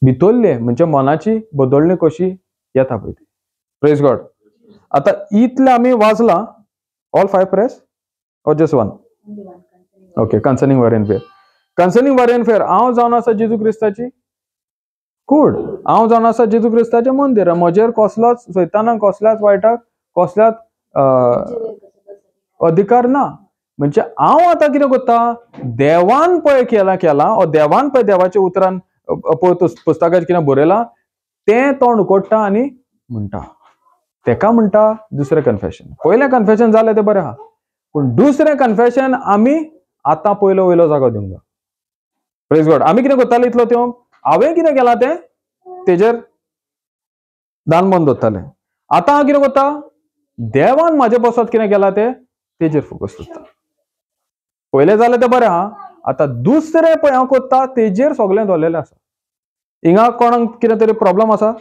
भितरले म्हणजे मनाची बदलणी कशी येता पळय ती. Praise God. आतां इतलें आमी वाचलां. All 5 prayers or just one? Okay, concerning worry and fear. Concerning worry and fear, हांव जावन आसा जेजू क्रिस्ताची कूड, हांव जावन आसा जेजू क्रिस्ताचें मंदीर. म्हजेर कसलोच सैतानाक कसल्याच वायटाक कसल्याच अधिकार ना. म्हणजे हांव आतां कितें करता, देवान पळय केलां ओ देवान पळय देवाच्या उतरान पळय पुस्तकाचेर कितें बरयलां तें तोंड उकोडटा आनी म्हणटा. तेका म्हणटा दुसरें कन्फेशन. पयलें कन्फेशन जालें तें बरें आहा, पूण दुसरें कन्फेशन आमी आतां पयलो वयलो जागो दिवंक जाय. Praise God. आमी कितें करताले इतलो त्यो हांवें कितें केलां तें तेजेर दान बंद दवरतालें. आतां हांव कितें करता, देवान म्हाजे बसत कितें केलां तें तेजेर फोकस दवरता. पयलें जालें तें बरें आहा, आतां दुसरें पळय हांव करता तेजेर सगळें दवरलेलें आसा. हिंगा कोणाक कितें तरी प्रॉब्लम आसा,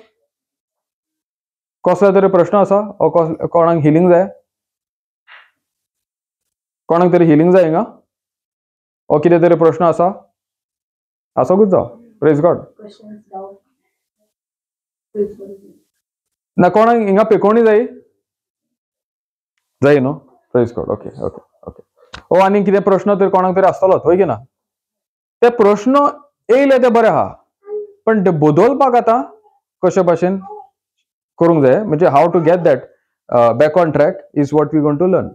कसलो तरी प्रश्न आसा, ओ कोणाक हिलींग जाय, कोणाक तरी हिलींग जाय हिंगा, ओ कितें तरी प्रश्न आसा, आसोकूच जावं. Praise God. ना कोणाक हिंगा पेकोवणी जाय जाय न्हू? Praise God. Okay okay okay. ओ आनी कितें प्रश्न तरी कोणाक तरी आसतलोच हय की ना? ते प्रश्न येयले ते बरे आहा, पण ते बदलपाक आतां कशे भाशेन करूंक जाय, म्हणजे how to get that back on track is what we going to learn.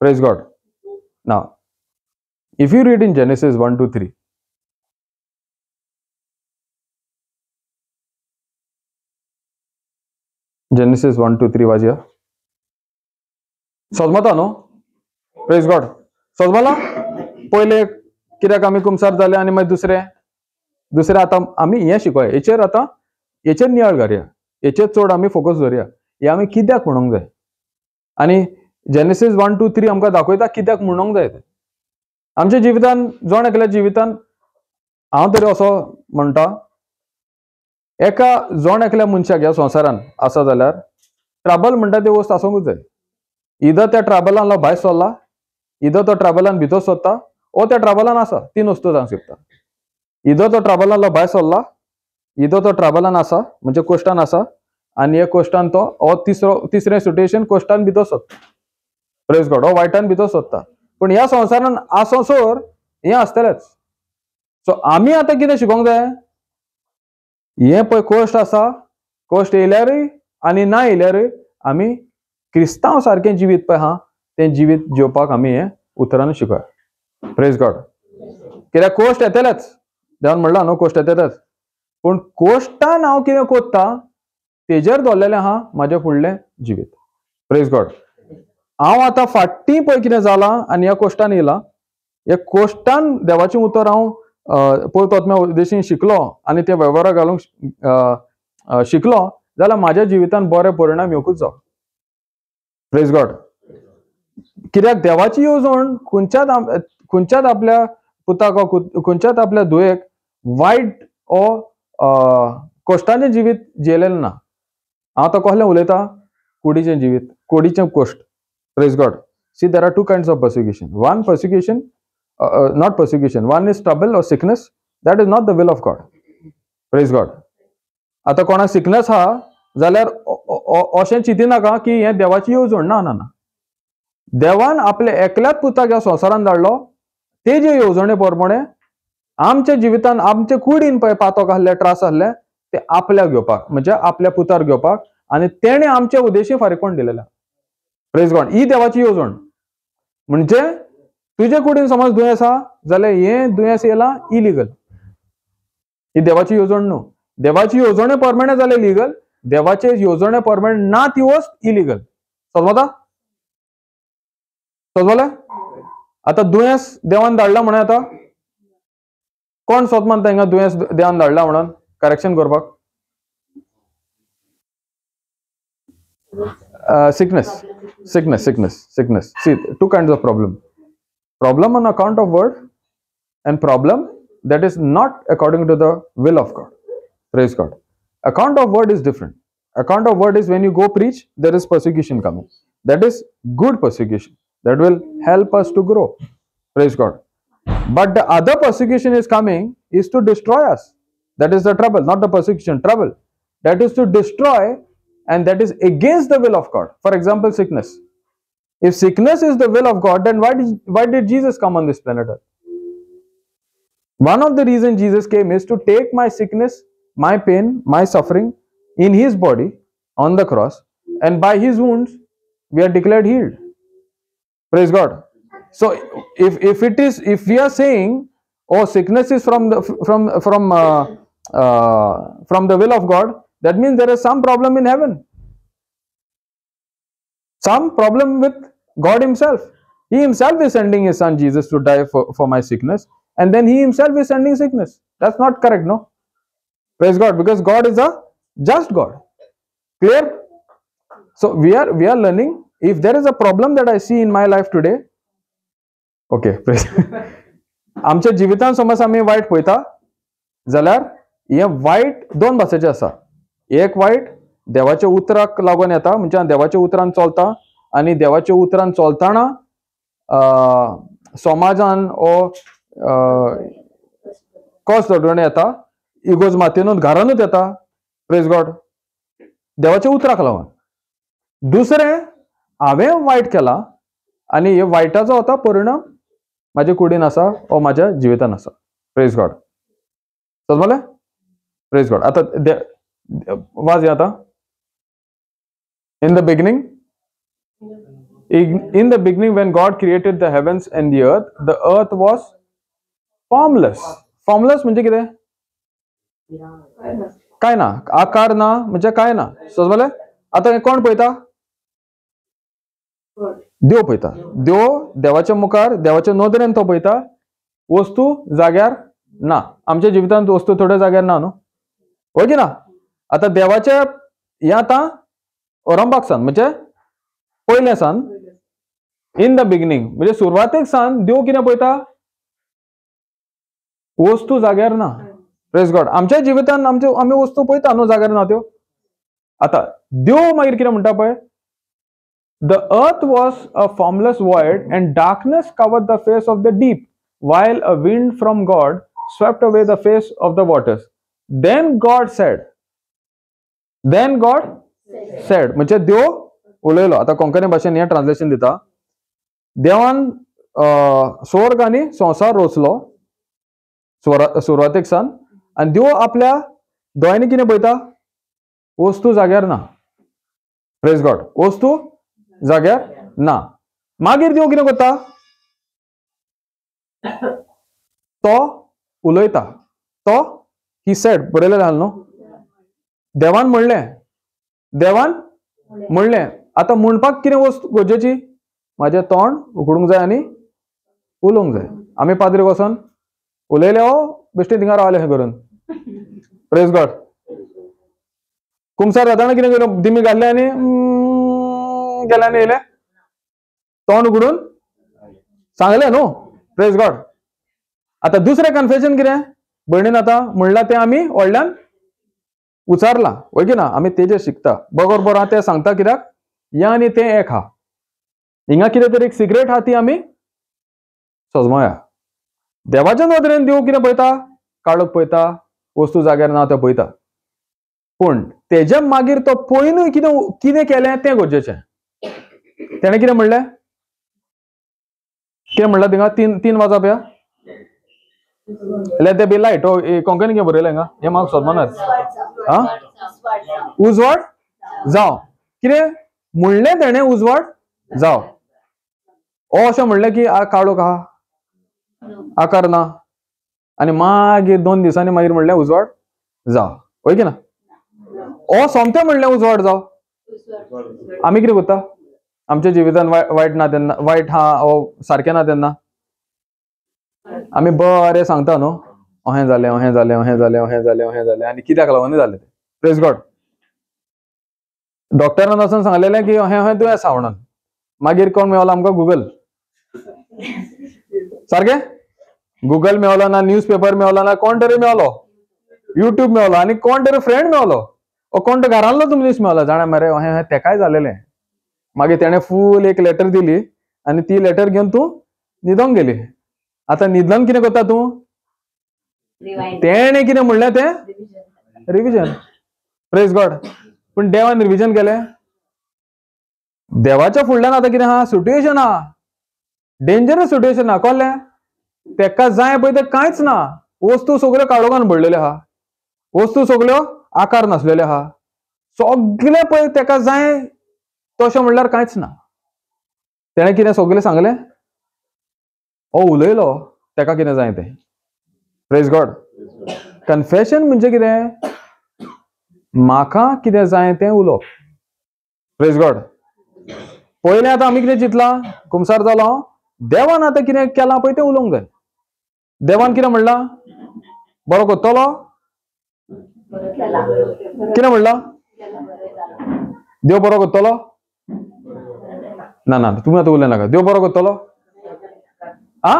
Praise God. Now if you read in Genesis 1 to 3, Genesis 1 to 3 वाजया. सजमता न्हू? Praise God. सजमला पयले कित्याक आमी कुमसार जाले आनी मागीर दुसरें दुसरें आतां आमी हें शिकोया, हेचेर आतां हेचेर नियाळ घालया, हेचेर चड आमी फोकस धरया, हें आमी कित्याक म्हणूंक जाय. आनी जेनेसीस 1 to 3 आमकां दाखयता कित्याक म्हणूंक जाय तें. आमच्या जिवितान जण एकल्या जिवितान हांव तरी असो म्हणटा, एका जण एकल्या मनशाक ह्या संवसारान आसा जाल्यार ट्रबल म्हणटा ती वस्त आसूंकूच जाय. इदर त्या ट्रबलान भायर सरला, इदर तो ट्रबलान भितर सरता, ओ त्या ट्रबलान आसा, तीन वस्तू जावंक शकता. इदर तो ट्रबलान भायर सरला, इदर तो ट्रबलान आसा म्हणजे कोश्टान आसा, आनी एक कोश्टान तो ओ तिसरो तिसरें सिट्युएशन कोश्टान भितर सरता. प्रेज गॉड. ओ वायटान भितर सरता. पूण ह्या संवसारान आसोसर हें आसतलेंच. सो आमी आतां कितें शिकोंक जाय, हें पळय कोश्ट आसा, कोश्ट येयल्यारूय आनी ना येयल्यारूय आमी क्रिस्तांव सारकें जिवीत पळय आहा तें जिवीत जेवपाक आमी हें उतरान शिकोया. Praise God. कित्याक कोश्ट येतलेच, देवान म्हणलां न्हू कोश्ट येतलेच, पूण कोश्टान हांव कितें कोत्ता तेजेर दवरलेलें आहा म्हाजें फुडलें जिवीत. Praise God. हांव आतां फाटीं पळय कितें जालां आनी ह्या कोश्टान येयलां, ह्या कोश्टान देवाचें उतर हांव पळय तोतम्या उद्देशीन शिकलो आनी ते वेव्हारा घालूंक शिकलो जाल्यार म्हाज्या जिवितान बरे परिणाम येवकूच जावं. Praise God. कित्याक देवाची येवजण खंयच्याच खंयच्याच आपल्या पुताक खंयच्याच आपल्या धुवेक वायट ओ कोश्टाचें जिवीत जियेलें ना. हांव आतां कसलें उलयतां, कुडीचें जिवीत, कुडीचें cost. Praise God. See, there are 2 kinds of persecution. One persecution, not persecution, one is trouble or sickness, that is not the will of God. Praise God. आतां कोणाक सिकनस आहा जाल्यार अशें चिंतिनाका की हें देवाची येवजण. ना ना ना, देवान आपल्या एकल्याच पुताक ह्या संवसारान धाडलो, तेजे येवजणे प्रमाणे आमच्या जिवितान आमचे कुडीन पळय पातोक आहले, त्रास आहले ते आपल्याक घेवपाक, म्हणजे आपल्या पुतार घेवपाक, आनी तेणें आमच्या उद्देशी फारीकपण दिलेलें. Praise God. ही देवाची येवजण. म्हणजे तुजे कुडीन समज दुयेंस आहा जाल्यार हें दुयेंस येयलां इलिगल, ही देवाची येवजण न्हू. देवाची येवजणे प्रमाणे जाल्यार लिगल, देवाचे येवजणे प्रमाणे ना ती वस्त इलिगल. समजता? समजलें? आतां दुयेंस देवान धाडला म्हणून आतां कोण सोत मानता हिंगा दुयेंस देवान धाडला म्हणून करेक्शन करपाक? Sickness, sickness, sickness, sickness. See, 2 kinds of problem. Problem on account of word and problem that is not according to the will of God. Praise God. Account of word is different. Account of word is when you go preach, there is persecution coming. That is good persecution. That will help us to grow. Praise God. But the other persecution is coming is to destroy us. That is the trouble, not the persecution, trouble. That is to destroy, and that is against the will of God. For example, sickness. If sickness is the will of God, then why did Jesus come on this planet Earth? One of the reasons Jesus came is to take my sickness, my pain, my suffering in his body on the cross, and by his wounds we are declared healed. Praise God. So if we are saying, oh, sickness is from the will of God, that means there is some problem in heaven, some problem with God himself. He himself is sending his son Jesus to die for my sickness, and then he himself is sending sickness. That's not correct, no? Praise God, because God is a just God. Clear? So we are learning. If there is a problem that I see in my life today, okay, praise. आमच्या जिवितान समज आमी वायट पळयता जाल्यार हे वायट दोन भाशेचे आसा. एक वायट देवाच्या उतराक लागून येता, म्हणजे देवाच्या उतरान चलता, आनी देवाच्या उतरान चलतना समाजान ओ कस दडवणे येता, इगोज मातयेनूच घरानूच येता. प्रेज गॉड, देवाच्या उतराक लागून. दुसरें, हांवें वायट केला आनी हे वायटाचो आतां परिणाम म्हाजे कुडीन आसा ओ म्हाज्या जिवितान आसा. प्रेज गॉड, समजलें? प्रेज गॉड. आतां वाज आतां in the beginning, in the beginning when God created the heavens and the earth, the earth was formless. Formless म्हणजे कितें? काय ना, आकार ना, म्हणजे काय ना. समजलें? आतां कोण पळयता? देव पळयता. देव देवाच्या मुखार, देवाच्या नदरेन तो पळयता. वस्तू जाग्यार ना. आमच्या जिवितांत वस्तू थोड्या जाग्यार ना न्हू, हय की ना? आतां देवाच्या हें आतां ओरंबाक सान, म्हणजे पयलें सान, इन the beginning म्हणजे सुरवातेक सान देव कितें पळयता? वस्तू जाग्यार ना. प्रेज गॉड. आमच्या जिवितांत आमच्यो आमी वस्तू पळयता न्हू जाग्यार ना त्यो. आतां देव मागीर कितें म्हणटा पळय, The earth was a formless void, and darkness covered the face of the deep, while a wind from God swept away the face of the waters. Then God said, then God said, म्हणजे देव उलयलो. आतां कोंकणी भाशेन हें translation दिता. देवान स्वर्ग आनी संवसार रचलो सुरवातेक सान, आनी देव आपल्या दोळ्यांनी कितें पळयता? वस्तू जाग्यार ना. प्रेज गॉड, वस्तू जाग्यार ना. मागीर देव कितें करता? तो उलयता. तो he said, बरयलें आहा न्हू, देवान म्हणलें, देवान म्हणलें. आतां म्हणपाक कितें वस्तू गरजेची? म्हाजें तोंड उगडूंक जाय आनी उलोवंक जाय. आमी पाद्रीक वचोन उलयले, हो बेश्टे थिंगा रावले अशें करून. प्रेज गॉड. कुमसार जाताना कितें केलें? दिमी घातले आनी गेले आनी येयले, तोंड उगडून सांगलें न्हू. प्रेज गॉड. आतां दुसरें कन्फेशन कितें? भयणीन आतां म्हणलां तें आमी व्हडल्यान उचारलां, हय की ना? आमी तेजेर शिकता. बरोबर बरो आहा तें सांगता, कित्याक हें आनी तें एक आहा. हिंगा कितें तरी एक सिक्रेट आहा, ती आमी सजमोया. देवाच्या नदरेन देव कितें पळयता? काळोख पळयता, वस्तू जाग्यार ना तें पळयता. पूण तेज्या मागीर तो पळयनूय कितें कितें केलें तें गरजेचें. तेणें कितें म्हणलें? कितें म्हणलां थिंगा? तीन वाजप या, let there be light. ओ कोंकणी कितें बरयलें हिंगा? हें म्हाका सोदमानात. आं, उजवाड जावं. कितें म्हणलें तेणें? उजवाड जावं. ओ अशें म्हणलें की आ काळोख आहा, आकार ना, आनी मागीर 2 दिसांनी मागीर म्हणलें उजवाड जावं, हय की ना? ओ सोमतें म्हणलें उजवाड जावं. आमी कितें करता आमच्या जिवितान? वायट ना तेन्ना, वायट हा ओ सारकें ना तेन्ना आमी बरें सांगता न्हू, अहें जालें, अहें जालें, अहें जालें, अहें जालें, अहें जालें, आनी कित्याक लागून जालें तें. प्रेज गॉड. डॉक्टरान वचून सांगलेलें की अहें अहें दुयेंस आसा म्हणून. मागीर कोण मेवलो आमकां? गुगल. सारकें? गुगल मेवलो ना, न्यूज पेपर मेवलो ना, कोण तरी मेवलो, युट्यूब मेवलो, आनी कोण तरी फ्रेंड मेवलो, ओ कोण तरी घरांतलो मनीस मेवलो, जाणा मरे अहें अहें तेकाय जालेलें. मागीर तेणें फूल एक लेटर दिली आनी ती लेटर घेवन तूं न्हिदोंक गेली. आतां न्हिदल्यान कितें करता तूं? तेणे कितें म्हणलें तें रिविजन. प्रेज गॉड. पूण देवान रिविजन केलें? देवाच्या फुडल्यान आतां कितें आहा, सिट्युएशन आहा, डेंजरस सिट्युएशन आहा. कळ्ळें? तेका जाय पळय तें कांयच ना. वस्तू सगळ्यो काळोखान भरलेल्यो आहा, वस्तू सगळ्यो आकार नासलेल्यो आहा, सगळे पळय तेका जाय तशें म्हणल्यार कांयच ना. तेणें कितें सगळें सांगलें, हो उलयलो तेका कितें जाय तें. Praise God. Confession म्हणजे कितें, म्हाका कितें जाय तें उलोवप. Praise God. पयलें आतां आमी कितें चिंतलां, कुमसार जालो, देवान आतां कितें केलां पळय तें उलोवंक जाय. देवान कितें म्हणलां, बरो करतलो, कितें म्हणलां, देव बरो करतलो ना? ना, तुमी आतां उलय नाका. देव बरो करतलो? आ,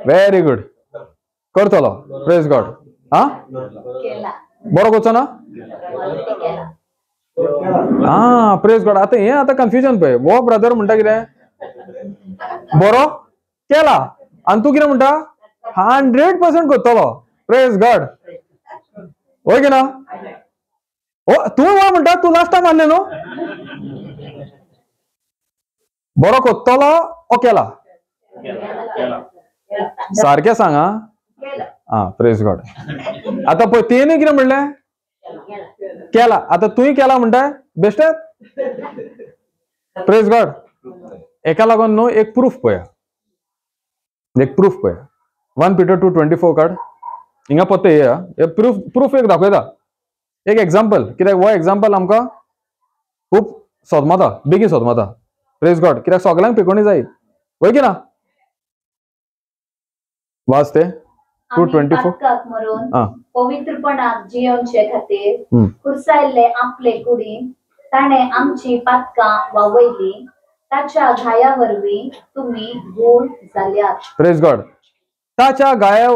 व्हेरी गुड, करतलो. Praise God. आ, बरो करचो ना? आ, प्रेज गॉड. आतां हें आतां कन्फ्युजन पळय. हो ब्रदर म्हणटा कितें, बरो केला, आनी तूं कितें म्हणटा, 100% करतलो. Praise God. हय की ना? ओ तूं हो म्हणटा, तूं लास्ट टायम मारलें न्हू, बरो करतलो ओ केला, सारकें सांग. आ, प्रेज गॉड. आतां पळय तेणी कितें म्हणलें, केला. आतां तुवें केला म्हणटा, बेश्टें. Praise God. एका लागून न्हू एक प्रूफ पळया, एक प्रूफ पळया. 1 Peter 2:24 काड. हिंगा पत्ते हे प्रूफ, प्रूफ एक दाखयता, एक एग्जाम्पल. कित्याक हो एग्जाम्पल आमकां खूब सोदमाता, बेगीन सोदमाता. प्रेज गॉड. कित्याक सगळ्यांक पिकोवणी जाय, वय की ना? वाच ते 2:24. पवित्रपणाक जियोवचे खातीर खुर्सायल्ले आपले कुडीन ताणें आमची पातकां वावयली, ताच्या घाया वरवीं तुमी गूण जाल्यात. Praise God. ताच्या घाया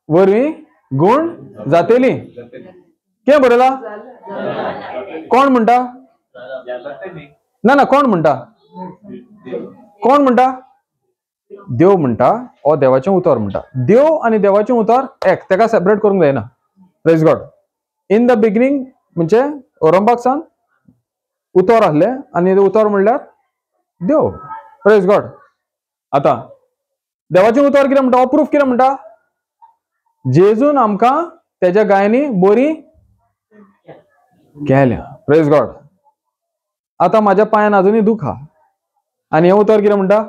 वरवीं गूण जातेली. कितें बरयला? कोण म्हणटा? ना ना, कोण म्हणटा? कोण म्हणटा? देव म्हणटा. ओ देवाचें उतर म्हणटा. देव आनी देवाचें उतर एक, तेका सेपरेट करूंक जायना. Praise God. In the beginning म्हणजे औरंगाबाद सान उतर आसलें आनी उतर म्हणल्यार देव. Praise God. आतां देवाचें उतर कितें म्हणटा, हो प्रूफ कितें म्हणटा, जेजून आमकां तेज्या गायांनी बरी केल्या. Praise God. आतां म्हाज्या पांयान अजुनूय दूख आहा आनी हें उतर कितें म्हणटा,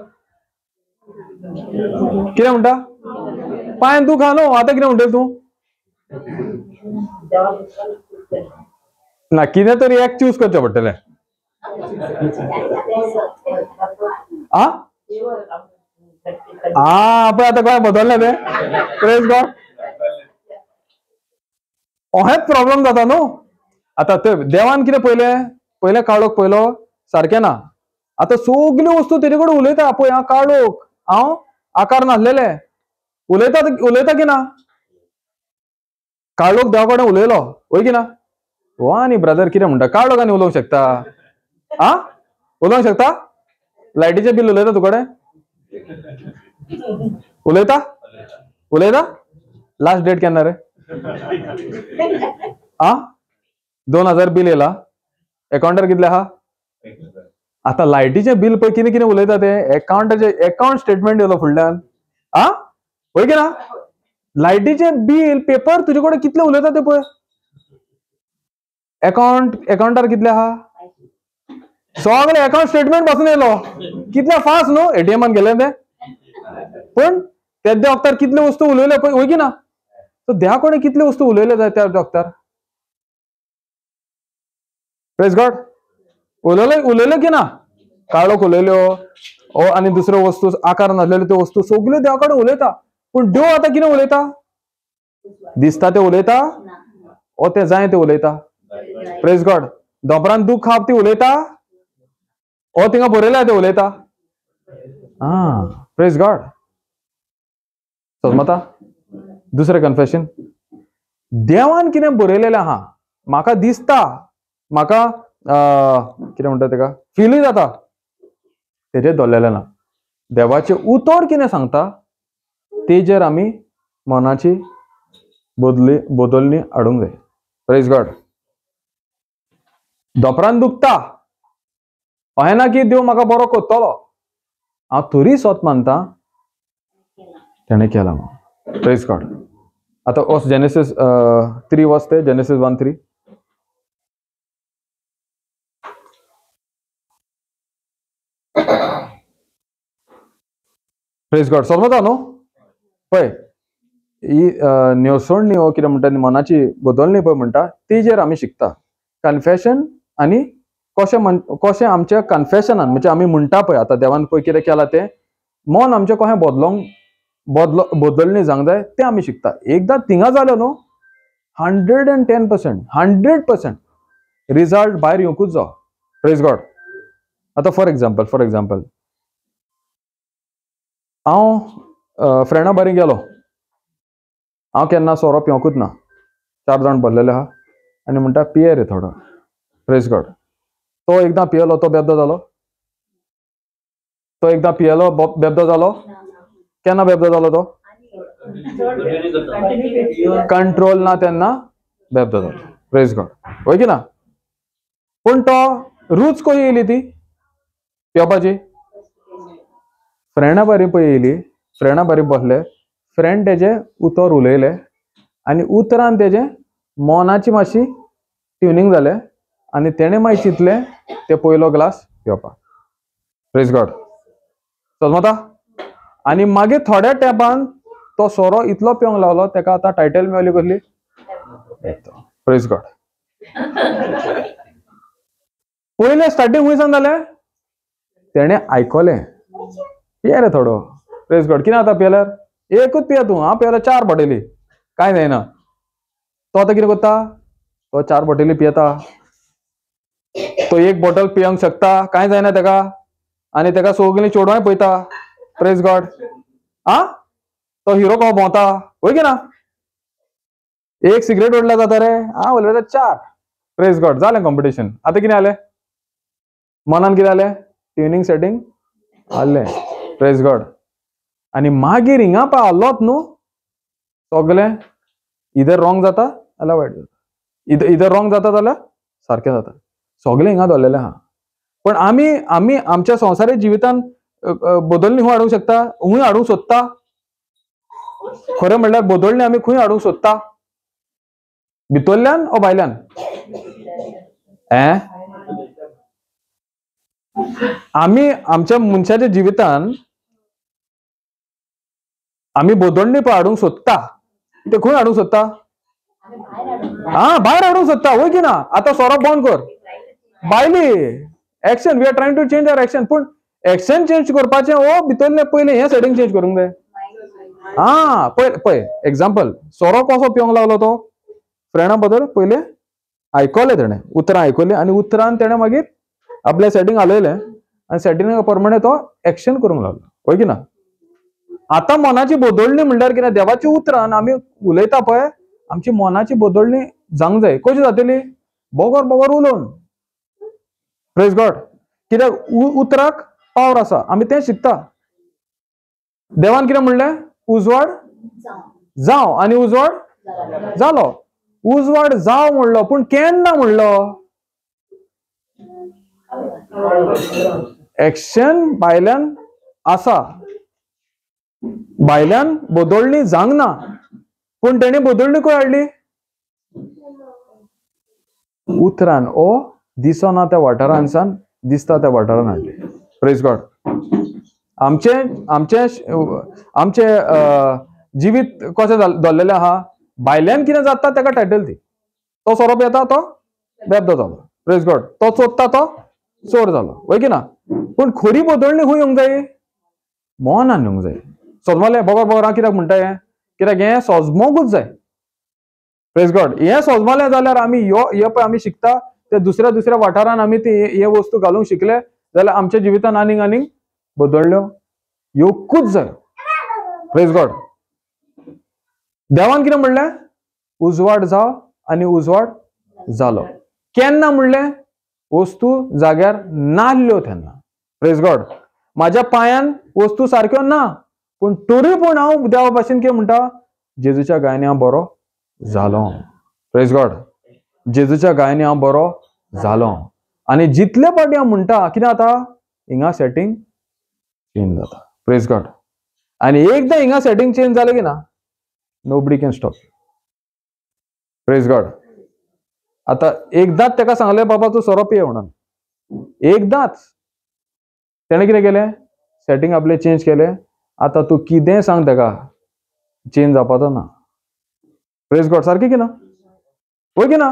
कितें म्हणटा, पांयान दूख आहा न्हू, आतां कितें म्हणटलें तूं? ना, कितें तरी एक चूज करचें पडटलें. आ आ, पळय आतां गोंय बदललें तें. Praise God. हेंच प्रॉब्लम जाता न्हू. आतां ते देवान कितें पयलें, पयलें काळोख पयलो सारकें ना. आतां सगल्यो वस्तू तेजे कडेन उलयता. पळय हांव काळोख, हांव आकार नासलेले, उलयता उलयता की ना? काळोख देवा कडेन उलयलो, वय की ना? हो आनी ब्रदर कितें म्हणटा, काळोख आनी उलोवंक शकता? आ, उलोवंक शकता? लायटीचें बील उलयता तूं कडेन? उलयता? उलयता? लास्ट डेट केन्ना रे? आ, 2000 बील येयला, एकाउंटार कितले आहा? आतां लायटीचें बील पळय कितें कितें उलयता तें, एकाउंटाचें एकाउंट स्टेटमेंट येयलो फुडल्यान. आ, वय की ना? लायटीचें बील पेपर तुजे कडेन कितलें उलयता तें पळय. एकाउंट एकाउंटार कितले आहा? सगळे अकाउंट स्टेटमेंट पासून येयलो. कितले फास्ट न्हू एटीएमान गेले ते. पण तेद्या वखतार कितले वस्तू उलयले पळय, वय की ना? सो देवा कडेन कितले वस्तू उलयले जाय त्या वखतार. Praise God. उलयले उलयले की ना? काळोख उलयल्यो, ओ आनी दुसऱ्यो वस्तू आकार नासलेल्यो त्यो वस्तू सगल्यो देवा कडेन उलयता. पूण देव आतां कितें उलयता? दिसता तें उलयता, ओ तें जाय तें उलयता. Praise God. दोपरान दूख खावप ती उलयता, ओ थिंगा बरयल्या तें उलयता. आ, प्रेज गॉड. समजता? दुसरें कन्फेशन, देवान कितें बरयलेलें आहा म्हाका दिसता, म्हाका कितें म्हणटा तेका फिलूय जाता, तेजेर दवरलेलें ना. देवाचें उतर कितें सांगता तेजेर आमी मनाची बदलणी हाडूंक जाय. प्रेज गॉड. दोपरान दुखता अहें ना की देव म्हाका बरो करतलो, हांव तरी सोत मानता तेणें केलां म्हणून. प्रेज गॉड. आतां वच जेनेसीस 3 वच ते जेनेसीस 1:3. प्रेज गॉड. समजता न्हू? पळय ही न्योसोडणी हो कितें म्हणटा मनाची बदलणी पळय म्हणटा तेजेर आमी शिकता. कन्फेशन आनी कशें कशें आमच्या कन्फेशनान म्हणजे आमी म्हणटा पळय आतां देवान पळय कितें केलां तें मन आमचें कशें बदलोंक बदलणी जावंक जाय तें आमी शिकता. एकदां थिंगा जालें न्हू 110% 100% रिजल्ट भायर येवंकूच जावो. प्रेज गॉड. आतां फॉर एग्जाम्पल हांव फ्रेंडा बारी गेलो, हांव केन्ना सोरो पिवंकूच ना, 4 जाण भरलेले आहा आनी म्हणटा पिये रे थोडो. प्रेज गॉड. तो एकदां पियेलो तो बेब्दो जालो, तो एकदां पियेलो बेब्दो जालो. केन्ना बेब्दो जालो तो? कंट्रोल ना तेन्ना बेब्दो जालो. प्रेज गॉड. वय की ना? पूण तो रूच खंय येयली ती पिवपाची? फ्रेंडा बारी पळय येयली, फ्रेंडा बारी बसले, फ्रेंड तेजे उतर उलयले आनी उतरान तेजे मनाची मातशी ट्युनींग जालें आनी तेणें मागीर चिंतलें ते पयलो ग्लास पिवपाक. प्रेज गॉड. समजता? आनी मागीर थोड्या तेंपान तो सोरो इतलो पिवंक लागलो तेका आतां टायटल मेवली कसली? Praise God. पयलें स्टार्टींग खंयसान जालें? तेणें आयकलें, पिया रे थोडो. प्रेज गॉड. कितें आतां पियेल्यार एकूच पिया तूं, हांव पियेल्यार 4 बॉटली कांय जायना. तो आतां कितें करता? तो 4 बॉटली पियेता, तो 1 बॉटल पिवंक शकता, कांय जायना तेका, आनी तेका सगळीं चेडवांय पळयता. प्रेज गॉड. आ तो हिरो कसो भोंवता वय की ना? 1 सिगरेट ओडल्यार जाता रे, हांव उलयता 4. प्रेज गॉड. जालें कॉम्पिटिशन. आतां कितें जालें? मनान कितें जालें? ट्युनींग सेटींग आसलें. प्रेज गॉड. आनी मागीर हिंगा पळय आसलोच न्हू सगलें इधर रॉंग जाता जाल्यार वायट जाता, इधर रॉंग जाता जाल्यार सारकें जाता, सगलें हिंगा दवरलेलें आहा. पण आमी आमी आमच्या संवसारीक जिवितान बदलणी खंय हाडूंक शकता? खंय हाडूंक सोदता? खरें म्हणल्यार बदलणी आमी खंय हाडूंक सोदता? भितरल्यान ओ भायल्यान? आमी आमच्या मनशाच्या जिवितान आमी बदलणी पळय हाडूंक सोदता, ते खंय हाडूंक सोदता? हा भायर हाडूंक सोदता वय की ना? आतां सोरो बंद कर, भायली action, we are trying to change our action. पूण एक्शन चेंज करपाचें ओ भितरलें पयलें हें सेटींग चेंज करूंक जाय. हा पळय पळय एग्जाम्पल, सोरो कसो पिवंक लागलो तो फ्रेंडा बद्दल पयलें आयकलें तेणें, उतरां आयकलीं आनी उतरान तेणें मागीर आपलें सेटींग हालयलें आनी सेटिंगा प्रमाणे तो एक्शन करूंक लागलो. वय की ना? आतां मनाची बदलणी म्हणल्यार कितें? देवाच्या उतरान आमी उलयता पळय, आमची मनाची बदलणी जावंक जाय. कशी जातली? बगर बगर उलोवन. प्रेज गॉड. कित्याक उतराक पावर आसा, आमी तें शिकता. देवान कितें म्हणलें? उजवाड जावं, आनी उजवाड जालो. उजवाड जावं म्हणलो, पूण केन्ना म्हणलो? एक्शन भायल्यान आसा, भायल्यान बदलणी जावंक ना, पूण तेणें बदलणी खंय हाडली? उतरान. ओ दिसना त्या वाठारानसान दिसता त्या वाठारान हाडली. प्रेज गॉड. आमचे आमचे आमचे जिवीत कशें दवरलेलें आहा? भायल्यान कितें जाता तेका टायटल दी. तो सोरो पियेता तो बेब्दो जालो. प्रेज गॉड. तो चोरता तो चोर जालो. वय की ना? पूण खरी बदलणी खंय येवंक जाय? मनान येवंक जाय. सोजमलें? बगर बगर हांव कित्याक म्हणटा हें? कित्याक हें सोजमोंकूच जाय. प्रेज गॉड. हें सोजमलें जाल्यार आमी ह्यो हे पळय आमी शिकता ते दुसऱ्या दुसऱ्या वाठारान आमी ती हे वस्तू घालूंक शिकले जाल्यार आमच्या जिवितान आनीक आनीक बदलल्यो येवकूच जाय. प्रेज गॉड. देवान कितें म्हणलें? उजवाड जाव, आनी उजवाड जालो. केन्ना म्हणलें? वस्तू जाग्यार नासल्यो तेन्ना. प्रेज गॉड. म्हाज्या पांयान वस्तू सारक्यो ना, पूण तरी पूण हांव देवा भाशेन कितें म्हणटा? जेजूच्या गायनी हांव बरो जालो. Praise God. जेजूच्या गायांनी हांव बरो जालो. आनी जितले पाटी हांव म्हणटा कितें जाता, हिंगा सेटींग चेंज जाता. Praise God. आनी एकदां हिंगा सेटींग चेंज जालें की ना, nobody can stop. Praise God. आतां एकदांच ताका सांगलें बाबा तूं सोरो पिये म्हणून, एकदांच तेणें कितें केलें, सेटींग आपलें चेंज केलें. आतां तूं कितेंय सांग ताका, चेंज जावपाचो ना. Praise God. सारकें की ना, वय की ना?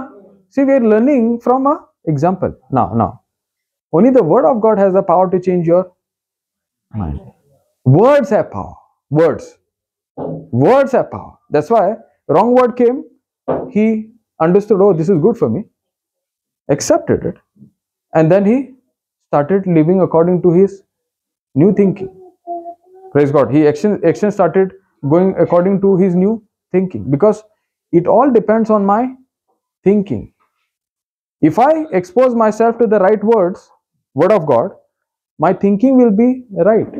See, we are learning from a example. Now now only the word of God has the power to change your mind. Words have power. Words have power. That's why wrong word came, he understood, oh, this is good for me, accepted it, and then he started living according to his new thinking. Praise God. He action started going according to his new thinking, because it all depends on my thinking. If I expose myself to the right words, word of God, my thinking will be right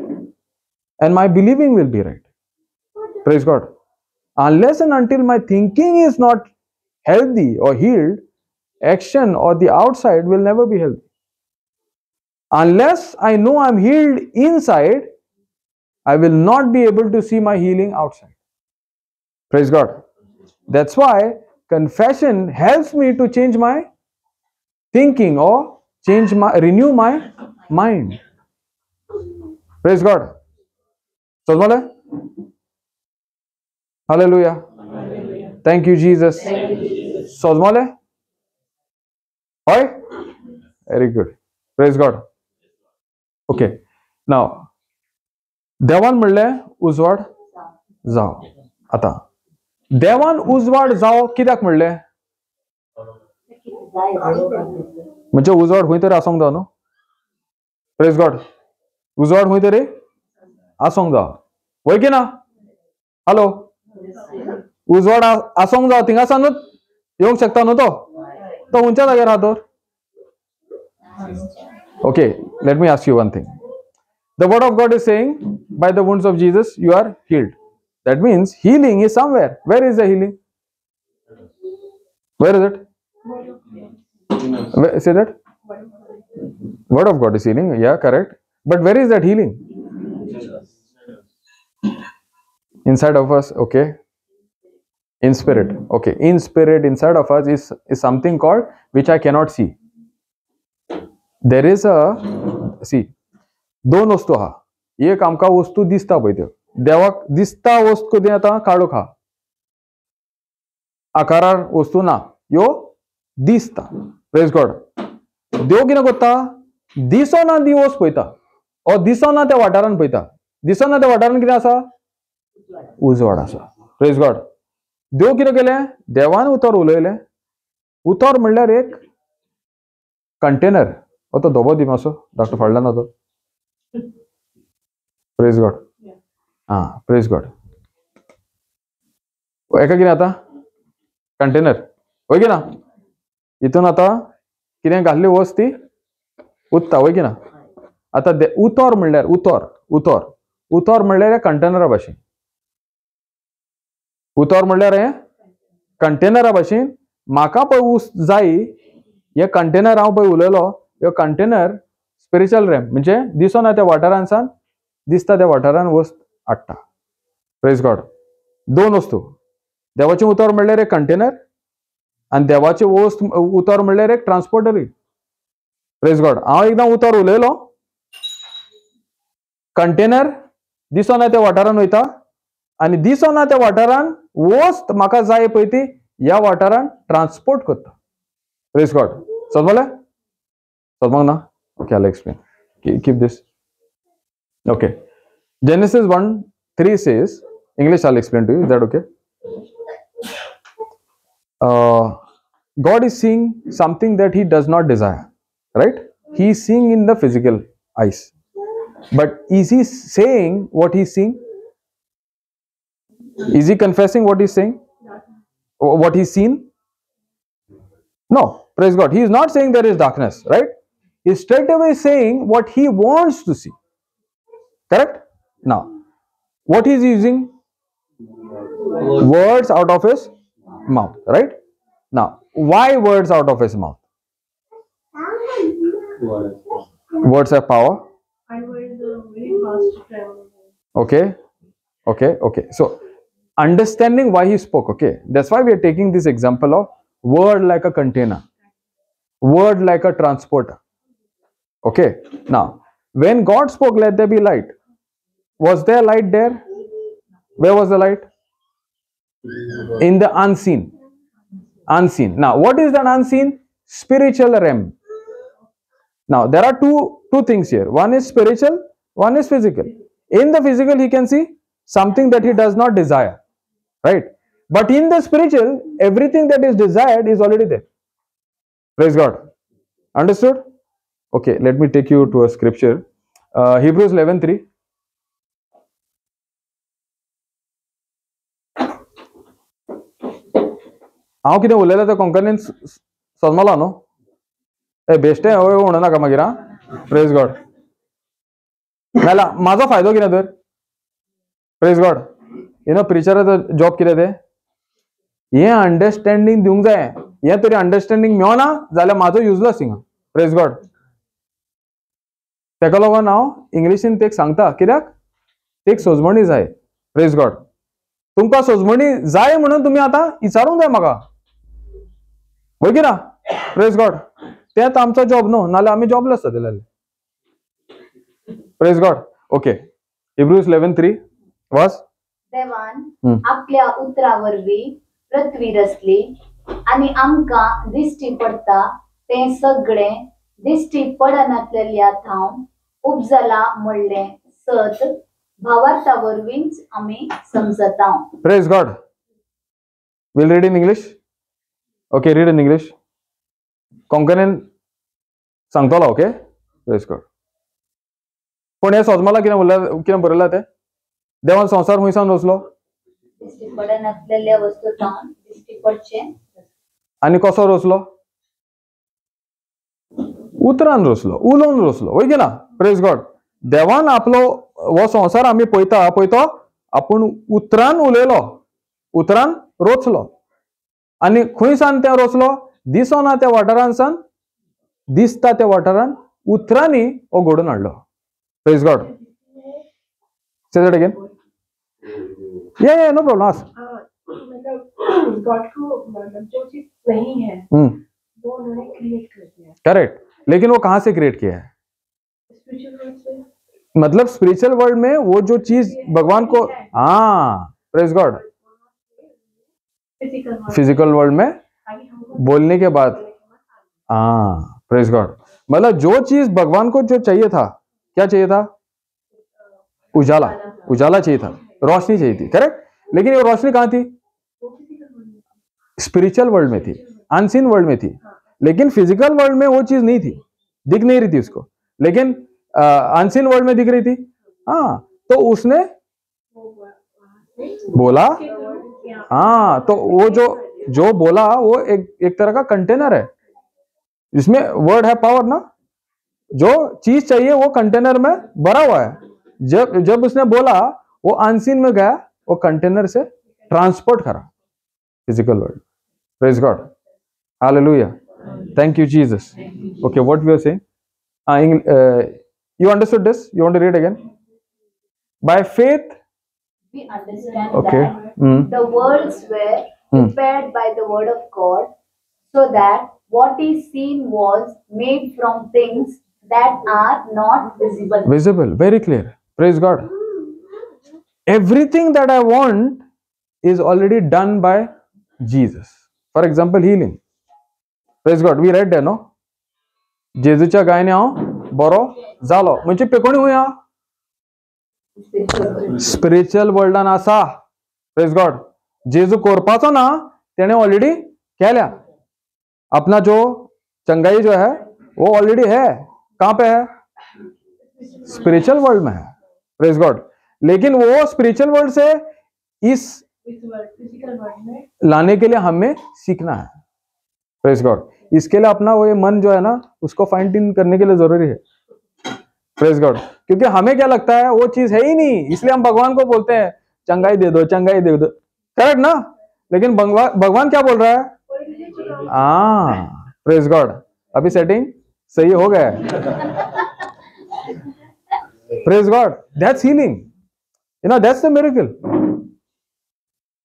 and my believing will be right. Praise God. Unless and until my thinking is not healthy or healed, action or the outside will never be healthy. Unless I know I'm healed inside, I will not be able to see my healing outside. Praise God. That's why confession helps me to change my thinking or change my, renew my mind. Praise God. Sazmale? Hallelujah. Thank you, Jesus. Sazmale? Oi? Very good. Praise God. Okay. Now, देवान म्हणलें उजवाड जाव. आतां देवान उजवाड जाव कित्याक म्हणलें? म्हणजे उजवाड खंय तरी आसोंक जाव न्हू. Praise God. उजवाड खंय तरी आसोंक जाव, वय की ना? हॅलो, उजवाड आसोंक जाव, थिंगासानूच येवंक शकता न्हू तो, तो खंयच्या जाग्यार आहा तर? Okay, let me ask you one thing. The word of God is saying, by the wounds of Jesus, you are healed. That means healing is somewhere. Where is the healing? Where is it? Where, say that? Word of God is healing. Yeah, correct. But where is that healing? Inside of us, okay. In spirit. Okay. In spirit, inside of us is something called, which I cannot see. There is a, see, दोन वस्तू आहा. एक आमकां वस्तू दिसता पळय त्यो, देवाक दिसता वस्तू कदी आतां काळोख आहा, आकारार वस्तू ना, ह्यो दिसता. Praise God. देव कितें करता, दिसना ती वस्त पळयता, ओ दिसना त्या वाठारान पळयता. दिसना त्या वाठारान कितें आसा, उजवाड आसा. Praise God. देव कितें केलें, देवान उतर उलयलें. उतर म्हणल्यार एक कंटेनर. हो तो धोबो दी मातसो, धाकटो फाडला ना तो. Praise God. Ah, praise God. एका कितें आतां कंटेनर वय की ना, हितून आतां कितें घाल्ली वस्त ती उत्ता, वय की ना? आतां उतर म्हणल्यार उतर, उतर, उतर म्हणल्यार कंटेनरा भाशेन. उतर म्हणल्यार हें कंटेनरा भाशेन. म्हाका पळय उस जाय, हे कंटेनर हांव पळय उलयलो, ह्यो कंटेनर स्पिरिच्युअल रॅम म्हणजे दिसना त्या वाठारानसान दिसता त्या वाठारान वस्त हाडटा. Praise God. दोन वस्तू, देवाचें उतर म्हणल्यार एक कंटेनर आनी देवाचें वस्त उतर म्हणल्यार एक ट्रान्सपोर्टरी. Praise God. हांव एकदां उतर उलयलो, कंटेनर दिसना त्या वाठारान वयता आनी दिसना त्या वाठारान वस्त म्हाका जाय पळय ती ह्या वाठारान ट्रान्सपोर्ट करता. Praise God. समजलें? समजूंक ना? Okay, I'll explain. Keep this. Okay. Genesis 1:3 says, English I'll explain to you. Is that okay? God is seeing something that he does not desire, right? He is seeing in the physical eyes. But is he saying what he is seeing? Is he confessing what he is saying? Or what he's seen? No. Praise God. He is not saying there is darkness, right? He is straight away saying what he wants to see. Correct? Now, what he is using? Words out of his. mouth, right? Now, why words out of his mouth? Words have power. And words are very fast to travel. Okay, okay, okay. So, understanding why he spoke, okay. That's why we are taking this example of word like a container, word like a transporter. Okay, now, when God spoke, let there be light, was there light there? Where was the light? In the unseen. Unseen. Now, what is that unseen? Spiritual realm. Now, there are two things here. One is spiritual, one is physical. In the physical, he can see something that he does not desire, right? But in the spiritual, everything that is desired is already there. Praise God. Understood? Okay, let me take you to a scripture. Hebrews 11:3. हांव कितें उलयलां तें कोंकणीन समजलां न्हू? ए बेश्टें हय म्हणू नाका मागीर. आं, प्रेज गॉड. नाल्यार म्हाजो फायदो कितें तर? प्रेज गॉड. You know प्रिचराचो जॉब कितें तें? हें अंडरस्टँडींग दिवंक जाय. हें तरी अंडरस्टँडींग मेळना जाल्यार म्हाजो युजलेस हिंगा. प्रेज गॉड. तेका लागून हांव इंग्लिशीन तेक सांगता, कित्याक तेक सोजमणी जाय. प्रेज गॉड. तुमकां सोजमणी जाय म्हणून तुमी आतां विचारूंक जाय म्हाका, वय की ना? प्रेज गॉड. तेंच आमचो जॉब न्हू, नाल्यार आमी जॉबलेस जातले. Praise God. Okay, Hebrews 11:3 was. देवान आपल्या उतरा वरवीं पृथ्वी रचली आनी आमकां दिश्टी पडटा तें सगळें दिश्टी पडनातलेल्या थावन उपजला म्हणलें सत भावार्था वरवींच आमी समजता. Praise God. Will read in English. Okay, read in English. कोंकणीन सांगतलो. Okay, praise God. पूण हें सोजमलां कितें उरलां, कितें बरयलां तें? देवान संवसार खंय सावन रचलो? दिश्टी पडनातलेल्या वस्तू थावन दिश्टी पडचें. आनी कसो रचलो? उतरान रचलो, उलोवन रचलो, वय की ना? प्रेज गॉड. देवान आपलो हो संवसार आमी पळयता पळय तो आपूण उतरान उलयलो, उतरान रचलो. आनी खंय सावन तें रचलो? दिसना त्या वाठारान सावन दिसता त्या वाठारान उतरांनी हो घडोवन हाडलो. Praise God. Say that again. Yeah yeah, no problem. Ask. मतलब गॉड को मतलब जो चीज नहीं है वो उन्होंने क्रिएट कर दिया. करेक्ट. लेकिन वो कहाँ से क्रिएट किया है? स्पिरिचुअल वर्ल्ड से. मतलब स्पिरिचुअल वर्ल्ड में वो जो चीज भगवान को, हाँ, प्रेज गॉड, फिजिकल वर्ल्ड में बोलने के बाद, हाँ, प्रेज गॉड. मतलब जो चीज भगवान को जो चाहिए था, क्या चाहिए था? उजाला, उजाला चाहिए था, रोशनी चाहिए थी. करेक्ट. लेकिन ये रोशनी कहाँ थी? स्पिरिचुअल वर्ल्ड में थी, अनसीन वर्ल्ड में थी. लेकिन फिजिकल वर्ल्ड में वो चीज नहीं थी, दिख नहीं रही थी उसको, लेकिन अनसीन वर्ल्ड में दिख रही थी. हाँ, तो उसने बोला. हाँ, तो वो जो जो बोला वो एक तरह का कंटेनर है जिसमें वर्ड है पावर ना. जो चीज चाहिए वो कंटेनर में भरा हुआ है. जब जब उसने बोला वो अनसीन में गया, वो कंटेनर से ट्रांसपोर्ट करा physical world. Praise God. Hallelujah. Thank you Jesus. Okay, what we are saying? You understood this? You want to read again? By faith we understand, okay, that the worlds were prepared by the word of God, so that what is seen was made from things that are not visible. Visible, very clear. Praise God. Everything that I want is already done by Jesus. For example, healing. Praise God. We read there, no? जेजूच्या गायने हांव बरो जालो. म्हणजे पेकोणी हुंय हा? Spiritual वर्ल्डान आसा. प्रेज गॉड. जेजू करपाचो ना तेणे ऑलरेडी केल्या. अपना जो चंगाई जो है वो ऑलरेडी है. कहाँ पे है? स्पिरिचुअल वर्ल्ड में है. प्रेज गॉड. लेकिन वो स्पिरिचुअल वर्ल्ड से इस फिजिकल वर्ल्ड में लाने के लिए हमें सीखना है. प्रेज गॉड. इसके लिए अपना वो ये मन जो है ना उसको फाइन ट्यून करने के लिए जरूरी है. प्रेज गॉड. क्योंकि हमें क्या लगता है वो चीज है ही नहीं, इसलिए हम भगवान को बोलते हैं चंगाई दे दो, चंगाई दे दो. करेक्ट ना? लेकिन भगवान क्या बोल रहा है? हाँ, प्रेज गॉड, अभी सेटिंग सही हो गया है। Praise God, that's healing, you know, that's the miracle.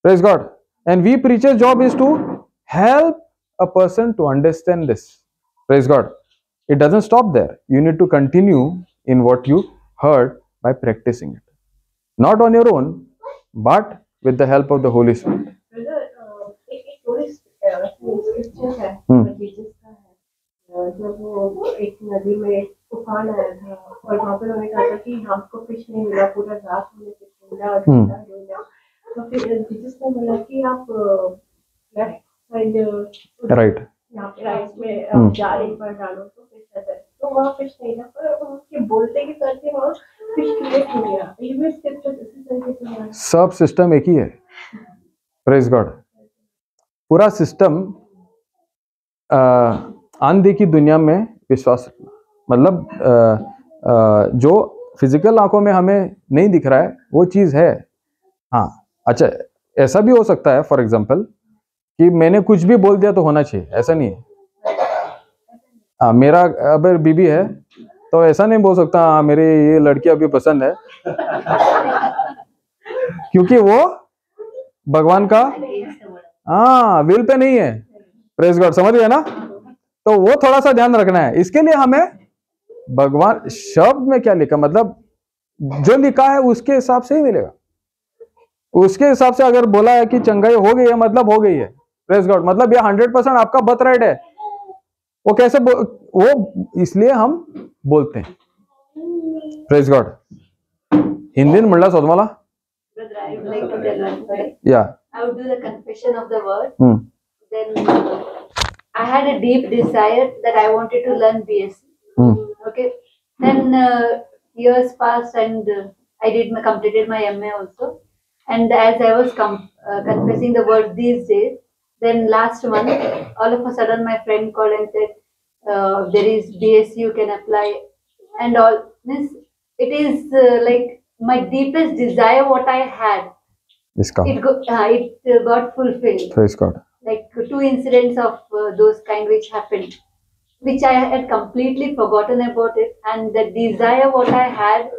Praise God. And we preachers job is to help a person to understand this. Praise God. It doesn't stop there. You need to continue in what you heard by practicing it. Not on your own, but with the help of the Holy Spirit. जब वो एक नदी में तूफान आया था और वहाँ पर उन्होंने कहा था कि हमको फिश नहीं मिला, पूरा रात हमने फिश ढूंढा और ढूंढा ढूंढा, तो फिर जीसस ने बोला कि आप लेफ्ट साइड राइट यहाँ पे राइट में जाल एक बार डालो तो फिश आता है। तो वहाँ फिश नहीं था, पर उनके बोलते के साथ ही वहाँ फिश क्रिएट हो गया। ये भी स्क्रिप्चर इसी तरीके से है, सब सिस्टम एक ही है। प्रेज गॉड। पूरा सिस्टम अनदेखी दुनिया में विश्वास रखना, मतलब जो फिजिकल आंखों में हमें नहीं दिख रहा है वो चीज़ है। हाँ, अच्छा ऐसा भी हो सकता है फॉर एग्जांपल कि मैंने कुछ भी बोल दिया तो होना चाहिए, ऐसा नहीं है। हाँ, मेरा अगर बीबी है तो ऐसा नहीं बोल सकता हाँ मेरे ये लड़की अभी पसंद है, क्योंकि वो भगवान का हाँ will pay नहीं है। प्रेज गॉड, समझ गए ना? तो वो थोड़ा सा ध्यान रखना है। इसके लिए हमें भगवान शब्द में क्या लिखा, मतलब जो लिखा है उसके हिसाब से ही मिलेगा। उसके हिसाब से अगर बोला है कि चंगाई हो गई है, मतलब हो गई है। प्रेज गॉड, मतलब ये 100% आपका बर्थ राइट है। वो कैसे वो इसलिए हम बोलते हैं। प्रेज गॉड। हिंदी म्हणला सोदमाला या I would do the confession of the word. Then I had a deep desire that I wanted to learn BSc. Okay. Then years passed and I did my completed my MA also. And as I was confessing the word these days, then last month, all of a sudden my friend called and said, there is BSc, you can apply and all. This, it is like my deepest desire what I had. It got fulfilled. Praise God. Like 2 incidents of those kind which happened, which I had completely forgotten about it, and the desire what I had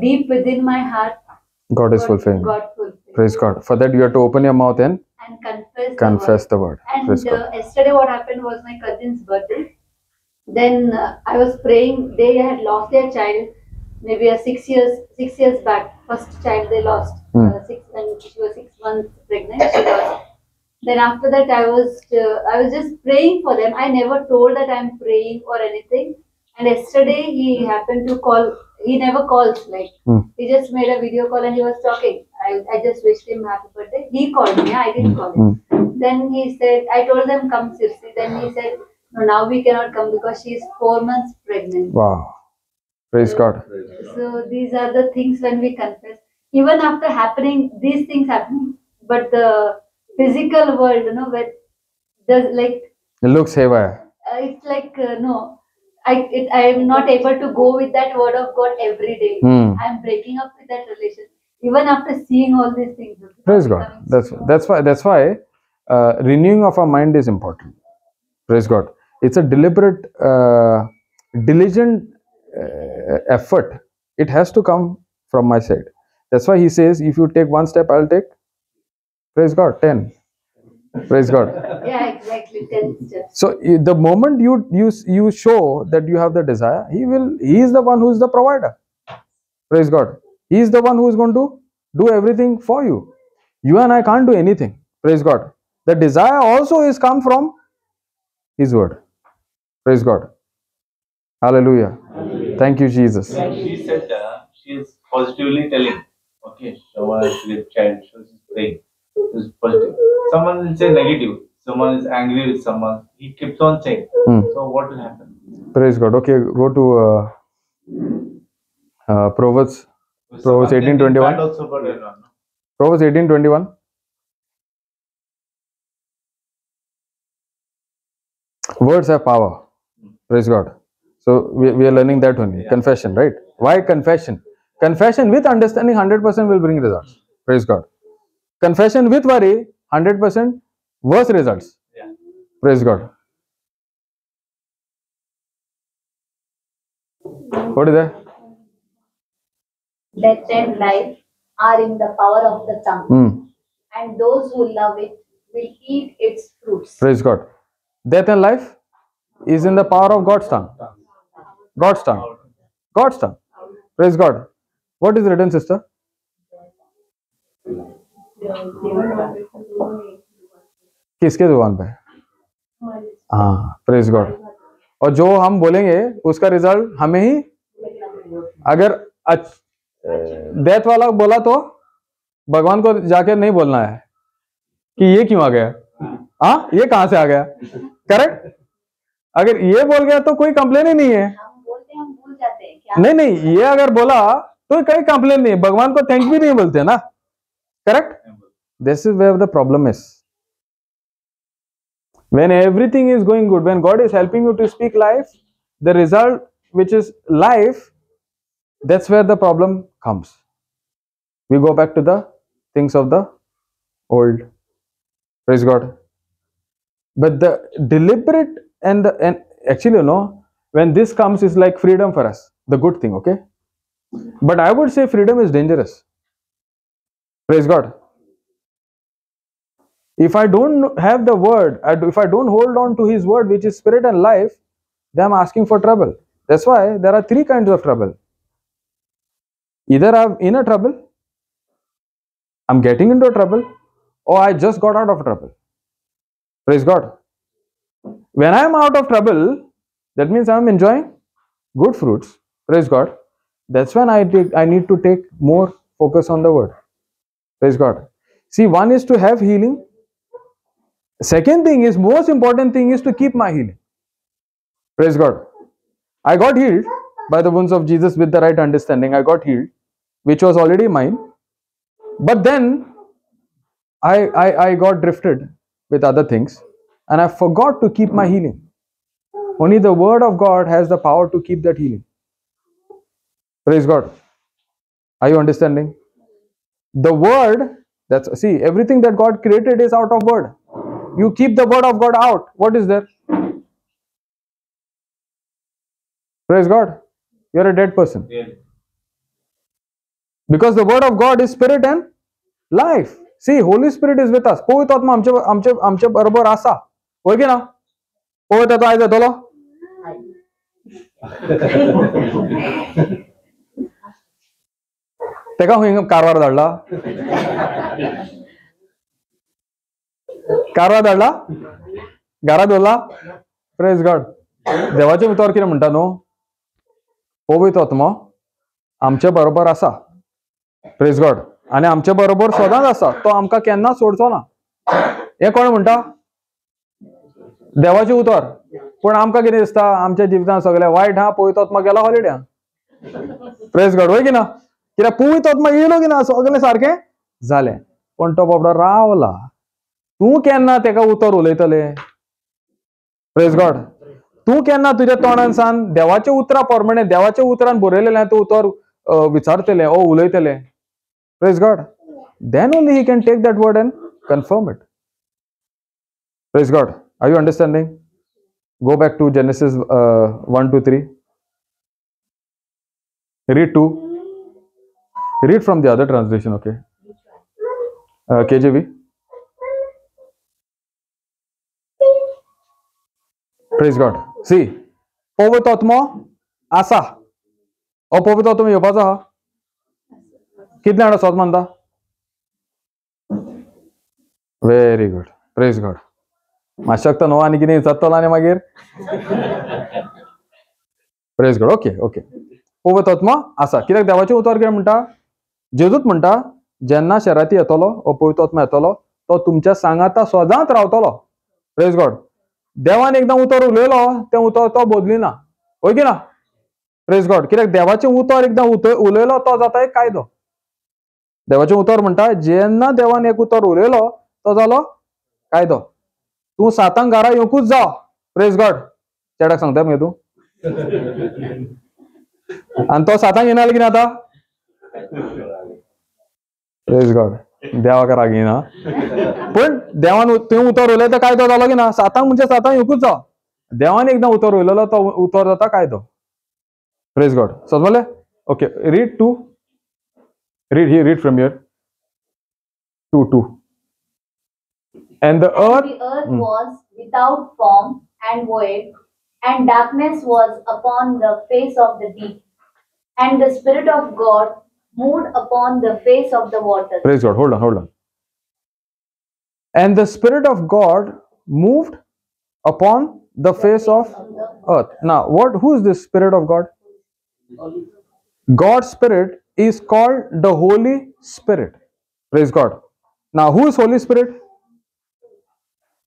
deep within my heart, God is fulfilling. God fulfilled. Praise God. For that you have to open your mouth and confess the word. And yesterday what happened was my cousin's birthday. Then I was praying. They had lost their child, maybe a 6 years back. First child they lost. And she was 6 months pregnant. She lost. Then after that, I was just praying for them. I never told that I'm praying or anything. And yesterday he happened to call. He never calls, like he just made a video call and he was talking. I just wished him happy birthday. He called me. I didn't call him. Then he said, I told them come Sirsi. Then he said, no, now we cannot come because she is 4 months pregnant. Wow. Praise God. So these are the things when we confess. Even after happening, these things happen, but the physical world, you know, where there's like it looks haywire. It's like no, I am not able to go with that word of God every day. I am breaking up with that relation even after seeing all these things. Praise God. That's why renewing of our mind is important. Praise God. It's a deliberate, diligent effort. It has to come from my side. That's why he says, if you take one step, I'll take, praise God, 10. Praise God. Yeah, exactly, 10 steps. So the moment you show that you have the desire, he is the one who is the provider. Praise God. He is the one who is going to do everything for you. You and I can't do anything. Praise God. The desire also is come from His word. Praise God. Hallelujah. Hallelujah. Thank you, Jesus. Yeah, she said she is positively telling. Okay, Shava is child, she is praying. Is positive. Someone will say negative. Someone is angry with someone. He keeps on saying. So what will happen? Praise God. Okay, go to Proverbs. Proverbs 18:21. Proverbs 18:21. Words have power. Praise God. So we are learning that only. Yeah. Confession, right? Why confession? Confession with understanding 100% will bring results. Praise God. Confession with worry, 100% worse results. Praise God. What is that? Death and life are in the power of the tongue, and those who love it will eat its fruits. Praise God. Death and life is in the power of God's tongue. God's tongue. God's tongue. Praise God. What is written, sister? किसके जुबान pay? हाँ, प्रेज गॉड. और जो हम बोलेंगे उसका result हमें ही, अगर death वाला बोला तो भगवान को जाके नहीं बोलना है कि ये क्यों आ गया, हाँ ये कहाँ से आ गया, करेक्ट? अगर ये बोल गया तो कोई कंप्लेन ही नहीं है। हम बोलते हैं, हम भूल जाते हैं क्या? नहीं नहीं, ये अगर बोला तो कोई कंप्लेन नहीं, भगवान को thank भी नहीं बोलते ना, correct? This is where the problem is. When everything is going good, when God is helping you to speak life, the result which is life, that's where the problem comes. We go back to the things of the old. Praise God. But the deliberate and actually, you know, when this comes, it's like freedom for us, the good thing, okay? But I would say freedom is dangerous. Praise God. If I don't have the word, if I don't hold on to his word, which is spirit and life, then I'm asking for trouble. That's why there are three kinds of trouble. Either I'm in a trouble, I'm getting into trouble, or I just got out of trouble. Praise God. When I'm out of trouble, that means I'm enjoying good fruits. Praise God. That's when I need to take more focus on the word. Praise God. See, one is to have healing. Second thing is, most important thing is to keep my healing. Praise God. I got healed by the wounds of Jesus with the right understanding. I got healed, which was already mine. But then I got drifted with other things and I forgot to keep my healing. Only the word of God has the power to keep that healing. Praise God. Are you understanding? The word, that's, see, everything that God created is out of word. You keep the word of God out, what is there? Praise God. You are a dead person. Yeah. Because the word of God is spirit and life. See, Holy Spirit is with us. पवित्र आत्मा आमचे आमचे आमचे बरोबर आसा, होय की ना? पवित्र आत्मा आयज येतलो? तेका खंय कारवार धाडला? कारवार धाडला? घरा दवरला? प्रेज गॉड. देवाचे उतर कितें म्हणटा न्हू, पवित्र आत्मा आमचे बरोबर आसा. प्रेज गॉड. आनी आमचे बरोबर सदांच आसा, तो आमकां केन्ना सोडचो ना. हें कोण म्हणटा? देवाचें उतर. पूण आमकां कितें दिसता, आमच्या जिवितांत सगळें वायट हा, पवित्र आत्मा गेला हॉलिडे. प्रेज गॉड. वय की ना? कित्याक पवित्र आत्मा येयलो की ना सगळें सारकें जालें, पूण तो बाबडो रावला. तूं केन्ना तेका उतर उलयतलें? प्रेज गॉड. तूं केन्ना तुज्या तोंडान सान देवाच्या उतरा प्रमाणे, देवाच्या उतरान बरयलेलें तें उतर विचारतलें ओ उलयतलें? Praise God. Then only he can take that word and confirm it. Praise God. Are you understanding? Go back to Genesis 1 to 3. Read 2. Read from the other translation, okay? KJV. Praise God. See, पवित्र आत्मा आसा. ओ पवित्र आत्मा येवपाचो आहा. कितले जाणां सोद मानता? Very good. Praise God. मातशें शकता न्हू आनी कितें विचारतलो आनी मागीर. Praise God. Okay okay. पवित्र आत्मा आसा. कित्याक देवाचें उतर कितें म्हणटा? जेजूच म्हणटा, जेन्ना शेराती येतलो ओ पवित्र आत्मा येतलो, तो तुमच्या सांगाता सदांच रावतलो. प्रेज गॉड. देवान एकदां उतर उलयलो, तें उतर तो बदलिना, हय की ना? प्रेज गॉड. कित्याक देवाचें उतर एकदां उलयलो तो जाता एक कायदो. देवाचें उतर म्हणटा, जेन्ना देवान एक उतर उलयलो तो जालो कायदो. तूं सातांक घरा येवंकूच जाव. प्रेज गॉड. चेड्याक सांगता मगे तूं? आनी तो सातांक येना कितें आतां? Praise God. देवाक राग येना, पण देवान तुवें उतर उलयता कायदो जालो की ना? सातांक म्हणजे सातांक येवकूच जाव. देवान एकदां उतर उलयलो तो उतर जाता कायदो. प्रेज गॉड. समजलें? Okay, read 2, read he read from here 2 2. And the earth was without form and void, and darkness was upon the face of the deep, and the Spirit of God moved upon the face of the water. Praise God. Hold on, hold on. And the Spirit of God moved upon the face of earth. Now, what? Who is this Spirit of God? God's Spirit is called the Holy Spirit. Praise God. Now, who is Holy Spirit?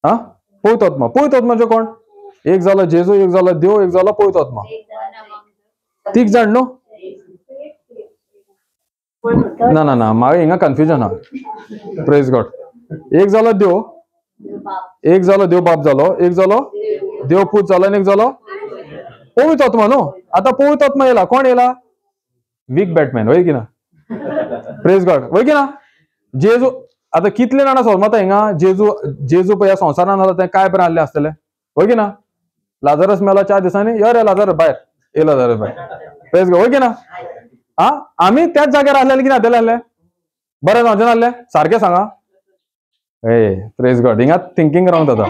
Huh? पवित्र आत्मा. पवित्र आत्माचे कोण? एक झाला जेजू, एक झाला देव, एक झाला पवित्र आत्मा. तीग जाण न्हू? ना ना ना, म्हाका हिंगा कन्फ्युजन आहा. प्रेज गॉड. एक झालो देव, एक झालो देव बाप जालो, एक जालो देव पूत जालो, आनी एक जालो पवित्र आत्मा न्हू. आतां पवित्र आत्मा येयला, कोण येयला? वीक बॅटमॅन, वय की ना? प्रेज गॉड, वय की ना? जेजू आतां कितले जाणां सोलमता हिंगा जेजू, जेजू पळय ह्या संवसारान आसा तें काय बरें आहलें आसतलें, वय की ना? लाजरस मेलो 4 दिसांनी, यो रे लाजरस भायर, ये लाजरस भायर. प्रेज गॉड, वय की ना? आ आमी त्याच जाग्यार आहलेले की ना? आहले बरें जावचें नासलें? सारकें सांगा. ए प्रेज गॉड, हिंगा थिंकींग रावंड जाता.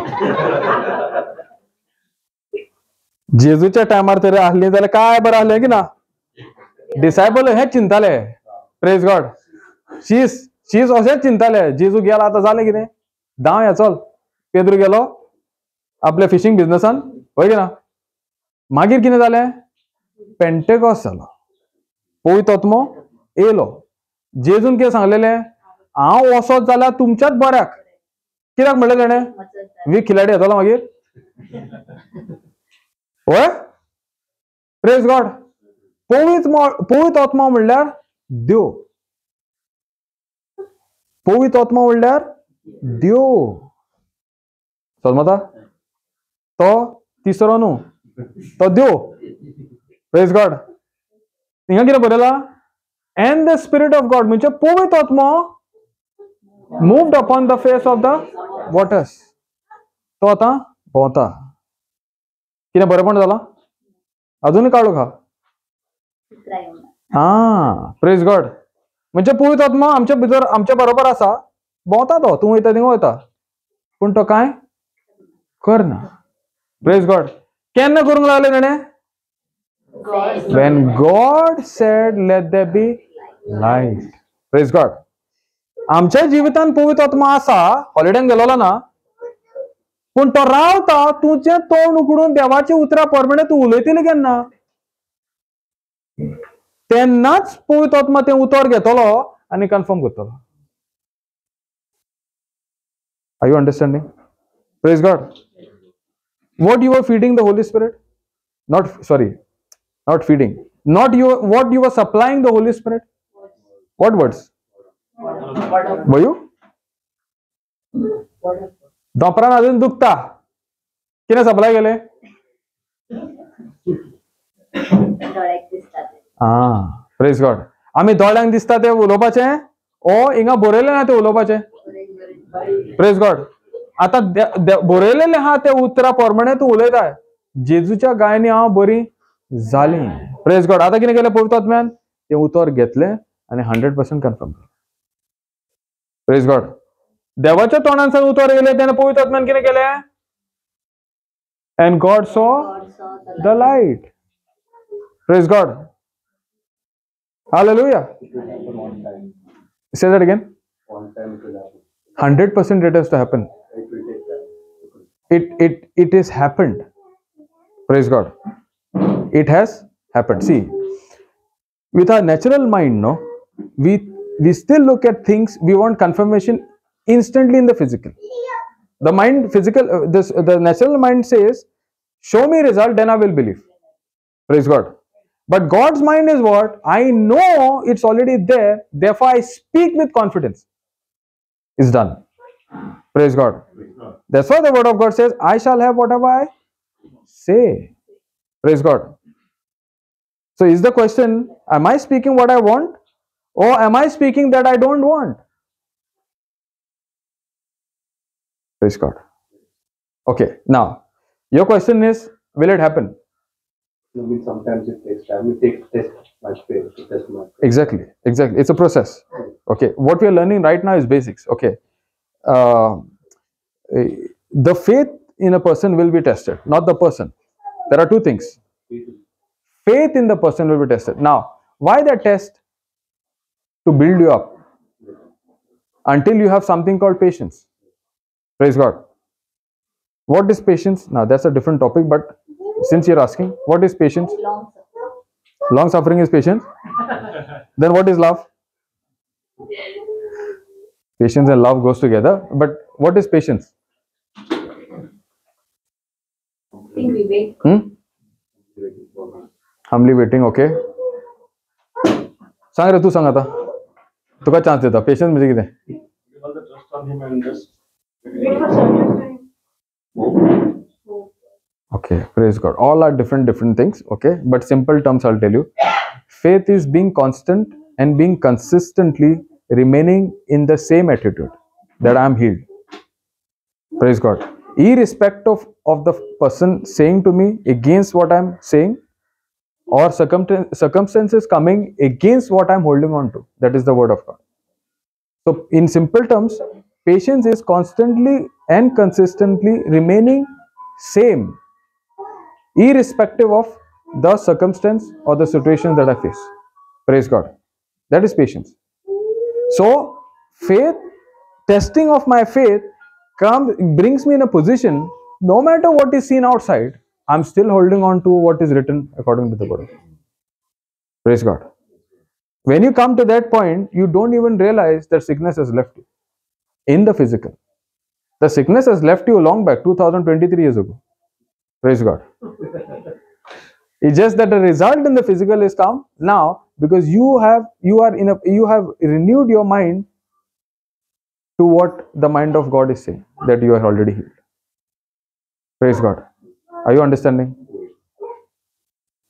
जेजूच्या टायमार तरी आहली जाल्यार काय बरें आहलें की ना? डिसायपल हेच चिंताले. प्रेज गॉड. शीस शीस अशेंच चिंताले, जेजू गेला आतां जालें कितें, धांव या चल. पेद्रू गेलो आपल्या फिशींग बिजनसान, वय की ना? मागीर कितें जालें? पेंटेकॉस्ट जालो, पवित्र आत्मो येयलो. जेजून कितें सांगलेलें? हांव वचत जाल्यार तुमच्याच बऱ्याक. कित्याक म्हणलें तेणें? वीक खिलाडी येतलो मागीर, वय? Praise God. पवित्र आत्मा म्हणल्यार देव. पवित्र आत्मा म्हणल्यार देव. समजता? तो तिसरो न्हू, तो देव. प्रेज गॉड. हिंगा कितें बरयलां? And the Spirit of God म्हणजे पवित्र आत्मा moved upon the face of the waters. तो आतां भोंवता. कितें बरेपण जालां? अजूनय काळोख आहा. आं, प्रेज गॉड. म्हणजे पवित्र आत्मा आमच्या भितर, आमच्या बरोबर आसा, भोंवता तो, तूं वयता थिंगा वयता, पूण तो कांय करना. प्रेज गॉड. केन्ना करूंक लागले तेणें? When God said, let there be light. Praise God. आमच्या जिवितान पवित्र आत्मा आसा, हॉलिडेन गेलोलो ना, पूण तो रावता तुजें तोंड उगडून देवाच्या उतरा प्रमाणे तूं उलयतली केन्ना, तेन्नाच पवित्र आत्मा तें उतर घेतलो आनी कन्फर्म करतलो. Are you understanding? Praise God. What you are feeding the Holy Spirit? Not, sorry, not feeding. Not you, what you were supplying the Holy Spirit? What words? Were you? दोपरान अजून दुखता, कितें सप्लाय केलें? आं, प्रेज गॉड. आमी दोळ्यांक दिसता तें उलोवपाचें, ओ हिंगा बरयलें ना तें उलोवपाचें. प्रेज गॉड. आतां बरयलेलें आहा तें उतरा प्रमाणे तूं उलयताय. जेजूच्या गायनी हांव बरी जाली. प्रेज गॉड. आतां कितें केलें पवित्र आत्म्यान? तें उतर घेतलें आनी 100% कन्फर्म केलें. Praise God. देवाच्या तोंडांतल्यान उतर येयलें तेन्ना पवित्र आत्म्यान कितें केलें? And God saw the light. Praise God. Hallelujah. Say that again. 100% it has to happen. It is happened. Praise God. It has happened. See, with our natural mind, no, we still look at things, we want confirmation instantly in the physical. The mind, physical, the natural mind says, show me result, then I will believe. Praise God. But God's mind is what? I know it's already there, therefore I speak with confidence. It's done. Praise God. That's why the word of God says, I shall have whatever I say. Praise God. So is the question, am I speaking what I want, or am I speaking that I don't want? Praise God. Okay, now your question is, will it happen? I mean, sometimes it takes time. It takes test my faith. To test my faith. Exactly, exactly. It's a process. Okay, what we are learning right now is basics. Okay, the faith in a person will be tested, not the person. There are two things. Faith in the person will be tested. Now, why that test? To build you up until you have something called patience. Praise God. What is patience? Now, that's a different topic, but since you're asking, what is patience? Long suffering. Long suffering is patience. Then what is love? Patience and love goes together. But what is patience? I think we wait. Humbly waiting, okay. सांग रे, तू सांग आता, तुका chance देता. Patience म्हणजे कितें? Okay, praise God. All are different things, okay? But simple terms I'll tell you. Faith is being constant and being consistently remaining in the same attitude that I am healed. Praise God. Irrespective of the person saying to me against what I'm saying, or circumstances coming against what I'm holding on to. That is the word of God. So in simple terms, patience is constantly and consistently remaining same, irrespective of the circumstance or the situation that I face. Praise God. That is patience. So faith, testing of my faith brings me in a position, no matter what is seen outside, I'm still holding on to what is written according to the word. Praise God. When you come to that point, you don't even realize that sickness has left you in the physical. The sickness has left you long back, 2023 years ago. Praise God. It's just that the result in the physical is come now because you have renewed your mind to what the mind of God is saying, that you are already healed. Praise God. Are you understanding?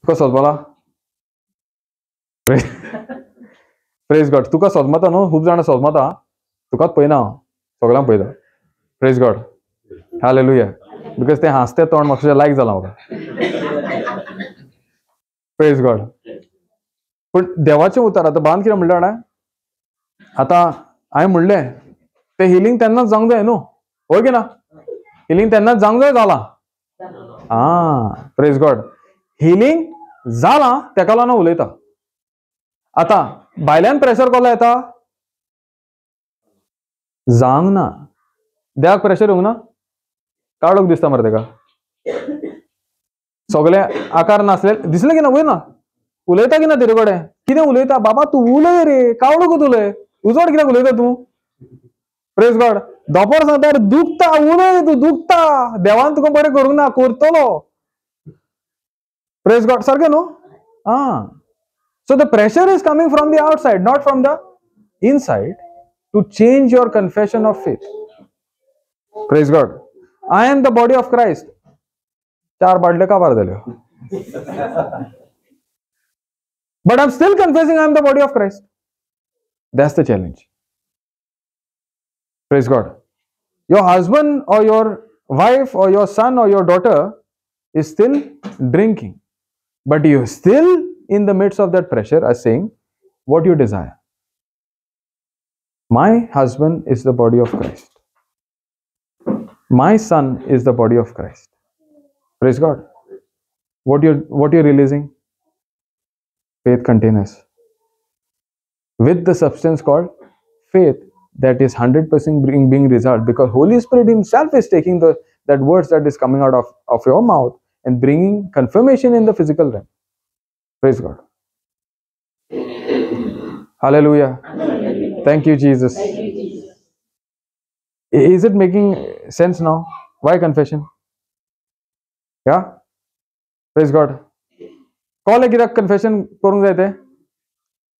तुका सोदपाला? Praise God. तुका सोदमाता न्हू, खूब जाणां सोदमाता, तुकाच पळयना हांव, सगळ्यांक पळयता. Praise God. Hallelujah. Because ते हांसते तोंड म्हाका लायक जालां म्हाका. Praise God. पूण देवाचें उतर आतां बांद कितें म्हणलें जाणा, आतां हांवें म्हणलें तें हिलींग तेन्नाच जावंक जाय न्हू, हय की ना? हिलींग तेन्नाच जावंक जाय जालां. Ah, praise God. Healing जालां तेका लागून उलयता. आतां भायल्यान प्रेशर कसलो येता? जावंक ना. देवाक प्रेशर येवंक ना? काळोख दिसता मरे तेका, सगळे आकार नासले दिसले की ना? वयर ना उलयता की ना तेजे कडेन? कितें उलयता बाबा तूं? उलय रे, कावळोकूच उलय, उजवाड कित्याक उलयता तूं? Praise God. दोपोर सांगता दुखता, उलय तूं, दुखता, देवान तुका बरें करूंक ना, करतलो. Praise God. सारकें न्हू? Ah, so the pressure is coming from the outside, not from the inside, to change your confession of faith. Praise God. I am the body of Christ. चार बाटल्यो काबार जाल्यो, but I am still confessing I am the body of Christ. That's the challenge. Praise God. Your husband or your wife or your son or your daughter is still drinking, but you still in the midst of that pressure are saying what you desire. My husband is the body of Christ. My son is the body of Christ. Praise God. What you're releasing? Faith containers with the substance called faith that is 100% being resolved, because Holy Spirit himself is taking that words that is coming out of your mouth and bringing confirmation in the physical realm. Praise God. Hallelujah. Thank you, Jesus. Thank you, Jesus. Is it making sense now? Why confession? Yeah? Praise God. कळ्ळें कित्याक confession करूंक जाय तें?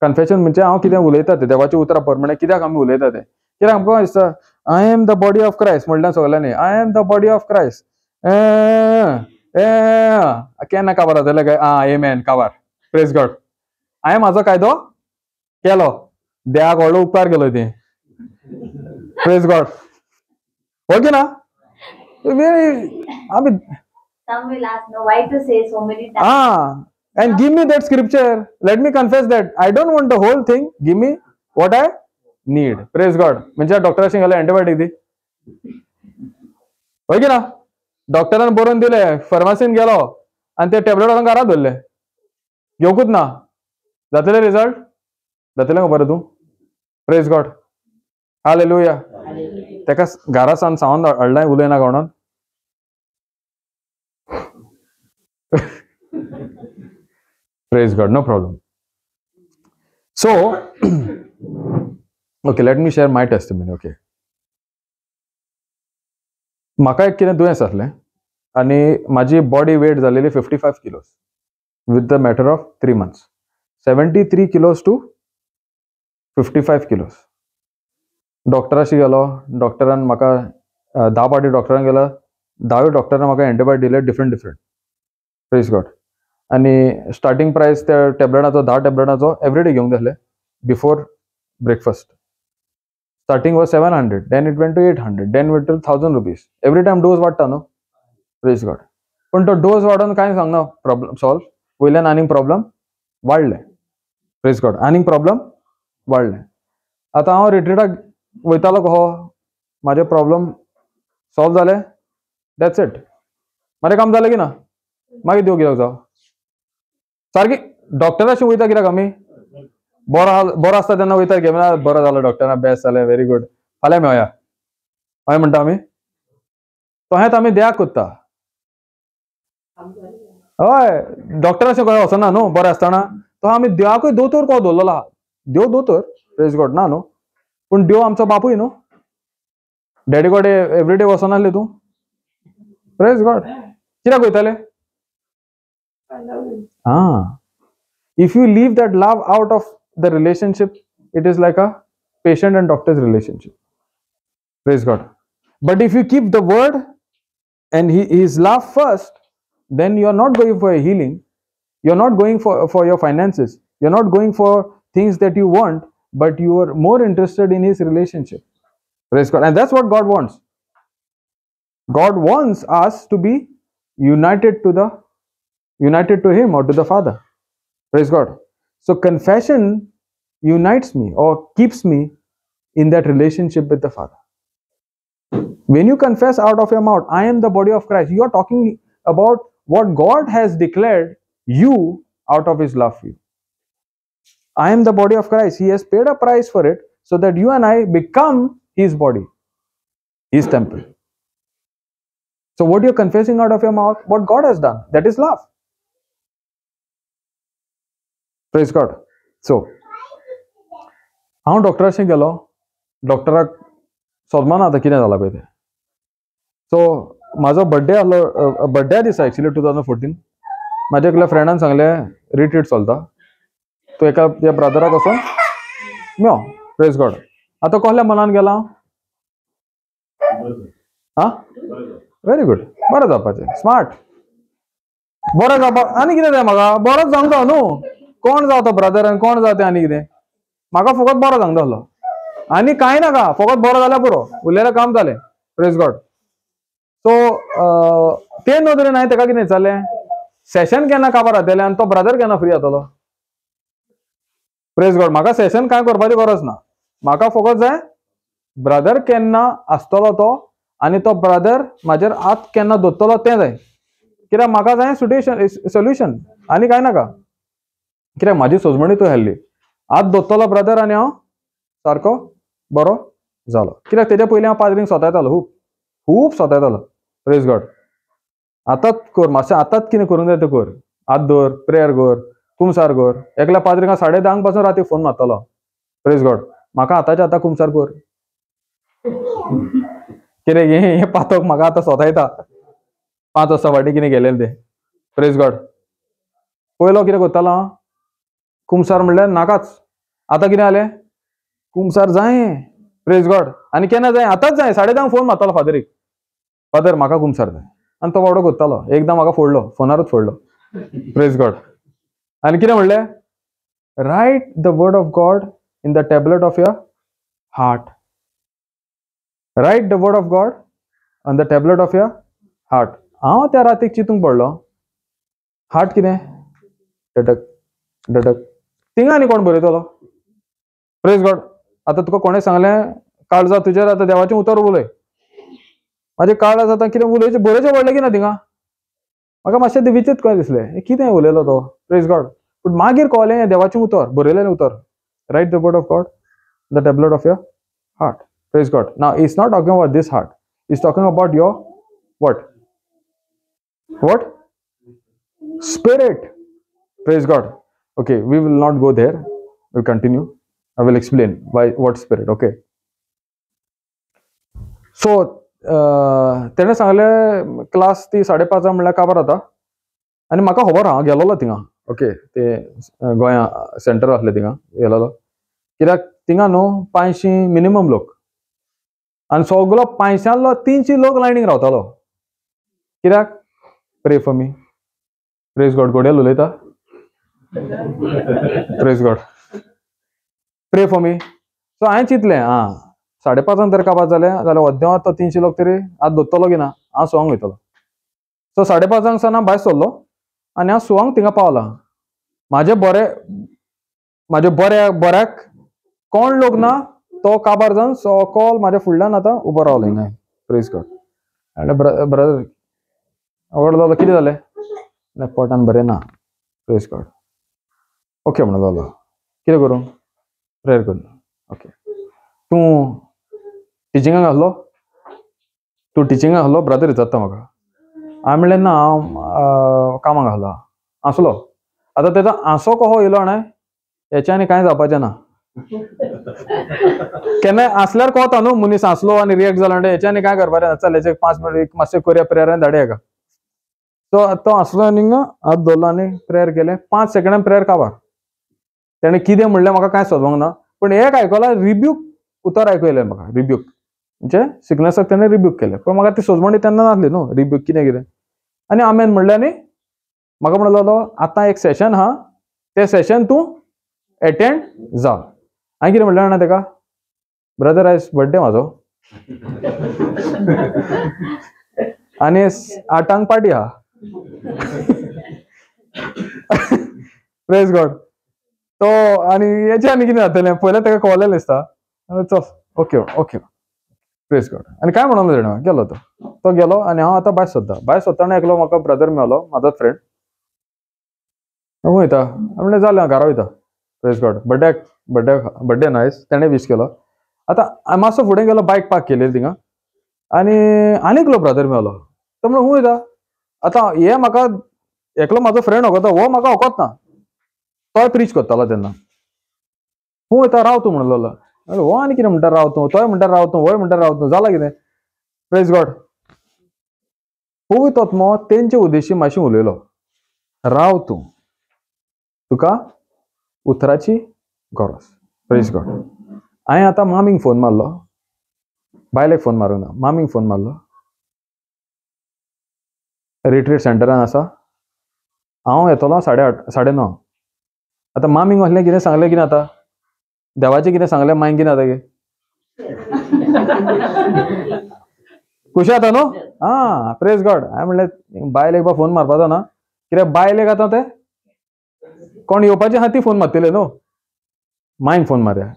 Confession म्हणजे हांव कितें उलयता तें देवाच्या उतरा प्रमाणे कित्याक आमी उलयता तें? कित्याक आमकां दिसता I am the body of Christ म्हणल्यार सगळ्यांनी I am the body of Christ. केन्ना काबार जातलें काय? आं, आमेन, काबार. Praise God. हांवें म्हाजो कायदो केलो, देवाक व्हडलो उपकार केलो ती. Praise God. हो की ना? Some will ask, no, why to say so many times? Ah, and give me that scripture. Let me confess that. I don't want the whole thing. Give me what I need. Praise God. म्हणजे डॉक्टराशी गेला antibiotic दी, हय की ना? डॉक्टरान बरोवन दिले, फार्मासीन गेलो आनी ते टॅबलेट व्हरून घरा दवरले, घेवकूच ना. जातले रिजल्ट? जातले गो बरें तूं? Praise God. Hallelujah. तेका घरा सावन सावन हाडलाय उलयना म्हणून. Praise God, no problem. So okay, let me share my testimony. Okay, म्हाका एक कितें दुयेंस आसलें आनी म्हाजी बॉडी वेट जालेली 55 kilos with the matter of 3 months. 73 kilos to 55 kilos. डॉक्टराशी गेलो, डॉक्टरान म्हाका 10 पाटी डॉक्टरान गेलो, 10 डॉक्टरान म्हाका एंटीबायोटीक दिले डिफरंट डिफरंट. Praise God. आनी स्टार्टींग प्रायस त्या टॅबलेटाचो 10 टॅबलेटाचो एवरीडे घेवंक जाय आसले before breakfast. Starting was 700, then it went to 800, then went to 1000 rupees. Every time dose वाडटा न्हू. Praise God. पूण तो डोज वाडोवन कांय सांगना प्रॉब्लम सॉल्व, वयल्यान आनीक प्रॉब्लम वाडले. प्रेज गॉड, आनीक प्रॉब्लम वाडले. आतां हांव रिट्रीटाक वयतालो कहो म्हाजे प्रॉब्लम सॉल्व जाले, that's it, म्हाजें काम जालें की ना? मागीर देव कित्याक जावं? सारकी डॉक्टराशी वयता कित्याक आमी? बरो बरो आसता तेन्ना वयता घेवन, बरो जालो डॉक्टरा, बेस्ट जालें, व्हेरी गुड, फाल्यां मेळया हय म्हणटा आमी. तशेंच आमी देवाक कोत्ता. हय, डॉक्टराशें खंय वचना न्हू बरें आसतना, तो आमी देवाकूय दोतोर कसो दवरलेलो आहा. देव दोतोर, प्रेज गॉड, ना न्हू, पूण देव आमचो बापूय न्हू. डॅडी कडेन एवरीडे वचनासले तूं? प्रेज गॉड. कित्याक वयताले? Ah, if you leave that love out of the relationship, it is like a patient and doctor's relationship. Praise God. But if you keep the word and his love first, then you are not going for a healing, you are not going for your finances, you are not going for things that you want, but you are more interested in his relationship. Praise God. And that's what God wants. God wants us to be united to him or to the Father. Praise God. So confession unites me or keeps me in that relationship with the Father. When you confess out of your mouth, I am the body of Christ, you are talking about what God has declared you out of his love for you. I am the body of Christ. He has paid a price for it so that you and I become his body, his temple. So what you are confessing out of your mouth, what God has done, that is love. Praise God. So, हांव डॉक्टराशी गेलो, डॉक्टराक सोदमाना आतां कितें जालां पळय तें. So म्हाजो birthday आहलो, बड्ड्या दिसा एक्चुली 2014 म्हाज्या एकल्या फ्रेंडान सांगलें रिट्रीट चलता, तूं एका त्या ब्रदराक वचोन मेव. प्रेज गॉड. आतां कसल्या मनान गेला? आं, व्हेरी गुड, बरें जावपाचें, स्मार्ट, बरें जावपाक आनी कितें जाय म्हाका? बरोच जावंक जाय न्हू. कोण जाव तो ब्रदर आनी कोण जाव तें आनी कितें, म्हाका फकत बरो जावंक जाय आसलो आनी कांय नाका, फकत बरो जाल्यार पुरो, उरलेलें काम जालें. Praise God. सो ते नदरेन हांवें तेका कितें विचारलें, सेशन केन्ना काबार जातलें आनी तो ब्रदर केन्ना फ्री जातलो? प्रेज गॉड. म्हाका सेशन कांय करपाची गरज ना, म्हाका फकत जाय ब्रदर केन्ना आसतलो तो आनी तो ब्रदर म्हाजेर हात केन्ना दवरतलो तें जाय. कित्याक म्हाका जाय सुटेशन सोल्युशन आनी कांय नाका. कित्याक म्हाजी सोजमणी तूं आहली, हात दवरतलो ब्रदर आनी हांव सारको बरो जालो. कित्याक तेज्या पयलीं हांव पाद्रींक सोतायतालो, खूब खूब सोतायतालो. प्रेज गॉड. आतांच कर मातशें, आतांच कितें करूंक जाय तें कर, हात दवर, प्रेयर कर, कुमसार कर. एकल्या पाद्रीक हांव 10:30 पासून राती फोन मारतालो. प्रेज गॉड. म्हाका आतांच्या आतां कुमसार कर, कितें हें पातक म्हाका आतां सोतायता, 5 वर्सां फाटीं कितें गेलें तें. प्रेज गॉड. पयलो कितें करतालो हांव, कुमसार म्हणल्यार नाकाच. आतां कितें जालें, कुमसार जाय. प्रेज गॉड. आनी केन्ना जाय? आतांच जाय. 10:30 फोन मारतालो फादरीक, फादर म्हाका कुमसार जाय. आनी तो बावडो करतालो. एकदां म्हाका फोडलो, फोनारूच फोडलो. प्रेज गॉड. आनी कितें म्हणलें, write the word of God in the tablet of your heart. Write the word of God on the tablet of your heart. हांव त्या रातीक चिंतूंक पडलो, हार्ट कितें, डडक डडक, थिंगा आनी कोण बरयतलो? Praise God. आतां तुका कोणें सांगलें काळजा तुजेर आतां देवाचें उतर उलय, म्हाजें काळज आतां कितें उलयचें बरोवचें पडलें की ना थिंगा? म्हाका मातशें विचित्र कशें दिसलें, कितें उलयलो तो? Praise God. पूण मागीर कळ्ळें हें देवाचें उतर, बरयलेलें उतर. Write the word of God the tablet of your heart. Praise God. Now it's not talking about this heart, it's talking about your what? What? Spirit. Praise God. Okay, we will not go there, will continue. I will explain why what spirit. Okay, so तेणें सांगलें class ती 5:30 म्हणल्यार काबार जाता आनी म्हाका खबर हांव गेलोलो थिंगा. ओके, ते गोंया सेंटर आसलें थिंगा गेलोलो, कित्याक थिंगा न्हू 500 मिनिमम लोक आनी सगलो 500 300 लोक लायनीक रावतालो. कित्याक? Pray for me. Praise God. गोडेल उलयता. Praise God. Pray for me. So हांवें चिंतलें आं 5:30 तर काबार जालें जाल्यार अद्दें तो 300 लोक तरी हात धरतलो की ना, हांव 6 वयतलो. सो 5:30 सान हांव भायर सरलो आनी हांव 6 थिंगा पावलां. म्हाजे बरे म्हाजे बऱ्याक कोण लोक ना, तो काबार जावन सकल म्हाज्या फुडल्यान आतां उबो रावलो हिंगा. Praise God. आनी ब्रदर व्हड जालो, कितें जालें? पोटान बरें ना. Praise God. Okay म्हणून जालो, कितें करूं? प्रेयर करूं. ओके, तूं टिचिंगाक आसलो? तूं टिचिंगाक आसलो? ब्रदर विचारता म्हाका. हांवें म्हणलें ना, हांव कामाक आसलो. आसलो. आतां तेजो आंसो कसो येयलो जाणा, हेच्या आनी कांय जावपाचें ना. केन्नाय आसल्यार कळता न्हू मनीस आसलो आनी रिएक्ट जालो म्हणटा हेच्या आनी कांय करपाचें ना, चल हेचे 5 मिनट मातशें करुया प्रेयर आनी धाडया हेका. तो आसलो आनी हात दवरलो आनी प्रेयर केलें. 5 सेकंडान प्रेयर काबार. तेणें कितें म्हणलें म्हाका कांय समजोंक ना, पूण एक आयकलां, रिब्यूक उतर आयकयलें म्हाका. रिब्यूक म्हणजे सिकनसाक तेणें रिब्यूक केलें, पूण म्हाका ती सोजमणी तेन्ना नासली न्हू रिब्यूक कितें कितें. आनी आमेन म्हणलें आनी म्हाका म्हणलो जालो आतां एक सेशन आहा, तें सेशन तूं एटेंड जा. हांवें कितें म्हणलें जाणा तेका, ब्रदर आयज बड्डे म्हाजो आनी 8 पार्टी आहा. Praise God. तो आनी हेचें आनी कितें जातलें पयलें तेका कळलेलें दिसता. चल ओके ओके. Praise God. आनी काय म्हणून तेणें गेलो तो, तो गेलो आनी हांव आतां भायर सोदता. भायर सोदतना एकलो म्हाका ब्रदर मेळ्ळो, म्हाजो फ्रेंड. वयता म्हणलें जालें हांव घरा वयता. Praise God. बड्ड्याक बड्डे नायस, तेणें वीश केलो. आतां मातसो फुडें गेलो, बायक पार्क केली थिंगा आनी आनी एकलो ब्रदर मेळ्ळो. तो म्हणलो खूंय वयता? आतां हे म्हाका एकलो म्हाजो फ्रेंड वखता, हो म्हाका वखत ना, तोय प्रीच करतालो तेन्ना. खूंय वयता? राव तूं म्हणलो. हो आनी कितें म्हणटा राव तूं, तोय म्हणटा राव तूं, होय म्हणटा राव तूं, जालां कितें? Praise God. पवित्र आत्मो तेंचे उद्देशी मातशें उलयलो, राव तूं, तुका उतराची गरज. Praise God. हांवें आतां मामीक फोन मारलो, बायलेक फोन मारूंक ना, मामीक फोन मारलो. रिट्रीट सेंटरान आसा, हांव येतलो 8:30 9:30. आतां मामीक असलें कितें सांगलें कितें आतां देवाचें कितें सांगलें मागीर कितें जाता गे? खुशी जाता न्हू? आं, प्रेज गॉड. हांवें म्हणलें बायलेक बा फोन मारपाचो ना, कित्याक बायलेक आतां ते कोण येवपाचें आहा ती फोन मारतले न्हू. मायन फोन मारया.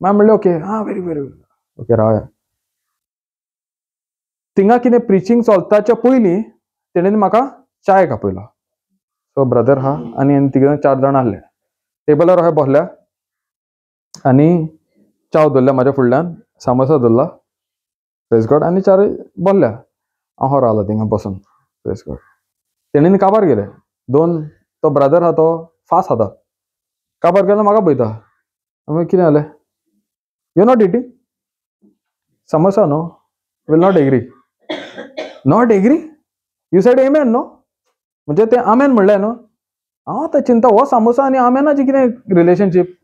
माय म्हणलें ओके, आं व्हेरी व्हेरी ओके रावया. थिंगा कितें प्रिचींग चलताच्या पयलीं तेणेन म्हाका चायक आपयलो. सो ब्रदर आहा आनी तिगे 4 जाण आसले. टेबलार अशें बसल्या आनी चाव दवरल्या म्हाज्या फुडल्यान, सामोसा दवरला. Praise God. आनी 4 बसल्या. हांव रावलो थिंगा बसून. Praise God. तेणेन काबार गेले 2, तो ब्रदर आहा तो फास्ट खाता, काबार गेलो म्हाका पळयता. मागीर कितें जालें? You not eating samosa न्हू? Will not agree. Not agree? You said amen न्हू? म्हणजे तें आमेन म्हणलें न्हू. हांव आतां चिंता, हो सामोसा आनी आमेनाची कितें रिलेशनशीप?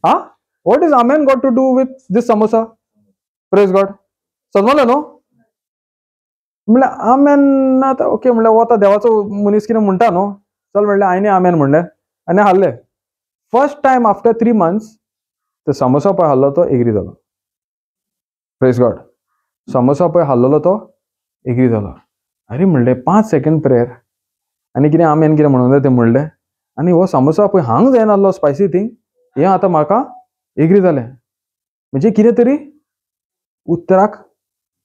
आं, what is amen got to do with this samosa? Praise God. समजलें न्हू? म्हणल्यार आमेन आतां ओके म्हणल्यार हो आतां देवाचो मनीस कितें म्हणटा न्हू, चल म्हणलें हांवें आमेन म्हणलें आनी हाडलें. फर्स्ट टायम आफ्टर 3 मंथ्स तो सामोसा पळय हाडलो, तो एग्री जालो. Praise God. सामोसा पळय हाल्लोलो तो एग्री जालो. अरे म्हणलें 5 सेकंड प्रेयर आनी कितें आमेन कितें म्हणूंक जाय तें म्हणलें आनी हो सामोसा पळय हांग जायना स्पायसी थिंग हें आतां म्हाका एग्री जालें. म्हणजे कितें तरी उतराक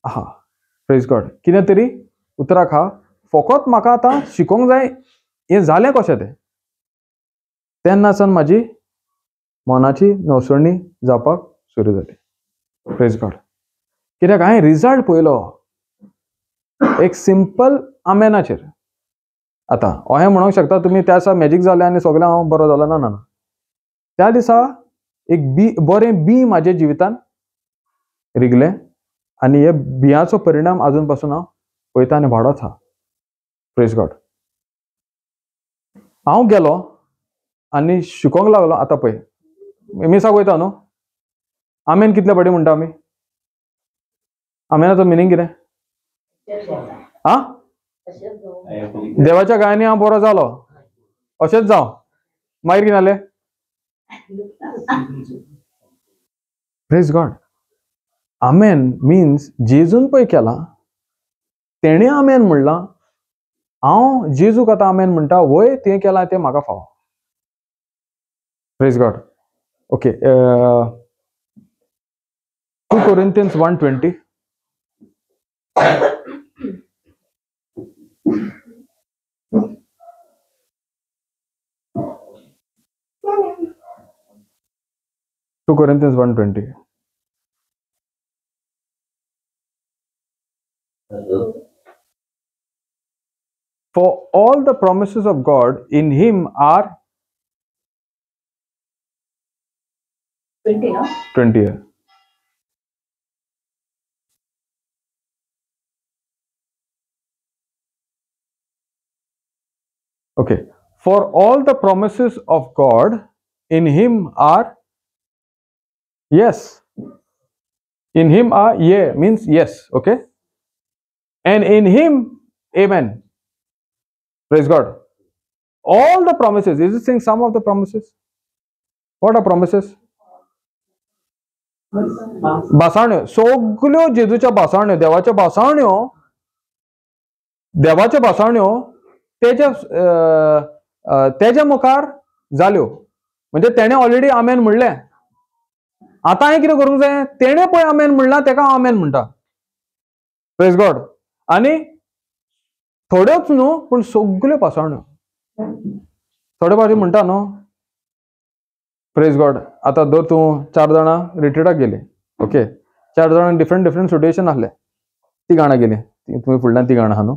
आहा. प्रेज गॉड. कितें तरी उतराक आहा, फकत म्हाका आतां शिकोंक जाय हें जालें कशें तें. तेन्नासान म्हाजी मनाची नवसरणी जावपाक सुरू जाली. प्रेज गॉड. कित्याक हांवें रिजल्ट पळयलो एक सिंपल आमेनाचेर. आतां अहें म्हणूंक शकता तुमी त्या दिसा मॅजीक जालें आनी सगळें हांव बरो जालो. ना ना ना, त्या दिसा एक बी बरें बी म्हाज्या जिवितान रिगलें आनी हे बियांचो परिणाम आजून पासून हांव पळयता आनी वाडत आहा. Praise God. हांव गेलो आनी शिकोंक लागलो. आतां पळय मिसाक वयता न्हू, आमेन कितले फावटी म्हणटा आमी? आमेनाचो मिनींग कितें? आं, देवाच्या गायांनी हांव बरो जालो अशेंच जावं. मागीर कितें जालें? Praise God. आमेन मिन्स जेजून पळय केलां तेणें आमेन म्हणलां, हांव जेजूक आतां आमेन म्हणटा, वय तें केलां तें म्हाका फावो. Praise God. Okay, 2 Corinthians 1:20. 2 Corinthians 1:20. For all the promises of God in him are 20, no? 20. Yeah. Okay. For all the promises of God in him are yes. In him are yea means yes. Okay. And in him, amen. Praise God. All the promises. Is it saying some of the promises? What are promises? भासाण्यो. सगल्यो जेजूच्या भासाण्यो, देवाच्या भासाण्यो, देवाच्या भासाण्यो तेज्या तेज्या मुखार जाल्यो. म्हणजे तेणें already आमेन म्हणलें. आतां हांवें कितें करूंक जाय? तेणें पळय आमेन म्हणलां तेका हांव आमेन म्हणटा. Praise God. आनी थोड्योच न्हू पूण सगल्यो भासाण्यो. थोडे फावटी म्हणटा न्हू. Praise God. आतां धर तूं 4 जाणां रिट्रीटाक गेली. ओके, 4 जाणां डिफरंट डिफरंट सिट्युएशन आसलें. 3 जाणां गेलीं, तुमी फुडल्यान 3 जाणां आहा न्हू,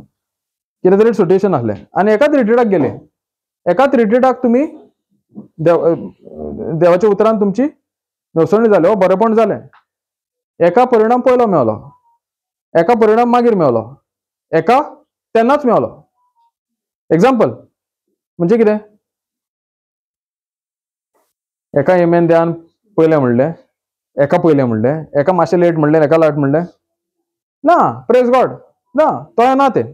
कितें तरी सिट्युएशन आसलें आनी एकाच रिट्रीटाक गेले. एकाच रिट्रीटाक तुमी देवाच्या उतरान तुमची नवसरणी जाली, हो बरेपण जालें. एका परिणाम पयलो मेवलो, एका परिणाम मागीर मेवलो, एका तेन्नाच मेवलो. एग्जाम्पल म्हणजे कितें? एका एमेन द्यान पयलें म्हणलें, एका पयलें म्हणलें, एका मातशें लेट म्हणलें, एका लाट म्हणलें ना. प्रेज गॉड. ना तो ना तें.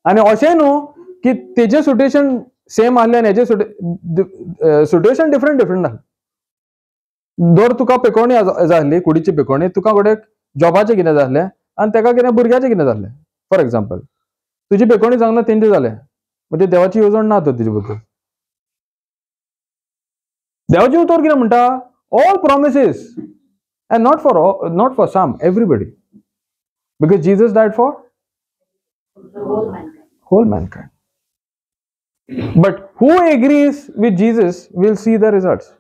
आनी अशें न्हू की तेजें सिट्युएशन सेम आहलें आनी हेजें सिट्युएशन डिफरंट डिफरंट आहलें. दर तुका पेकोवणी जाय आहली, कुडीची पेकोवणी, तुका घडये जॉबाचें कितें जाय आहलें आनी तेका कितें भुरग्याचें कितें जाय आहलें. फॉर एग्जाम्पल तुजी पेकोवणी जावंक ना तेंचें जालें, म्हणजे देवाची येवजण ना तर तुजे बद्दल. देवाचें उतर कितें म्हणटा? All promises and not for some, everybody, because Jesus died for whole mankind. But who agrees with Jesus will see the results,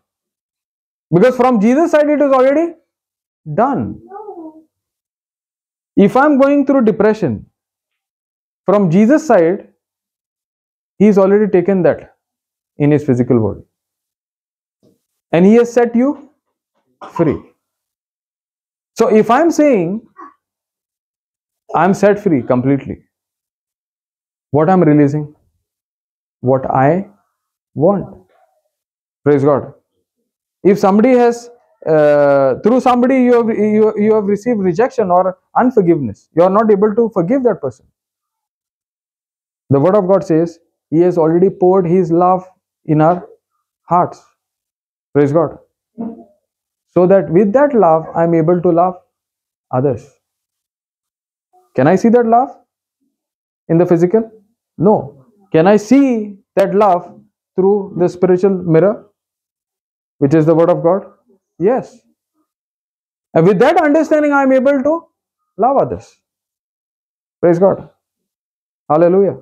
because from Jesus side it is already done. If I am going through depression, from Jesus side he has already taken that in his physical body and he has set you free. So if I am saying I am set free completely, what I am releasing? What I want. Praise God. If somebody has through somebody you have received rejection or unforgiveness, you are not able to forgive that person. The word of God says he has already poured his love in our hearts. Praise God. So that with that love I am able to love others. Can I see that love in the physical? No. Can I see that love through the spiritual mirror, which is the word of God? Yes. And with that understanding, I am able to love others. Praise God. Hallelujah.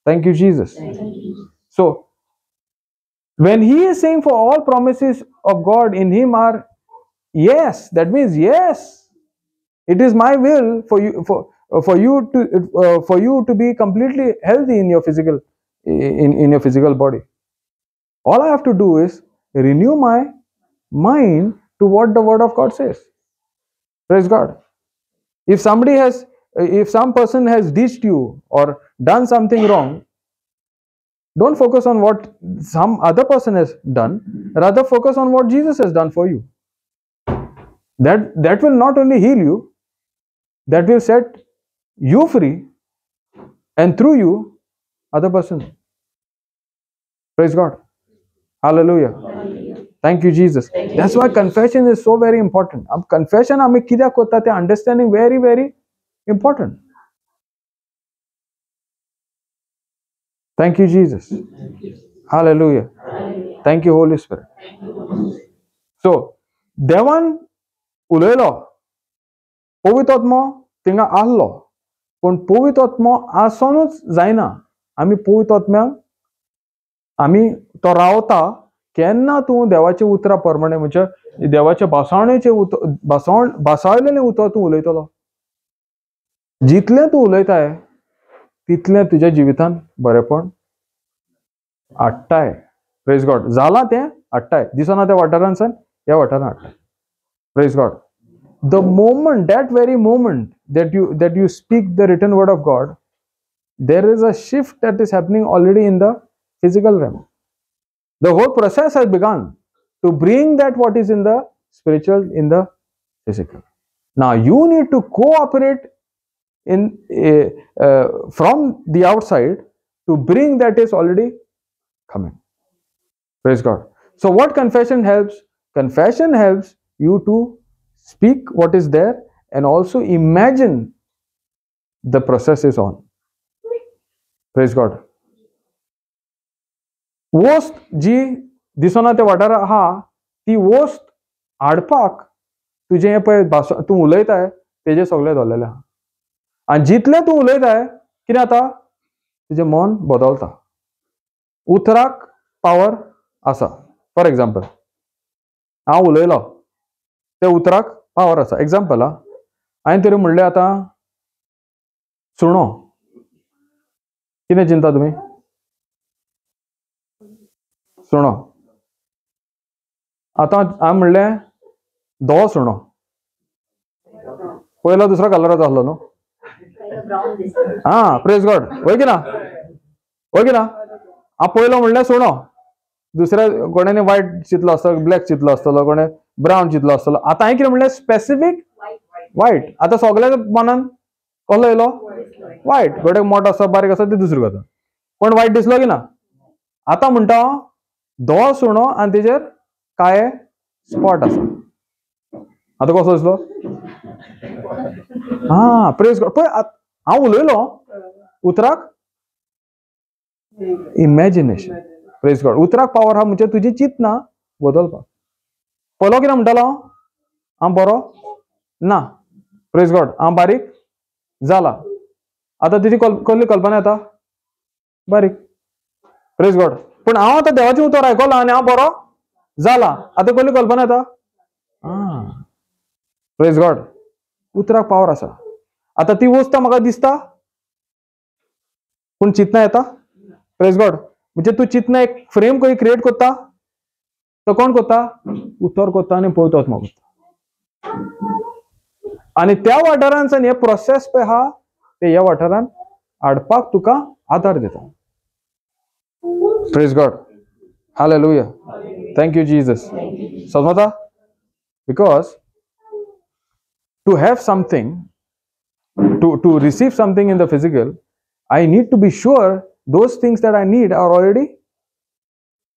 Thank you, Jesus. Thank you. So, when he is saying for all promises of God in him are yes, that means yes. It is my will for you for you to be completely healthy in your physical in your physical body. All I have to do is renew my mind to what the word of God says. Praise God. If somebody has, if some person has ditched you or done something wrong, don't focus on what some other person has done. Rather focus on what Jesus has done for you. That will not only heal you, that will set you free, and through you, other person. Praise God. Hallelujah. Hallelujah. Thank you, Jesus. Thank you, That's why Jesus. Confession is so very important. Confession, आमी कित्याक करता ते understanding very, very important. Thank you, Jesus. Hallelujah. Hallelujah. Thank you, Holy Spirit. So, देवान उलयलो, पवित्र आत्मो थिंगा आहलो, पूण पवित्र आत्मो आसोनूच जायना. आमी पवित्र आत्म्याक आमी तो रावता केन्ना तूं देवाच्या उतरा प्रमाणे, म्हणजे देवाच्या भासावणेचे उतर, भासावलेलें उतर तूं उलयतलो. जितलें तूं उलयताय तितलें तुज्या जिवितान बरेपण हाडटाय. प्रेज गॉड. जालां तें हाडटाय, दिसना त्या वाठारांतल्यान ह्या वाठारान हाडटाय. Praise God. The moment, that very moment that you speak the written word of God, there is a shift that is happening already in the physical realm. The whole process has begun to bring that what is in the spiritual in the physical. Now you need to cooperate in from the outside to bring that is already coming. Praise God. So what confession helps? Confession helps you to speak what is there and also imagine the process is on. Praise God. वस्त जी दिसना ते वाठार आहा ती वस्त हाडपाक तुजें हें पळय भास तूं उलयताय तेजें सगळें दवरलेलें आहा. आनी जितलें तूं उलयताय कितें जाता, तुजें मन बदलता. उतराक पावर आसा. फॉर एग्जाम्पल, हांव उलयलो त्या उतराक पावर आसा. एग्जाम्पल हा, हांवें तरी म्हणलें आतां सुणो, कितें चिंता तुमी? सुणो. आतां हांवें म्हणलें धवो सुणो, पयलो दुसरो कलराचो आसलो न्हू. हा, प्रेज गॉड. वय की ना, वय की ना? हांव पयलो म्हणलें सुणो, दुसऱ्या कोणें वायट चिंतलो आसतलो, ब्लॅक चिंतलो आसतलो, कोणें ब्रावन चिंतलो आसतलो. आतां हांवें कितें म्हणलें, स्पेसिफीक वायट. आतां सगळ्या मनान कसलो येयलो? वायट. गोडे मोठो आसा बारीक आसा ती दुसरी गजाल, कोण वायट दिसलो की ना? आतां म्हणटा हांव धवो सुणो आनी तेजेर काळे स्पॉट आसा. आतां कसो दिसलो? हा, प्रेज गॉड. पळय हांव उलयलो उतराक इमॅजिनेशन. Praise God. उतराक पावर आहा म्हणजे तुजी चिंतना बदलपाक. पयलो कितें म्हणटालो हांव? हांव बरो ना. प्रेज गॉड. हांव बारीक जाला. आतां तुजी कसली कल्पना येता? बारीक. Praise God. पूण हांव आतां देवाचें उतर आयकलां आनी हांव बरो जाला. आतां कसली कल्पना येता? प्रेज गॉड. उतराक पावर आसा. आतां ती वस्त म्हाका दिसता पूण चिंतना येता. प्रेज गॉड. म्हणजे तूं चिंतना एक फ्रेम खंय क्रिएट करता, तो कोण करता? उतर करता आनी पवित्र आत्मो करता. आनी त्या वाठारांतल्यान हे प्रोसेस पळय आहा ते ह्या वाठारान हाडपाक तुका आदार दिता. Praise God. Hallelujah. Thank you, Jesus. समजता? Because to have something, to receive something in the physical, I need to be sure those things that I need are already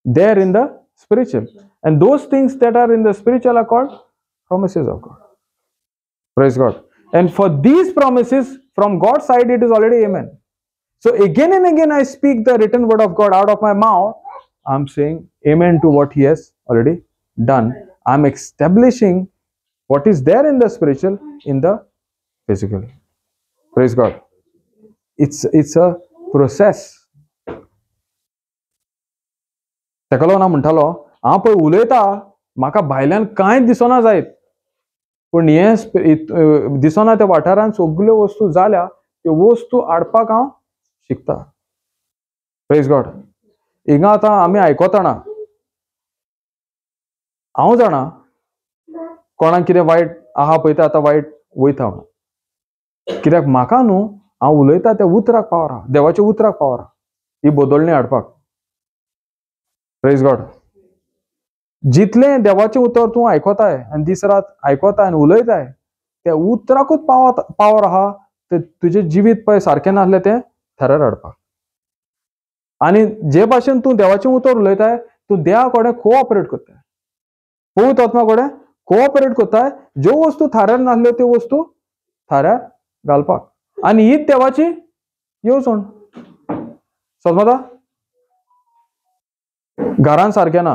there in the spiritual. And those things that are in the spiritual are called promises of God. Praise God. And for these promises from God's side it is already amen. So again and again I speak the written word of God out of my mouth. I am saying amen to what he has already done. I am establishing what is there in the spiritual in the physical. Praise God. It's a process. ताका लागून हांव म्हणटालो, हांव पळय उलयता म्हाका भायल्यान कांय दिसना जायत, पूण हें दिसना त्या वाठारान सगल्यो वस्तू जाल्या त्यो वस्तू हाडपाक हांव शिकता. प्रेज गॉड. हिंगा आतां आमी आयकतना हांव जाणा कोणाक कितें वायट आहा पळय तें आतां वायट वयता म्हणून, कित्याक म्हाका न्हू हांव उलयता त्या उतराक पावर आहा, देवाच्या उतराक पावर आहा ही बदलणी हाडपाक. Praise God. जितलें देवाचें उतर तूं आयकताय आनी दीस रात आयकताय आनी उलयताय त्या उतराकूच पावर आहा ते तुजें जिवीत पळय सारकें नासलें तें थरार हाडपाक. आनी जे भाशेन तूं देवाचें उतर उलयताय तूं देवा कडेन कोऑपरेट करताय, पवित्र आत्मा कडेन कोऑपरेट करताय, ज्यो वस्तू थाऱ्यार नासल्यो त्यो वस्तू थाऱ्यार घालपाक. आनी हीच देवाची येवजण. समजता? घरान सारकें ना,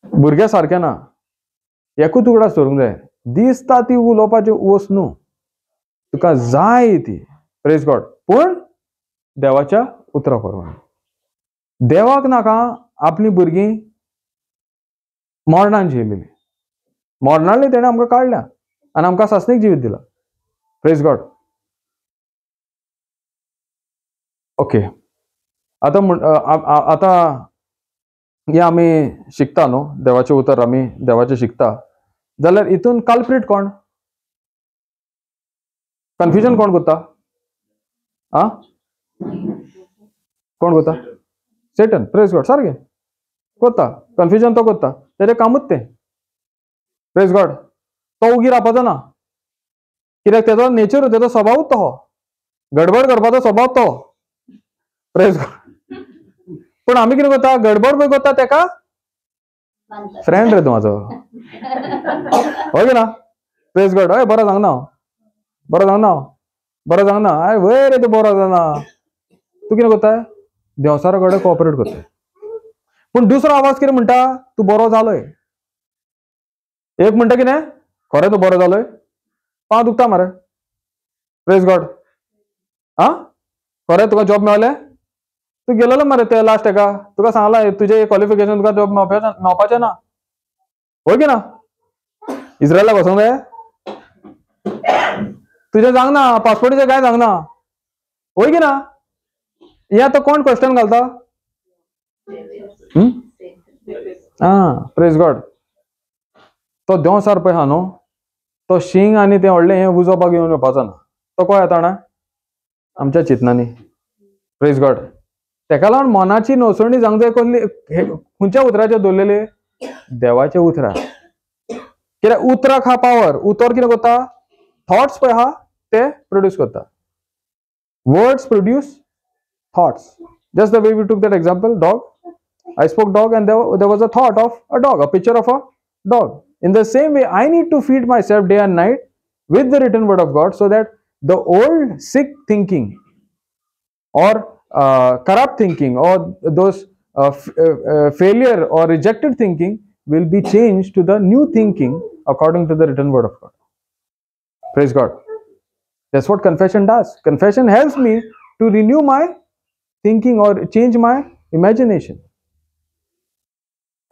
भुरग्या सारकें ना, एकूच उगडास दवरूंक जाय, दिसता ती उलोवपाची वस्त न्हू, तुका जाय ती. प्रेज गॉड. पूण देवाच्या उतरा प्रमाणे. देवाक नाका आपलीं भुरगीं मरणान झेलिल्लीं, मरणांतली तेणें आमकां काडल्या आनी आमकां सासणीक जिवीत दिला. Praise God. Okay, आतां आतां हें आमी शिकता न्हू, देवाचें उतर आमी देवाचें शिकता जाल्यार हितून कल्प्रीट कोण? कन्फ्युजन कोण करता? आं, कोण करता? सेटन. प्रेज गॉड. सारकें करता कन्फ्युजन, तो करता, तेजें कामूच तें. प्रेज गॉड. तो उगी रावपाचो ना, कित्याक तेजो नेचर, तेजो स्वभावूच तो, गडबड करपाचो स्वभाव तो. Praise God. पूण आमी कितें करता, गडबड पळय करता तेका फ्रेंड रे तूं म्हाजो, हय की ना? प्रेज गॉड. हय, बरो सांगना, बरो सांगना, बरो सांगना, हय वय रे तूं बरो जाना. तूं कितें करता? देवसारा कडेन कोऑपरेट करता. पूण दुसरो आवाज कितें म्हणटा? तूं बरो जालोय. एक म्हणटा कितें, खरें तूं बरो जालोय, पांव दुखता मरे. Praise God. आं, खरें तुका जॉब मेळ्ळें, तूं गेलेलो मरे ते लास्ट एका, तुका सांगलां तुजें क्वॉलिफिकेशन तुका जॉब मेळपाचें ना, हय की ना? इस्रायलाक वचोंक जाय, तुजें सांगना, पासपोर्टीचें कांय सांगना, हय की ना? हें आतां कोण क्वेश्चन घालता? आं, प्रेज गॉड. तो देंवसार पळय आहा न्हू, तो शींग आनी तें व्हडलें हें उजोवपाक घेवन येवपाचो ना, तो कोण येता ना आमच्या चिंतनांनी. Praise God. तेका लागून मनाची नवसणी जावंक जाय कसली, खंयच्या उतराचेर दवरलेली? देवाच्या उतरार. कित्याक उतराक आहा पावर. उतर कितें करता? थॉट्स पळय आहा ते प्रोड्यूस करता. Words produce thoughts. Just the way we took that example, dog. I spoke dog and there was a thought of a dog, a picture of a dog. In the same way, I need to feed myself day and night with the written word of God, so that the old sick thinking or corrupt thinking or those failure or rejected thinking will be changed to the new thinking according to the written word of God. Praise God. That's what confession does. Confession helps me to renew my thinking or change my imagination.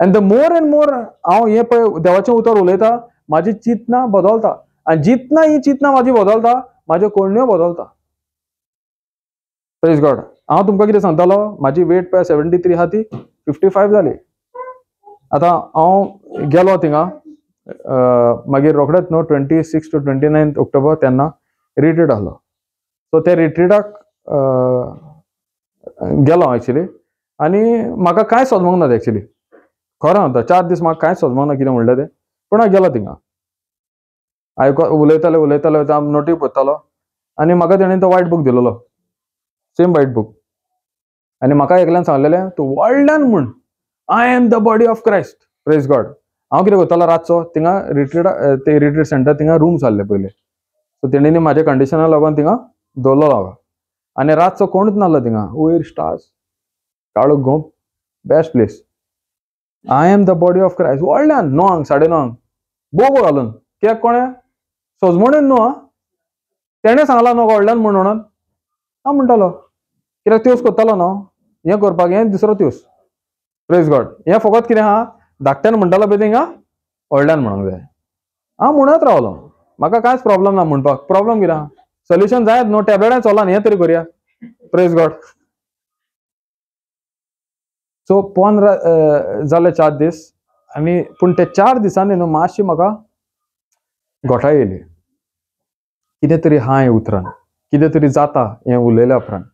And the more and more हांव हें पळय देवाचें उतर उलयता, म्हाजी चिंतना बदलता, आनी जितना ही चिंतना म्हाजी बदलता, म्हाज्यो कोण्यो बदलता. Praise God. हांव तुमकां कितें सांगतालो, म्हाजी वेट पळय 73 आहा ती 55 जाली. आतां हांव गेलो थिंगा, मागीर रोखडेच न्हू 26 to 29 October तेन्ना रिट्रीट आहलो. सो त्या रिट्रीटाक गेलो एक्चुली, आनी म्हाका कांय सोदमोंक ना एक्चुली, खरें सांगता 4 दीस म्हाका कांय सोदमोंक ना कितें म्हणलें तें. पूण हांव गेलो थिंगा, आयको उलयताले उलयताले हांव नोटी पळयतालो, आनी म्हाका तेणें तो वायट बूक दिलेलो, सेम वायट बूक. आनी म्हाका एकल्यान सांगलेलें, तूं व्हडल्यान म्हूण I am the body of Christ. Praise God. हांव कितें करतालो रातचो थिंगा रिट्रीट, ते रिट्रीट सेंटर थिंगा रूम्स आहले पयले, सो तेणेनी म्हाज्या कंडिशना लागून थिंगा दवरलो म्हाका. आनी रातचो कोणूच नासलो थिंगा, वयर स्टार्स, काळो गोप, best place. I am the body of Christ. व्हडल्यान 9 9:30 बोगो घालून, कित्याक कोणें सजमणीन न्हू, आं तेणें सांगलां न्हू व्हडल्यान म्हणून हांव म्हणटालो, कित्याक त्योस करतालो न्हू हें करपाक, हें दुसरो त्योस. प्रेज गॉड. हें फकत कितें आहा, धाकट्यान म्हणटालो पळय थिंगा व्हडल्यान म्हणूंक जाय. हांव म्हणत रावलो, म्हाका कांयच प्रॉब्लम ना म्हणपाक. प्रॉब्लम कितें आहा, सोल्युशन जायत न्हू, टॅबलेटां चलना, हें तरी करुया. Praise God. सो 15 जाले 4 दीस. आनी पूण ते 4 दिसांनी न्हू मातशी म्हाका गोठाय येयली, कितें तरी आहा हें उतरान, कितें तरी जाता हें उलयल्या उपरांत.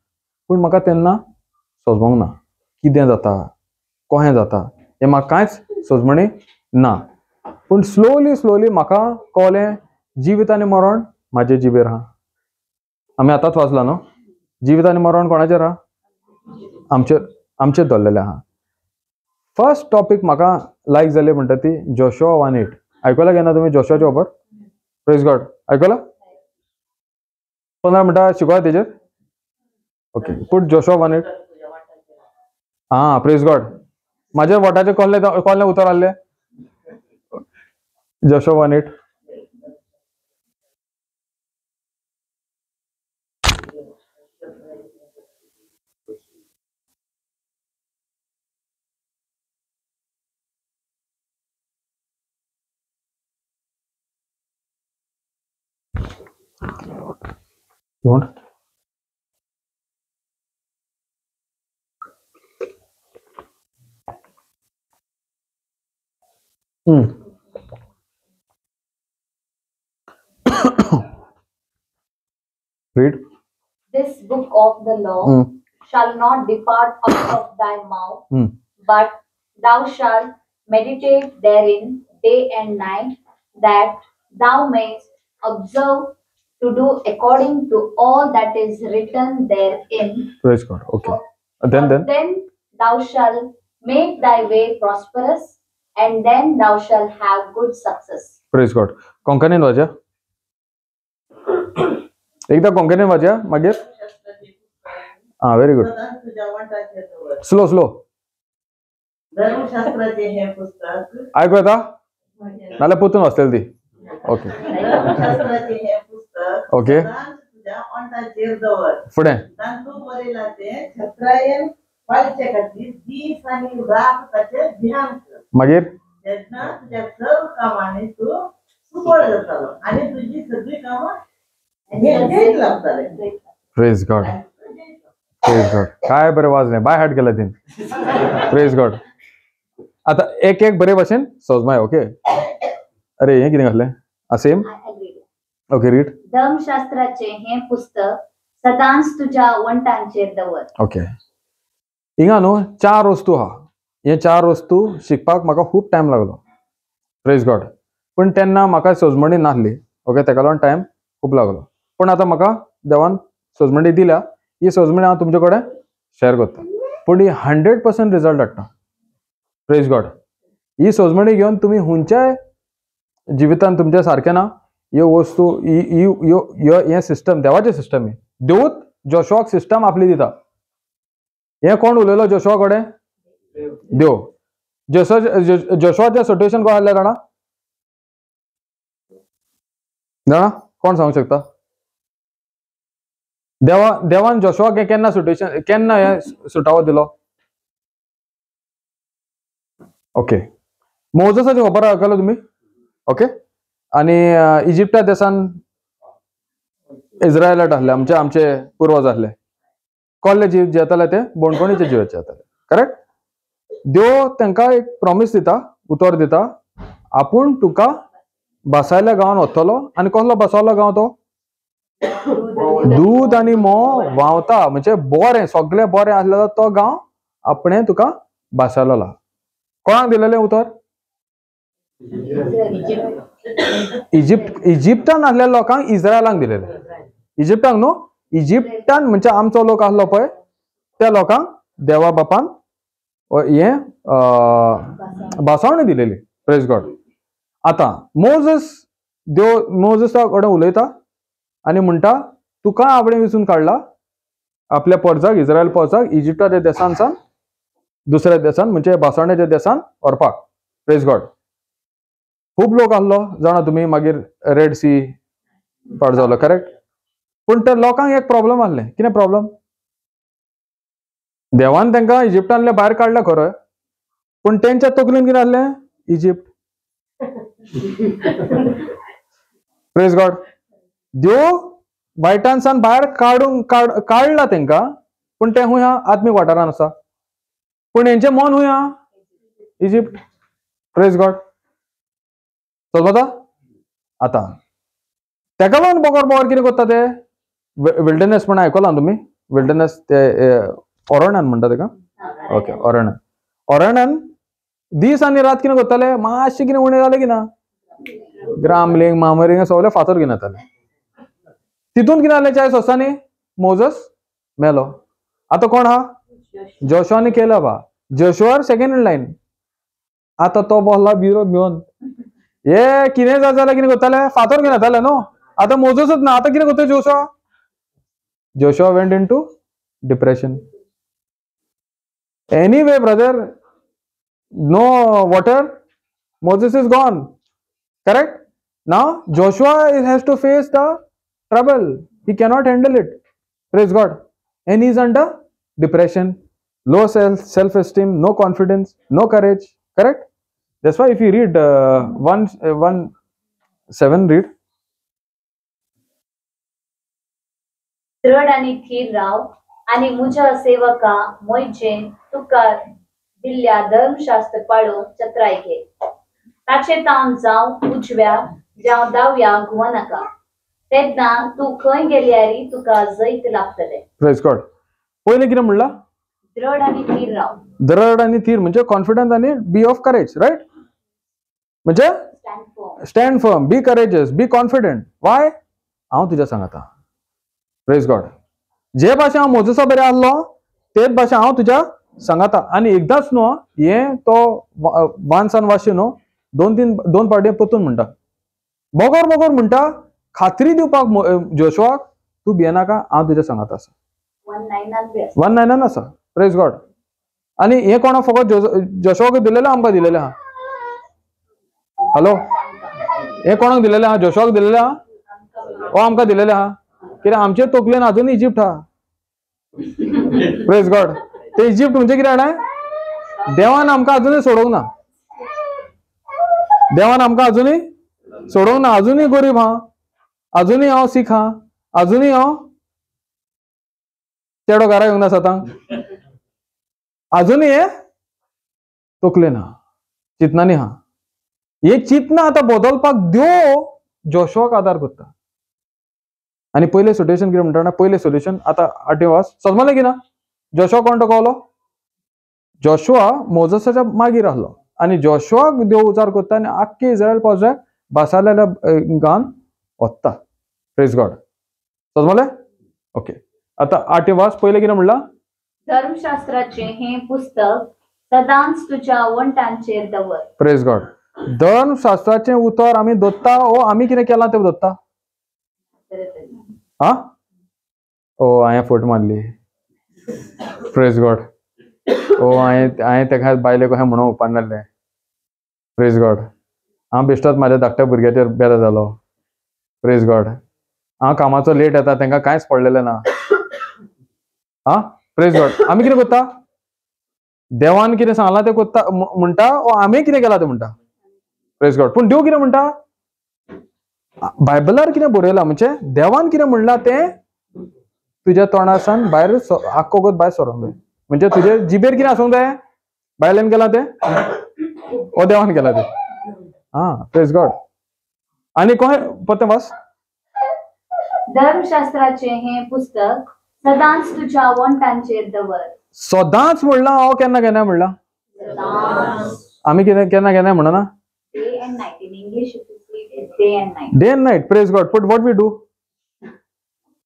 पूण म्हाका तेन्ना सजमोंक ना कितें जाता, कशें जाता हें म्हाका कांयच सजमणी ना. पूण स्लोली स्लोली म्हाका कळ्ळें जिवीत आनी मरण म्हाजे जिबेर आहा. आमी आतांच वाचला न्हू, जिवीत आनी मरण कोणाचेर आहा? आमचेर, आमचेर दवरलेलें आहा. फर्स्ट टॉपीक म्हाका लायक जाली म्हणटा ती जोशुआ 1:8. आयकला केन्ना तुमी जोशुआचे खबर? प्रेज गॉड. आयकला? 15 मिनटां शिकोया तेजेर. ओके, पूण जोशुआ 1:8. आं, प्रेज गॉड. म्हाज्या वोटाचें कोल्लें कोल्लें उतर आहलें? Joshua 1:8. You want? Read. This book of the law shall not depart out of thy mouth, but thou shalt meditate therein day and night, that thou mayest observe to do according to all that is written therein. Praise God. Okay. Then thou shalt make thy way prosperous, and then thou shalt have good success. Praise God. कोंकणीन वाचा, एकदा कोंकणीन वाचा मागीर. Ah, very good. Slow slow. धर्मशास्त्राचे हे पुस्तक आयकू येता नाल्यार परतून वाचतली ती. ओके. धर्मशास्त्राचे हे पुस्तक ओके तुझ्या ओंठाचेर दवर, फुडें तांतूं बरयलां तें छत्रायेन पाळचे खातीर दीस आनी रात ताचेर ध्यान कर. मागीर तेन्ना तुज्या सर्व कामांनी तूं सुबळ जातालो आनी तुजी सगळीं कामां जैत लाभताले. Praise God. Praise God. काय बरें वाजलें, बाय हार्ट केलें तीन. Praise God. आतां एक एक बरे भाशेन सजमाय. ओके. अरे हें कितें घातलें? Same. Okay, read. धर्मशास्त्राचे हे पुस्तक सदांच तुझ्या वंटांचेर दवर. ओके. हिंगा न्हू 4 वस्तू आहा. हे 4 वस्तू शिकपाक म्हाका खूब टायम लागलो. Praise God. पूण तेन्ना म्हाका सजमणी नासली. ओके, तेका लागून टायम खूब लागलो. पूण आतां म्हाका देवान सजमणी दिल्या, ही सजमणी हांव तुमचे कडेन शेअर करता. पूण ही 100% रिजल्ट हाडटा. Praise God. ही सजमणी घेवन तुमी हुंच्याय जिवितान तुमच्या सारकें ना ह्यो वस्तू, हें सिस्टम देवाचें सिस्टम. हें देवूच जोशुआक सिस्टम आपली दिता. हें कोण उलयलो जोशुआ कडेन? देव. जोशुआचें सिट्युएशन कोण आहलें जाणा? जाणा कोण सांगूंक शकता? देवान जोशुआक हें केन्ना सिट्युएशन, केन्ना हें सुटावो दिलो? ओके, मोजसाची खबर आयकलो तुमी? ओके. आनी इजिप्टा देसान इज्रायलाट आहले, आमचे आमचे पुर्वज आहले. कोल्ले जीव जेताले ते बोणकोणीचे जीव जेताले. करेक्ट. देव तांकां एक प्रॉमीस दिता, उतर दिता, आपूण तुका बसायल्या गांवान वतलो. आनी कसलो बसायलो गांव तो? दूद आनी म्होंव व्हांवता, म्हणजे बरें, सगळें बरें आसलेलो तो गांव आपणें तुका बसायलो. कोणाक दिलेलें उतर? इजिप्टान आसलेल्या लोकांक इज्रायलांक दिलेलें. इजिप्टाक न्हू, इजिप्टान म्हणजे आमचो लोक आसलो पळय त्या लोकांक देवा बापान हें भासावणी दिलेली. Praise God. आतां मोजस, देव मोजसा कडेन उलयता आनी म्हणटा तुका आपणें विचून काडला आपल्या पोरजाक, इस्रायल पोरजाक इजिप्ताच्या देसान सावन दुसऱ्या देसान म्हणजे बासवण्याच्या देसान व्हरपाक. प्रेज गॉड. खूब लोक आहलो जाणा तुमी, मागीर रेड सी पाड जालो, करेक्ट. पूण त्या लोकांक एक प्रॉब्लम आहलें. कितें प्रॉब्लम? देवान तांकां इजिप्तांतले भायर काडला खरो, पूण तेंच्या तकलेन कितें आहलें? इजिप्त. Praise God. देव वायटानसान भायर काडूंक काडला तांकां, पूण तें हुंय आत्मीक वाठारान आसा, पूण हेंचें मन हुंय आहा इजिप्त. Praise God. चलता आतां तेका लागून बोगर बोगर कितें करता ते विल्डरनेस म्हण आयकलां तुमी? विल्डरनेस ते ओरणान म्हणटा तेका, ओके, ओरणान. ओरणान दीस आनी रात कितें करताले? मातशें कितें उणें जालें की ना, ग्रामलिंग मामरिंग सगळे फातर घेवन येताले. तितून कितें जालें 40 वर्सांनी मोजस मेलो. आतां कोण आहा? जोशुआ आनी केलेब आहा. Joshua second in line. आतां तो बसला बिरो घेवन, हे कितें जाय जाल्यार कितें करताले? फातर घेवन येताले न्हू. आतां मोजसच ना, आतां कितें करता Joshua? Joshua went into depression. Anyway brother, no water, Moses is gone, correct? Now Joshua has to face the trouble, he cannot handle it. Praise God. And he is under depression, low self esteem, no confidence, no courage, correct? That's why if you read 1:7 read. दृढ आणि थीर राव आणि मुझ्या सेवका मोयजेन तुका दिल्ल्या धर्मशास्त्र पाळून चत्राय घे. ताचे तावन जावं उजव्या जावं दाव्या घुंव नाका, तेन्ना तूं खंय गेल्यारी तुका जैत लागतले. Praise God. पयलें कितें म्हणलां? दृढ आनी थीर राव. दृढ आनी थीर म्हणजे कॉन्फिडन्स आनी बी ऑफ करेज, रायट? म्हणजे stand firm, be courageous, be confident. Why? हांव तुज्या सांगता. Praise God. जे भाशेन हांव मोजसा बरें आहलो तेच भाशेन हांव तुज्या सांगता. आनी एकदांच न्हू हें तो वानसान वाशी न्हू दोन फावटी परतून म्हणटा, बोगर बोगर म्हणटा, खात्री दिवपाक जोशुआक, तूं भियेनाका, हांव तुज्या सांगात आसा. 1:9 आसा. Praise God. आनी हें कोणा फकत जोशुआक दिलेलें, आमकां दिलेलें आहा? हॅलो, हें कोणाक दिलेलें आहा? जोशुआक दिलेलें आहा ओ आमकां दिलेलें आहा? कित्याक आमचे तकलेन अजून इजिप्त आहा. Praise God. ते इजिप्त म्हणजे कितें जाणा? देवान आमकां अजुनूय सोडोवंक ना, देवान आमकां अजुनूय सोडोवंक ना. अजुनूय गरीब आहा, अजुनूय हांव सीख आहा, अजुनूय हांव चेडो घरा येवंक ना सतांक, अजुनूय हे तकलेन आहा, चिंतनांनी आहा. हे चिंतना आतां बदलपाक देव जोशुआक आदार करता. आनी पयलें सोल्युशन कितें म्हणटा? पयलें सोल्युशन आतां आठवे वास समजलें की ना? जोशुआ कोण तो कळ्ळो? जोशुआ मोजसाच्या मागीर आहलो आनी जोशुआक देव उचार करता आनी आख्खे इस्रायल पोरजाक बासालेल्या गांवान वता. Praise God. समजलें? ओके. आतां आठवे वास पयलें कितें म्हणलां? धर्मशास्त्राचें हें पुस्तक सदांच तुज्या वण्टांचेर दवर. Praise God. धर्मशास्त्राचें उतर आमी दोत्ता ओ आमी कितें केलां तें दोत्ता? हा, ओ हांवें फट मारली. Praise God. ओ हांवें तेका बायलेक कशें म्हणून उपान. Praise God. हांव बेश्टोच म्हाज्या धाकट्या भुरग्याचेर बेजार जालो. Praise God. हांव कामाचो लेट येता, तांकां कांयच पडलेलें ना. हा, प्रेज गॉड. आमी कितें करता? देवान कितें सांगलां तें करता म्हणटा ओ आमी कितें केलां तें म्हणटा. Praise God. पूण देव कितें म्हणटा? बायबलार कितें बरयलां म्हणजे देवान कितें म्हणलां तें तुज्या तोंडासान भायर आख्खो गोत भायर सरोंक जाय. म्हणजे तुजे जिबेर कितें आसूंक जाय? बायलेन केलां तें ओ देवान केलां तें. हा, प्रेज गॉड. आनी कोण परतें वास? धर्मशास्त्राचें हें पुस्तक सदांच तुज्या वण्टांचेर दवर. सदांच म्हणलां हांव केन्ना केन्ना म्हणलां? आमी कितें केन्ना केन्ना म्हणना? Day and night. In English it is day and night. Day and night. Praise God. But what we do?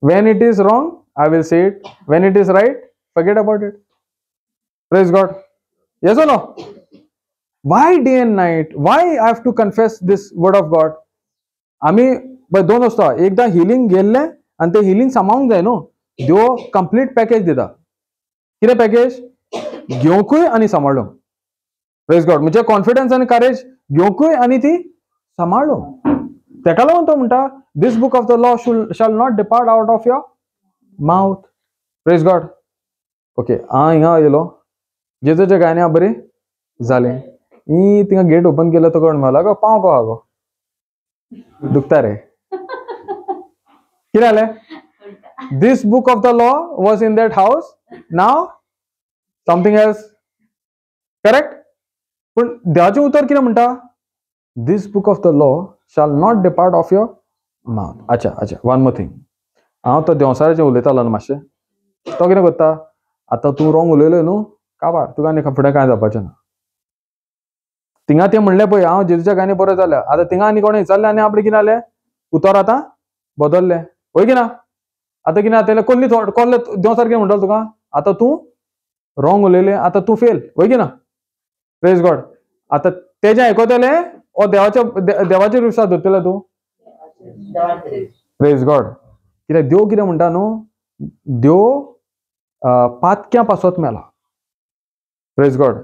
When it is wrong, I will say it. When it is right, forget about it. Praise God. Yes or no? Why day and night? Why I have to confess this word of God? आमी पळय दोन वस्तू, एकदां healing गेल्लें आनी तें healing सांबाळूंक जाय न्हू. देव कंप्लीट पॅकेज दिता. कितें पॅकेज? घेवंकूय आनी सांबाळूंक. प्रेज गॉड. म्हणजे कॉन्फिडन्स आनी करेज घेवंकूय आनी ती सांबाळूंक. तेका लागून तो म्हणटा this book of the law shall not depart out of your mouth. Praise God. Okay, हांव हिंगा येयलो, जेजूच्या गायने बरें जालें. ही थिंगा गेट ओपन केलो तो कोण म्हणलो, गो पांव गो गो दुखता रे. कितें जालें? This book of the law was in that house, now something else. Correct? पूण देवाचें उतर कितें म्हणटा? This book of the law shall not depart of your mouth. अच्छा अच्छा, वन मोर थिंग. हांव तो देंवसाराचें उलयतालो न्हू मातशें, तो कितें करता, आतां तूं रोंग उलयलो न्हू, काबार तुका आनी फुडें कांय जावपाचें ना. थिंगा तें म्हणलें पळय हांव जेजूच्या गायने बरो जाल्या. आतां थिंगा आनी कोणें विचारलें आनी आपणें कितें जालें, उतर आतां बदल्लें. वय की ना? आतां कितें जातलें, कोल्ली कोल्ले देंवचार कितें म्हणटलो तुका, आतां तूं रोंग उलयलें, आतां तूं फेल. वय की ना? प्रेज गॉड. आतां तेजें आयकतलें ओ देवाच्या देवाचेर विश्वास दवरतलें तूं? Praise God. कित्याक देव कितें म्हणटा न्हू, देव पातक्यां पासत मेला. प्रेज गॉड.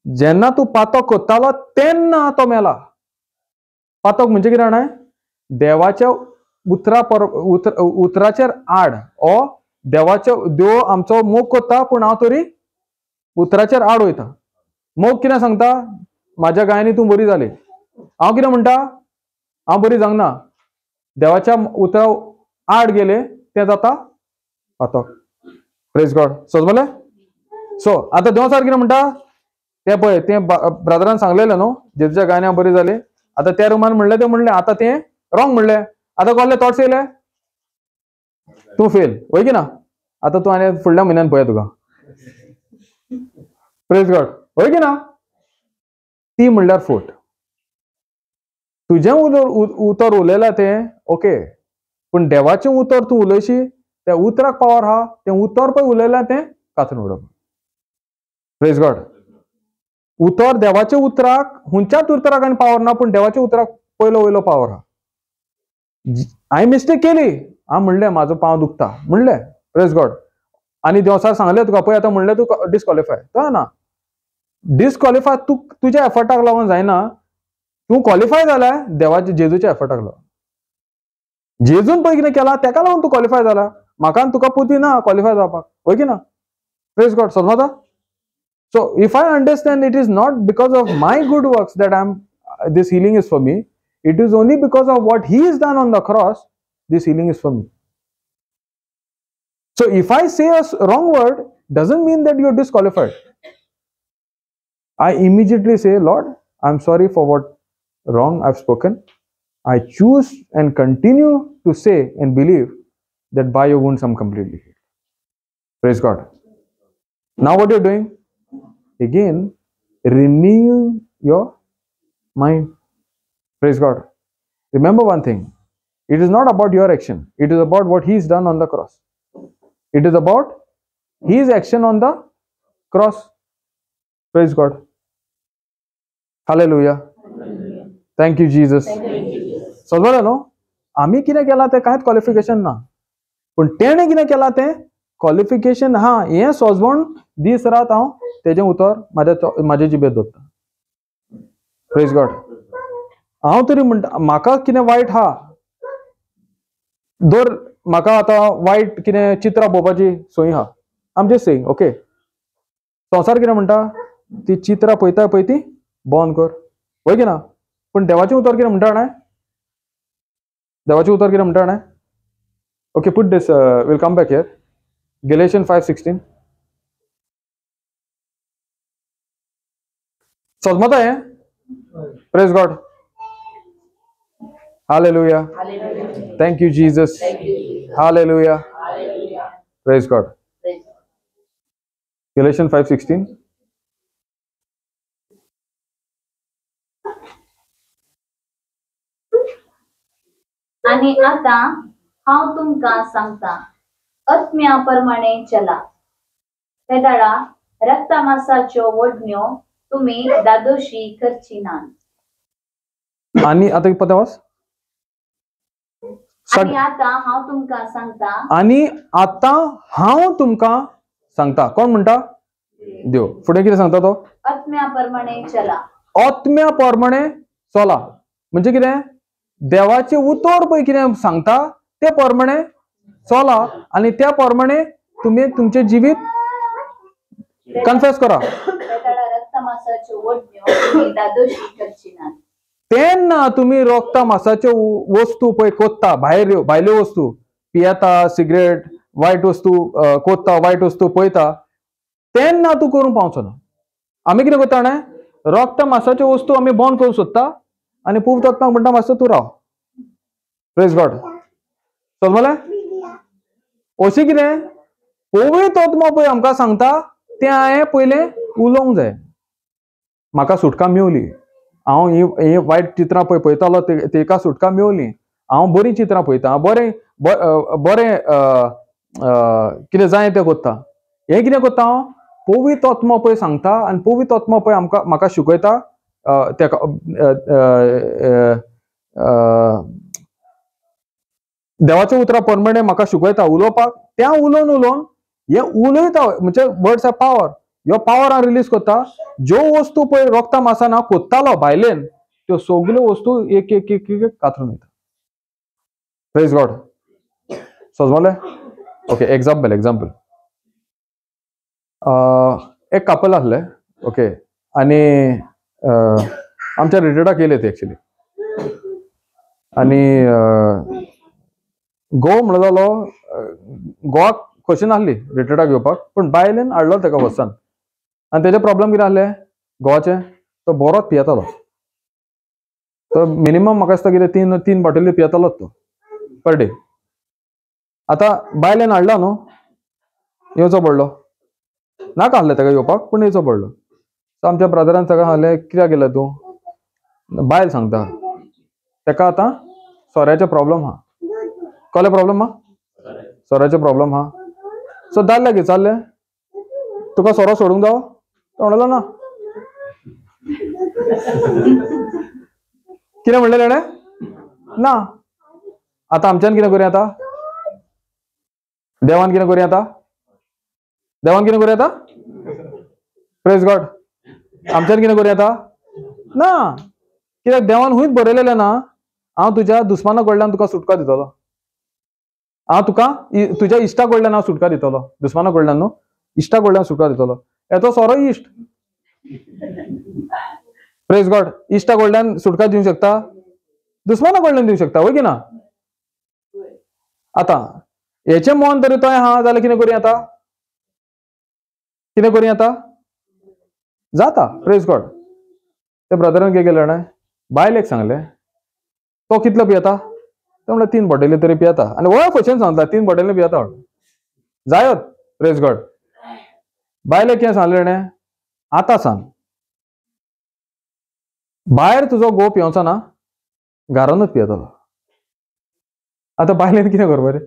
जेन्ना तूं पातक करतालो तेन्ना तो मेला. पातक म्हणजे कितें जाणा? देवाच्या उतरा पर उतराचेर आड, ओ देवाचो देव आमचो मोग करता पूण हांव तरी उतराचेर आड वयता. मोग कितें सांगता, म्हाज्या गायांनी तूं बरी जाली. हांव कितें म्हणटा, हांव बरी जावंक ना. देवाच्या उतरा आड गेले तें जाता पातक. Praise God. समजलें? सो आतां देंवचार कितें म्हणटा तें पळय, तें ब्रदरान सांगलेलें न्हू, जेजूच्या गायना बरी जाली. आतां त्या रुमान म्हणलें तें म्हणलें, आतां तें रोंग म्हणलें. आतां कसले थॉट्स येयले, तूं फेल. वय की ना? आतां तूं आनी फुडल्या म्हयन्यान पळय तुका. प्रेज गॉड. वय की ना? ती म्हणल्यार फोट. तुजें उतर उलयलां तें ओके, पूण देवाचें उतर तूं उलयशी, त्या उतराक पावर आहा, तें उतर पळय उलयलां तें कातरून उडोवप. Praise God. उतर देवाच्या उतराक हुंच्याच उतराक आनी पावर ना, पूण देवाच्या उतराक पयलो वयलो पावर आहा. हांवें मिस्टेक केली, हांव म्हणलें म्हाजो पांव दुखता म्हणलें. प्रेज गॉड. आनी देवसार सांगलें तुका पळय आतां म्हणलें तूं डिस्क्वॉलिफाय. तो ना डिस्क्वॉलिफाय, तूं तुज्या एफर्टाक लागून जायना, तूं क्वॉलिफाय जाल्या देवाच्या जेजूच्या एफर्टाक लागून. जेजून पळय कितें केलां तेका लागून तूं क्वॉलिफाय जाला. म्हाका आनी तुका पुती ना क्वॉलिफाय जावपाक. वय की ना? Praise God. समजता? So if I understand it is not because of my good works that I am this healing is for me, it is only because of what he is done on the cross this healing is for me. So if I say a wrong word doesn't mean that you are disqualified. I immediately say, Lord, I am sorry for what wrong I've spoken. I choose and continue to say and believe that by your wounds I'm completely healed. Praise God. Now what you're doing? Again, renewing your mind. Praise God. Remember one thing. It is not about your action. It is about what he's done on the cross. It is about his action on the cross. Praise God. Hallelujah. Thank you Jesus. समजलें न्हू? आमी कितें केलां तें कांयच qualification ना, पूण तेणें कितें केलां तें क्वॉलिफिकेशन आहा. हें सोजवण दीस रात हांव तेजें उतर म्हाज्या जिबेर दवरता. Praise God. हांव तरी म्हणटा म्हाका कितें वायट आहा, दर म्हाका आतां वायट कितें चित्रां पळोवपाची संवय आहा. आम जस्ट सेईंग ओके. संवसार कितें म्हणटा, ती चित्रां पळयता पळय ती बंद कर. वय की ना? पूण देवाचें उतर कितें म्हणटा जाणा? देवाचें उतर कितें म्हणटा जाणा? Okay, put this, will come back here. Galatians 5:16. समजता हें? Praise God. Hallelujah. Thank you Jesus. Hallelujah. Praise God. Galatians 5:16. आनी आतां हांव तुमकां सांगता, आत्म्या प्रमाणे चला, तेदाळा रक्तमासाच्यो वडण्यो तुमी दादोशी करची नात. आनी आतां पत्या वाच. आनी आतां हांव तुमकां सांगता, आनी आतां हांव तुमकां सांगता. कोण म्हणटा? देव. फुडें कितें सांगता तो? आत्म्या प्रमाणे चला. आत्म्या प्रमाणे चला म्हणजे कितें? देवाचें उतर पळय कितें सांगता ते प्रमाणे चला आनी त्या प्रमाणे तुमी तुमचें जिवीत कन्फेस करा. तेन्ना तुमी रक्ता मासाच्यो वस्तू पळय कोत्ता, भायर भायल्यो वस्तू पियेता, सिगरेट, वायट वस्तू कोत्ता, वायट वस्तू पळयता, तेन्ना तूं करूंक पावचो ना. आमी कितें करता जाणा? रक्त मासाच्यो वस्तू आमी बंद करूंक सोदता आनी पूव तत्वाक म्हणटा मातसो तूं राव. Praise God. समजलें? अशें कितें पवित्र आत्मो पळय आमकां सांगता तें हांवें पयलें उलोवंक जाय. म्हाका सुटका मेवली, हांव ही वायट चित्रां पळय पळयतालो तेका सुटका मेवली, हांव बरीं चित्रां पळयता, बरें बरें कितें जाय तें करता. हें कितें करता हांव? पवित्र आत्मो पळय सांगता आनी पवित्र आत्मो पळय आमकां म्हाका शिकयता तेका देवाच्या उतरा प्रमाणे म्हाका शिकयता उलोवपाक. त्या उलोवन उलोवन हे उलयता म्हणजे वर्ड्स आर पावर. ह्यो पावर हांव रिलीज करता. ज्यो वस्तू पळय रक्ता मासान हांव कोत्तालो भायलेन त्यो सगल्यो वस्तू एक एक एक एक कातरून वयता. Praise God. समजलें? ओके. एग्जाम्पल एग्जाम्पल एक कापल आसलें. ओके. आनी आमच्या रिट्रीटाक येयले ते एक्चुली. आनी घोव म्हणलो जालो, घोवाक खोशी नासली रिट्रीटाक येवपाक, पूण बायलेन हाडलो तेका वचन. आनी तेजे प्रॉब्लम कितें आसलें घोवाचें? तो बरोच पियेतालो. तो मिनिमम म्हाका दिसता कितें तीन बॉटली पियेतालोच तो पर डे. आतां बायलेन हाडलो न्हू, येवचो पडलो. नाका आसलें तेका येवपाक, पूण येवचो पडलो. सो आमच्या ब्रदरान ताका सांगलें कित्याक गेलें तूं? बायल सांगता तेका आतां सोऱ्याचो प्रॉब्लम आहा. कसले प्रॉब्लम आहा? सोऱ्याचो प्रॉब्लम आहा. सो दादल्याक विचारलें तुका सोरो सोडूंक जावो? तो म्हणलो ना. कितें म्हणलें तेणें? ना. आतां आमच्यान कितें करूया? आतां देवान कितें करूया? आतां देवान कितें करूया? आतां प्रेज गॉड. आमच्यान कितें करूया आतां? ना. कित्याक देवान हुंयच बरयलेलें ना हांव तुज्या दुस्माना कडल्यान तुका सुटका दितलो, हांव तुका तुज्या इश्टा कडल्यान हांव सुटका दितलो, दुस्माना कडल्यान न्हू, इश्टा कडल्यान सुटका दितलो. येतो सोरो इश्ट. प्रेज गॉड. इश्टा कडल्यान सुटका दिवंक शकता, दुस्माना कडल्यान दिवंक शकता, वय की ना? आतां हेचें मन तरी तो आहा जाल्यार कितें करूया आतां? कितें करूया आतां? जाता. Praise God. ते ब्रदरान कितें केलें जाणा? बायलेक सांगलें तो कितलो पियेता? तो म्हणल्यार 3 बॉटली तरी पियेता. आनी वय क्वेश्चन सांगता 3 बॉटली पियेता जायत. Praise God. बायलेक कितें सांगलें जाणा? आतां सांग, भायर तुजो घोव पिवचो ना, घरानूच पियेतलो. आतां बायलेन कितें करपाक रे?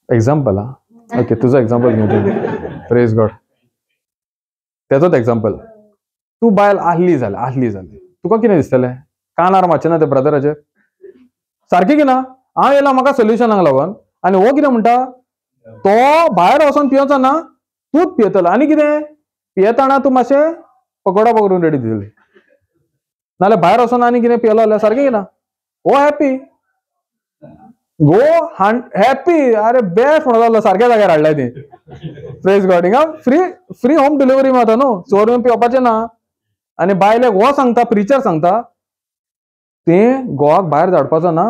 एग्जाम्पल आं. ओके, तुजो एग्जाम्पल घेवचें. Praise God. तेजोच एग्जाम्पल. तूं बायल आहली जाल्यार, आहली जाल्यार तुका कितें दिसतलें? कानार मारचें ना त्या ब्रदराचेर? सारकें की ना? हांव येयला म्हाका सोल्युशनाक लागून, आनी हो कितें म्हणटा? तो भायर वचोन पिवचो ना, तूंच पियेतलो. आनी कितें पियेतना तूं मातशें पकोडा पकडून रेडी दितली, नाल्यार भायर वचोन आनी कितें पियेलो जाल्यार सारकें की ना? हो हॅपी गो हॅपी. अरे बेस्ट म्हणून जालो, सारक्या जाग्यार हाडल्या ती. Praise God. हिंगा फ्री फ्री होम डिलिव्हरी मारता न्हू, चोरून पिवपाचें ना. आनी बायलेक हो सांगता, प्रिचर सांगता तें घोवाक भायर धाडपाचो ना,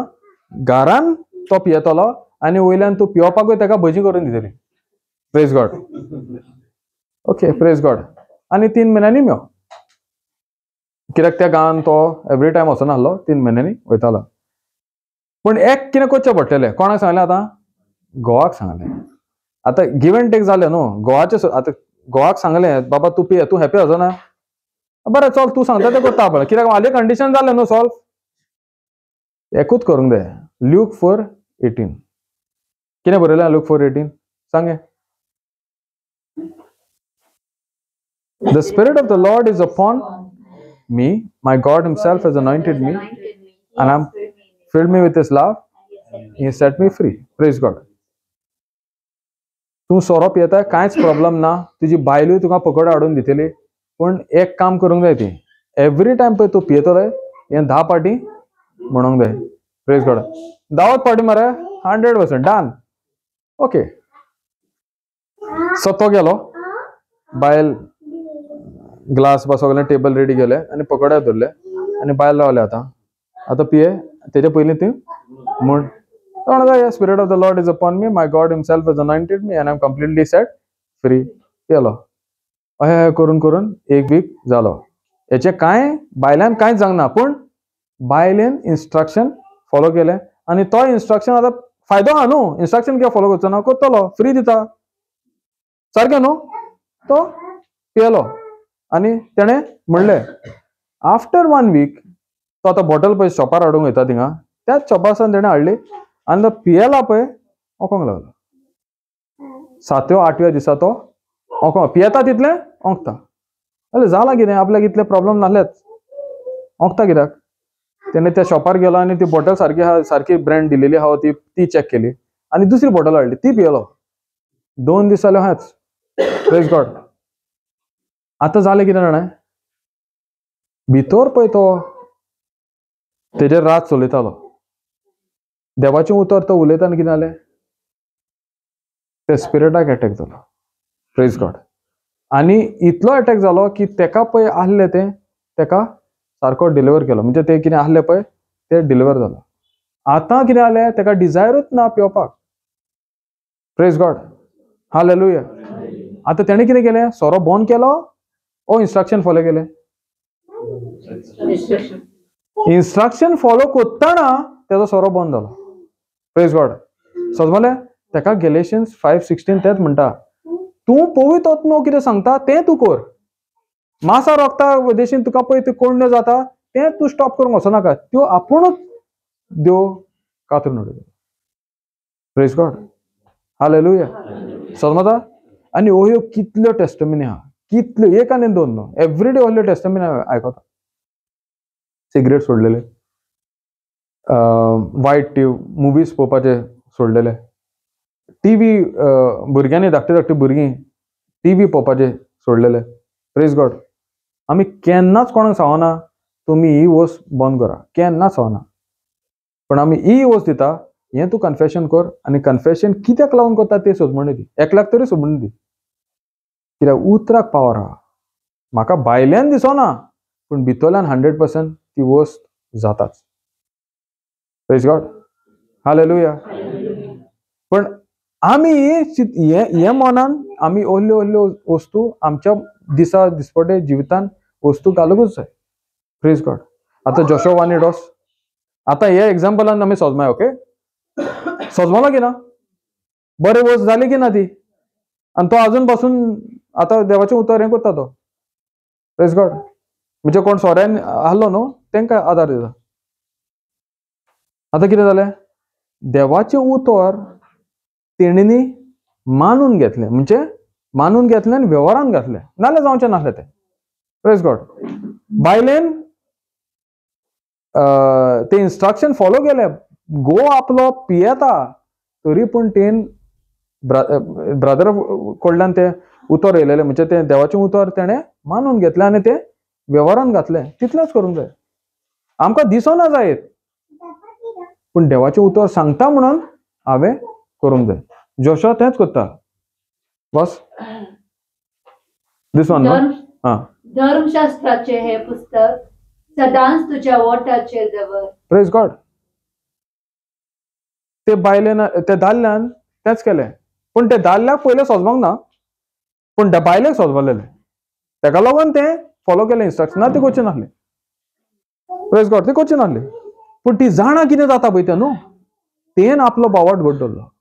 घरान तो पियेतलो आनी वयल्यान तूं पिवपाकूय तेका भजी करून दितली. Praise God. Okay, praise God. आनी 3 म्हयन्यांनी मेव. कित्याक त्या गांवान तो एवरी टायम वचनासलो, 3 म्हयन्यांनी वयतालो. पूण एक कितें करचें पडटलें. कोणाक सांगलें आतां? घोवाक सांगलें. आतां गिव एंड टेक जालें न्हू. घोवाचें आतां घोवाक सांगलें बाबा तूं पिये, तूं हॅपी वचना, बरें चल तूं सांगता तें करता पळय, कित्याक म्हाजें कंडिशन जालें न्हू सॉल्व. एकूच करूंक जाय. ल्यूक 4:18. कितें बरयलें ल्यूक 4:18? सांगे. The Spirit of the Lord is upon me, my God himself has anointed me, and I am Filled me with his love, he set me free. Praise God. तूं सोरो पियेता, कांयच प्रॉब्लम ना, तुजी बायलूय तुका पकोडो हाडून दितली, पूण एक काम करूंक जाय, ती एवरी टायम पळय तूं पियेतलो हें 10 पाटी म्हणूंक जाय. प्रेज गॉड. 10 पाटी मरे 100% डन. ओके, सो तो गेलो, बायल ग्लास बा सगळें टेबल रेडी केलें आनी पकोडे धरले आनी बायल रावले. आतां आतां पिये, तेजे पयलीं ती म्हण Spirit of the Lord is upon me, my God himself has anointed me and I am completely set free. पियेलो. अशें करून करून एक वीक जालो. हेचें कांय बायल्यान कांयच जावंक ना, पूण बायलेन इन्स्ट्रक्शन फॉलो केलें आनी तो इन्स्ट्रक्शन आतां फायदो आहा न्हू, इन्स्ट्रक्शन कित्याक फॉलो करचो ना, करतलो, फ्री दिता सारकें न्हू. तो पियेलो आनी तेणें म्हणलें आफ्टर 1 वीक तो आतां बॉटल पळय शॉपार हाडूंक वयता थिंगा, त्याच शॉपार तेणें हाडली आनी तो पियेला पळय ओंकोंक लागलो. 7व्या 8व्या दिसा तो ओंको पियेता तितलें ओंकता. जाल्यार जालां कितें, आपल्याक इतले प्रॉब्लम नासलेच, ओंकता कित्याक? तेणें त्या शॉपार गेलो आनी ती बॉटल सारकी आहा, सारकी ब्रँड दिलेली आहा ती ती चॅक केली आनी दुसरी बॉटल हाडली, ती पियेलो. 2 दीस जाले आहाच. Praise God. आतां जालें कितें जाणा, भितर पळय तो तेजेर रात चलयतालो, देवाचें उतर तो उलयता आनी कितें जालें, ते स्पिरिटाक एटॅक जालो. Praise God. आनी इतलो एटॅक जालो की तेका पळय आहलें तें तेका सारको डिलिव्हर केलो, म्हणजे ते कितें आहलें पळय तें डिलिव्हर जालो. आतां कितें जालें, तेका डिजायरूच ना पिवपाक. Praise God. हालेलुया. आतां तेणें कितें केलें, सोरो बंद केलो ओ इन्स्ट्रक्शन फॉलो केलें. इन्स्ट्रक्शन फॉलो करतना तेजो सोरो बंद जालो. Praise God. समजलें? तेका गॅलेशियन्स 5:16 तेंच म्हणटा, तूं पवित्र आत्मो कितें सांगता तें तूं कर, मासा रोगता देशीन तुका पळय त्यो कोण्ण्यो जाता तें तूं स्टॉप करूंक वचनाका, त्यो आपुणूच देव कातरून उडयता. Praise God. हालेलुया. समजता? आनी ह्यो कितल्यो टेस्टमिनी आहा, कितल्यो, एक आनी दोन न्हू, एवरीडे व्हडल्यो टेस्टमिनी आयकता. सिगरेट सोडलेले, वायट मुवीज पळोवपाचे सोडलेले, टीव्ही भुरग्यांनी धाकटी धाकटी भुरगीं टीव्ही पळोवपाचे सोडलेले. Praise God. आमी केन्नाच कोणाक सांगना तुमी ही वस्त बंद करा, केन्नाच सांगना, पण आमी ही वस्त दिता, हें तूं कन्फेशन कर. आनी कन्फेशन कित्याक लागून करता तें सोदमणी दी, एकल्याक तरी सोदमणी दी, कित्याक उतराक पावर आहा. म्हाका भायल्यान दिसना पूण भितरल्यान 100% ती वस्त जाताच. Praise God. हालेलुया. पण आमी हे मनान आमी ओल्ल्यो ओल्ल्यो वस्तू आमच्या दिसा दिसपटे जिवितान वस्तू घालूंकच जाय. Praise God. आतां जोशो वानी डॉस, आतां हे एग्जाम्पलान आमी सोजमाय. ओके, सोजमालो की ना, बरे वस्त जाली की ना ती, आनी तो आजून पासून आतां देवाचें उतर हें करता तो. Praise God. म्हणजे कोण सोऱ्यान आहलो न्हू तेंकां आदार दिता. आतां कितें जालें, देवाचें उतर तेणींनी मानून घेतलें, म्हणजे मानून घेतलें आनी वेव्हारान घातलें, नाल्यार जावचें नासलें तें. Praise God. बायलेन ते इन्स्ट्रक्शन फॉलो केलें, घोव आपलो पियेता तरी पूण तेन ब्रदर कडल्यान तें उतर येयलेलें, म्हणजे तें देवाचें उतर तेणें मानून घेतलें आनी तें वेव्हारान घातलें. तितलेंच करूंक जाय. आमकां दिसना जायत पूण देवाचें उतर सांगता म्हणून हांवें करूंक जाय. जोशो तेंच करता. बस this one. हा, धर्मशास्त्राचे हे पुस्तक सदांच तुझ्या ओठाचेर दवर. Praise God. ते बायलेन ते दादल्यान तेंच केलें, पूण ते दादल्याक पयलें सोजमांक ना, पूण त्या बायलेक सोजमालेलें, तेका लागून तें फॉलो केलें इन्स्ट्रक्शन, ना ती करचें नासलें. Praise God. ती करचें नासलें, पूण ती जाणा कितें जाता पळय तें न्हू, तेन आपलो बावट घट दवरलो.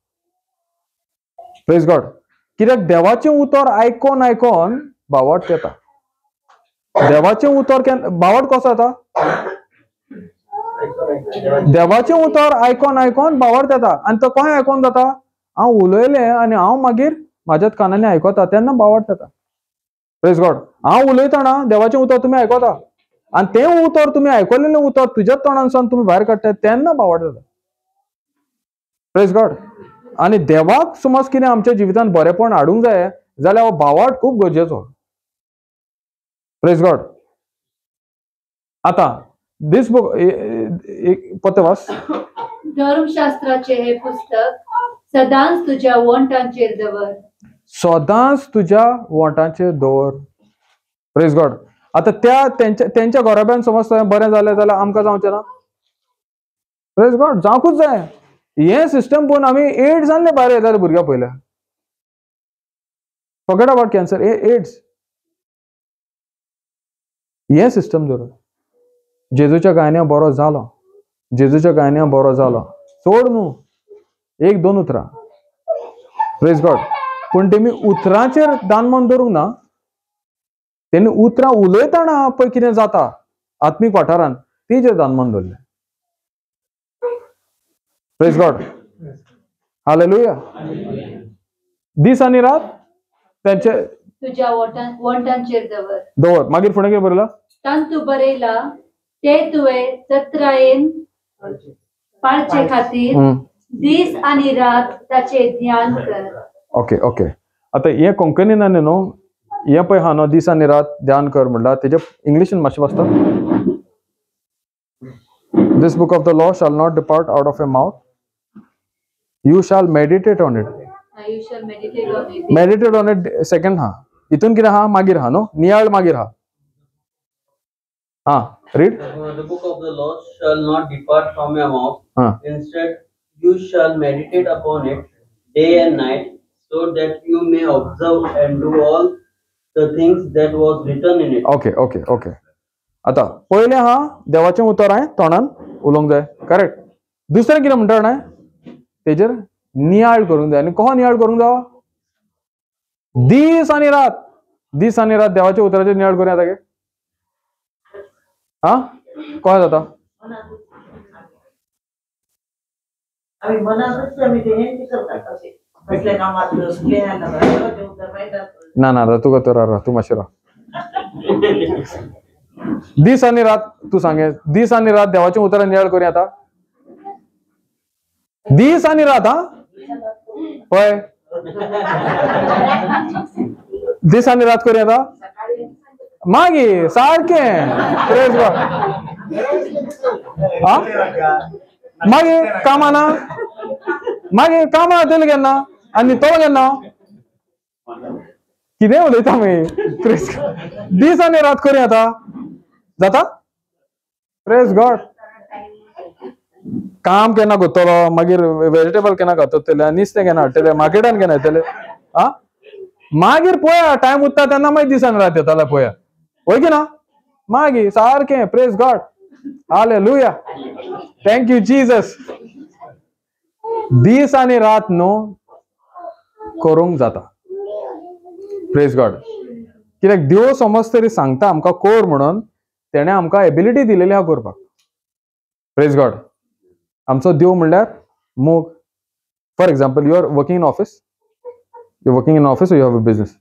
Praise God. कित्याक देवाचें उतर आयकोन आयकोन बावट येता. देवाचें उतर केन्ना बावट कसो येता? देवाचें उतर आयकोन आयकोन बावट येता. आनी तो कशें आयकोन जाता, हांव उलयलें आनी हांव मागीर म्हाज्याच कानांनी आयकता तेन्ना बावट येता. Praise God. हांव उलयतना देवाचें उतर तुमी आयकता, आनी तें उतर तुमी आयकलेलें उतर तुज्याच तोंडानसून तुमी भायर काडटात तेन्ना भावार्थ जाता. Praise God. आनी देवाक समज कितें आमच्या जिवितान बरेपण हाडूंक जाय जाल्यार हो भावार्थ खूब गरजेचो. Praise God. आतां दीस बुक एक पत्ते वास. धर्मशास्त्राचे हे पुस्तक सदांच तुझ्या वोंटांचेर दवर. सदांच तुझ्या वोंटांचेर दवर. Praise God. आतां त्या तेंच्या घराब्यान समज बरें जालें जाल्यार आमकां जावचें ना? प्रेज गॉड, जावंकूच जाय. हें सिस्टम पळोवन आमी एड्स आणले भायर येताले भुरग्यां पयल्या. फॉरगेट अबाउट कॅन्सर, एड्स हें सिस्टम धरून जेजूच्या गायन्या बरो जालो, जेजूच्या गायन्या बरो जालो, सोड न्हू एक दोन उतरां. Praise God. पूण तेमी उतरांचेर दानमन दवरूंक ना, तेणी उतरां उलयतना पळय कितें जाता आत्मीक वाठारान तेजेर दानमन दवरलें. Praise God. Hallelujah. दीस आनी रात त्यांचे तुझ्या वोंटांचेर दवर दवर. मागीर फुडें कितें बरयलां? तांतू बरयला ते तुवें चत्रायेन पाळचे खातीर दीस आनी रात ताचे ध्यान कर. Okay okay. आतां हें कोंकणीन न्हू हें पळय हा न्हू दीस आनी रात ध्यान कर म्हणल्यार तेजे इंग्लिशीन मातशें वाचता. This book of the law shall not depart out of your mouth. You shall meditate on it. You shall meditate on it. Meditate on it second हा. इतून कितें हा मागीर हा न्हू नियाळ मागीर हा. हा read. The book of the law shall not depart from your mouth. Instead, you shall meditate upon it day and night, so that you may observe and do all the things that was written in it. Okay, okay, okay. आता पयलें हा देवाचें उतर हांवें तोंडान उलोवंक जाय, correct. दुसरें कितें म्हणटा जाणा, तेजेर नियाळ करूंक जाय. आनी कसो नियाळ करूंक जाय? दीस आनी रात, दीस आनी रात देवाच्या उतराचेर नियाळ करूं येता गे? हा कशें जाता? ना ना तुका तर राव, तूं मातशें राव. दीस आनी रात तूं सांगे, दीस आनी रात देवाच्या उतरान नियाळ करूं येता? दीस आनी रात. हा पळय, दीस आनी रात करूं येता? मागीर सारकें. Praise God. हा मागीर कामां ना, मागीर कामां जातलीं केन्ना आनी न्हिदतलो केन्ना? कितें उलयता मागीर? Praise God. दीस आनी रात करूं येता? जाता? Praise God. काम केन्ना करतलो? मागीर वेजिटेबल केन्ना घाततले, नुस्तें केन्ना हाडटले, मार्केटान केन्ना येतले? आ मागीर पळया टायम उरता तेन्ना मागीर दिसान रात येताले पळया, वय की ना? मागीर सारकें. Praise God. Hallelujah. Thank you Jesus. दीस आनी रात न्हू करूंक जाता. Praise God. कित्याक देव समज तरी सांगता आमकां कर म्हणून, तेणें आमकां एबिलिटी दिलेली आहा करपाक. Praise God. आमचो देव म्हणल्यार मोग. For example, you are working in office, you working in office, you have a business,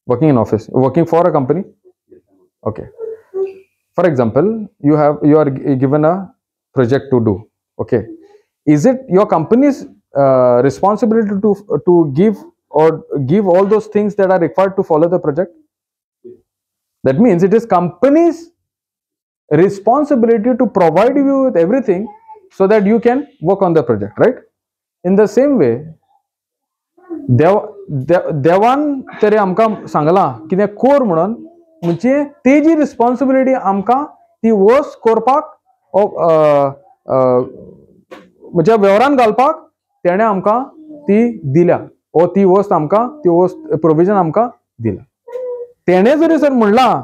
working in office, working for a company. Okay, for example, you are given a project to do. Okay, is it your company's responsibility to give or give all those things that are required to follow the project? That means it is company's responsibility to provide you with everything so that you can work on the project, right? In the same way, देवान तरी आमकां सांगलां कितें कर म्हणून, म्हणजे तेजी responsibility आमकां ती वस्त करपाक म्हणजे वेव्हारान घालपाक तेणें आमकां ती दिल्या, ओ ती वस्त आमकां ती वस्त प्रोविजन आमकां दिल्या. तेणें जरी सर म्हणलां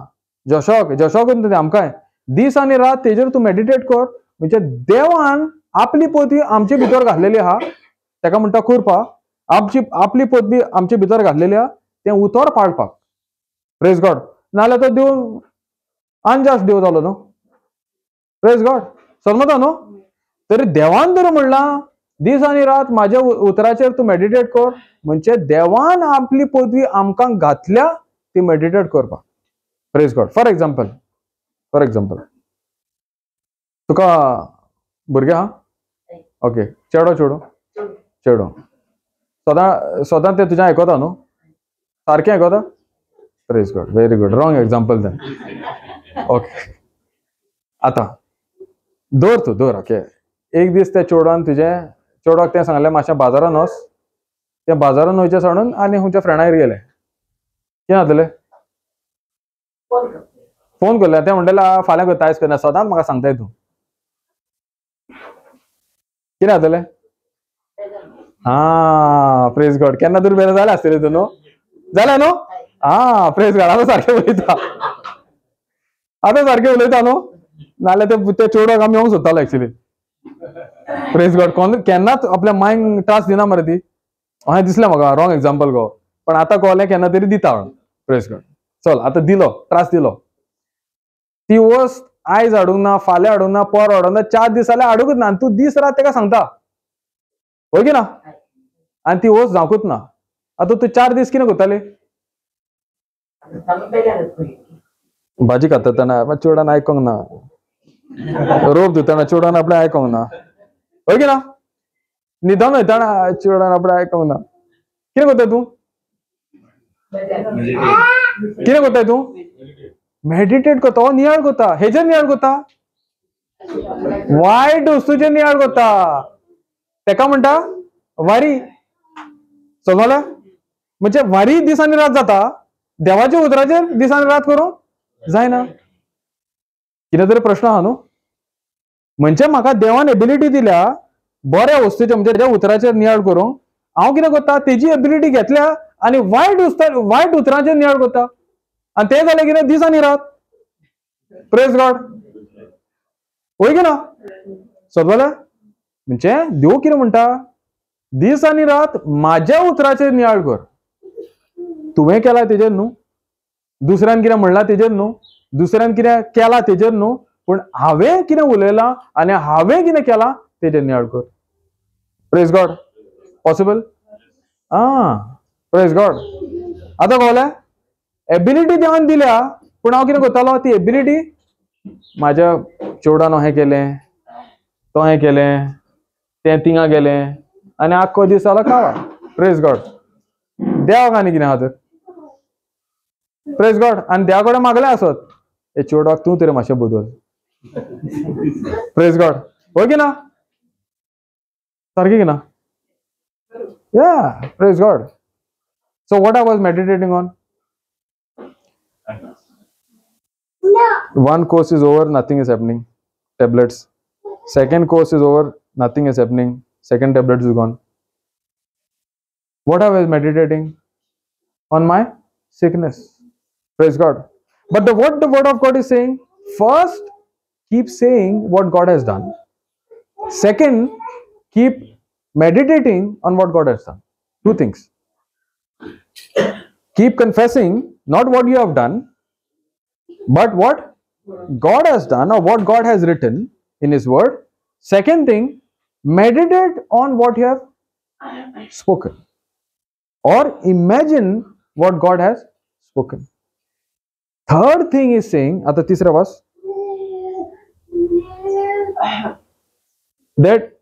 जशोक जशोक आमकां दीस आनी रात तेजेर तूं मेडिटेट कर, म्हणजे देवान आपली पदवी आमचे भितर घातलेली आहा, तेका म्हणटा करपा, आमची आपली पदवी आमचे भितर घातलेली आहा तें उतर पाळपाक. Praise God. नाजाल्यार तो देव अनजास्त देव जालो न्हू. Praise God. समजता न्हू? तरी देवान जर म्हणलां दीस आनी रात म्हाज्या उतराचेर तूं मेडिटेट कर, म्हणजे देवान आपली पदवी आमकां घातल्या ती मेडिटेट करपाक. Praise God. For example, for example तुका भुरगें आहा? ओके, चेडो चेडो चेडो सदां सदां तें तुजें आयकता न्हू? सारकें आयकता? Praise God, very good. Wrong example then. Okay, आतां दवर तूं दवर. ओके, एक दीस त्या चेडवान तुजें चेडवाक तें सांगलें मातशें बाजारान वच. तें बाजारान वयचें सोडून आनी खंयच्या फ्रेंडागेर गेलें. कितें जातलें? फोन करलें. तें म्हणटलें फाल्यां करता, आयज करना, सदांच म्हाका सांगताय तूं. कितें जातलें? आं, प्रेज गॉड. केन्ना तरी बेजार जालें आसतलें तूं न्हू? जालें न्हू? आं, प्रेज गॉड. आतां सारकें उलयता, आतां सारकें उलयता न्हू? नाल्यार ते चेडवाक आमी येवंक सोदतालो एक्चुली. प्रेज गॉड. कोण केन्नाच आपल्या मायंक त्रास दिना मरे ती. हांवें दिसलें म्हाका रॉंग एग्जाम्पल गो, पण आतां कळ्ळें केन्ना तरी दिता म्हणून. प्रेज गॉड. चल आतां दिलो, त्रास दिलो. ती वस्त आयज हाडूंक ना, फाल्यां हाडूंक ना, पोर हाडूंक ना, 4 दीस जाल्यार हाडूंकच ना. आनी तूं दीस रात तेका सांगता, हय की ना? आनी ती वस्त जावंकूच ना. आतां तूं 4 दीस कितें करताली? भाजी खाता तेन्ना चेडवान आयकोंक ना, रोप धुतना चेडवान आपणें आयकोंक ना, हय की ना? न्हिदोन वयतना चेडवान आपणें आयकोंक ना. कितें करता तूं? कितें करताय तूं? मेडिटेट करता, हो नियाळ करता. हेजेर नियाळ करता, वायट वस्तूचेर नियाळ करता. तेका म्हणटा वारी. समजलें? म्हणजे वारी दिसांनी रात जाता, देवाच्या उतराचेर दिसांनी रात करूंक जायना. कितें तरी प्रश्न आहा न्हू? म्हणजे म्हाका देवान एबिलिटी दिल्या बऱ्या वस्तूचे, म्हणजे तेज्या उतराचेर नियाळ करूंक. हांव कितें करता, तेजी एबिलिटी घेतल्या आनी वायट वायट उतरांचेर नियाळ करता. आनी तें जालें कितें? दीस आनी रात. प्रेज गॉड. हय की ना? समजलें? म्हणजे देव कितें म्हणटा, दीस आनी रात म्हाज्या उतराचेर नियाळ कर. तुवें केला तेजेर न्हू, दुसऱ्यान कितें म्हणलां तेजेर न्हू, दुसऱ्यान कितें केलां तेजेर न्हू, पूण हांवें कितें उलयलां आनी हांवें कितें केलां तेजेर नियाळ कर. Praise God. Possible? आं, प्रेज गॉड. आतां कळ्ळें? एबिलिटी देवान दिल्या, पूण हांव कितें करतालो, ती एबिलिटी म्हाज्या चेडवान हें केलें, तो हें केलें, तें थिंगा गेलें, आनी आख्खो दीस जालो कावा. प्रेज गॉड. देवाक आनी कितें आहा तर? Praise God. आनी देवा कडेन मागलें आसत, हे चेडवाक तूं तरी मातशें बदल. प्रेज गॉड. हय की ना? सारकें की ना? Yeah, praise God. So what I was meditating on? One course is over, nothing is happening. Tablets. Second course is over, nothing is happening. Second tablet is gone. What I was meditating on? My sickness. Praise God. But what the word of God is saying, first keep saying what God has done. Second, keep meditating on what God has done. Two things. Keep confessing not what you have done, but what God has done or what God has written in His word. Second thing, meditate on what you have spoken or imagine what God has spoken. Third thing is saying, आता तीसरा verse, that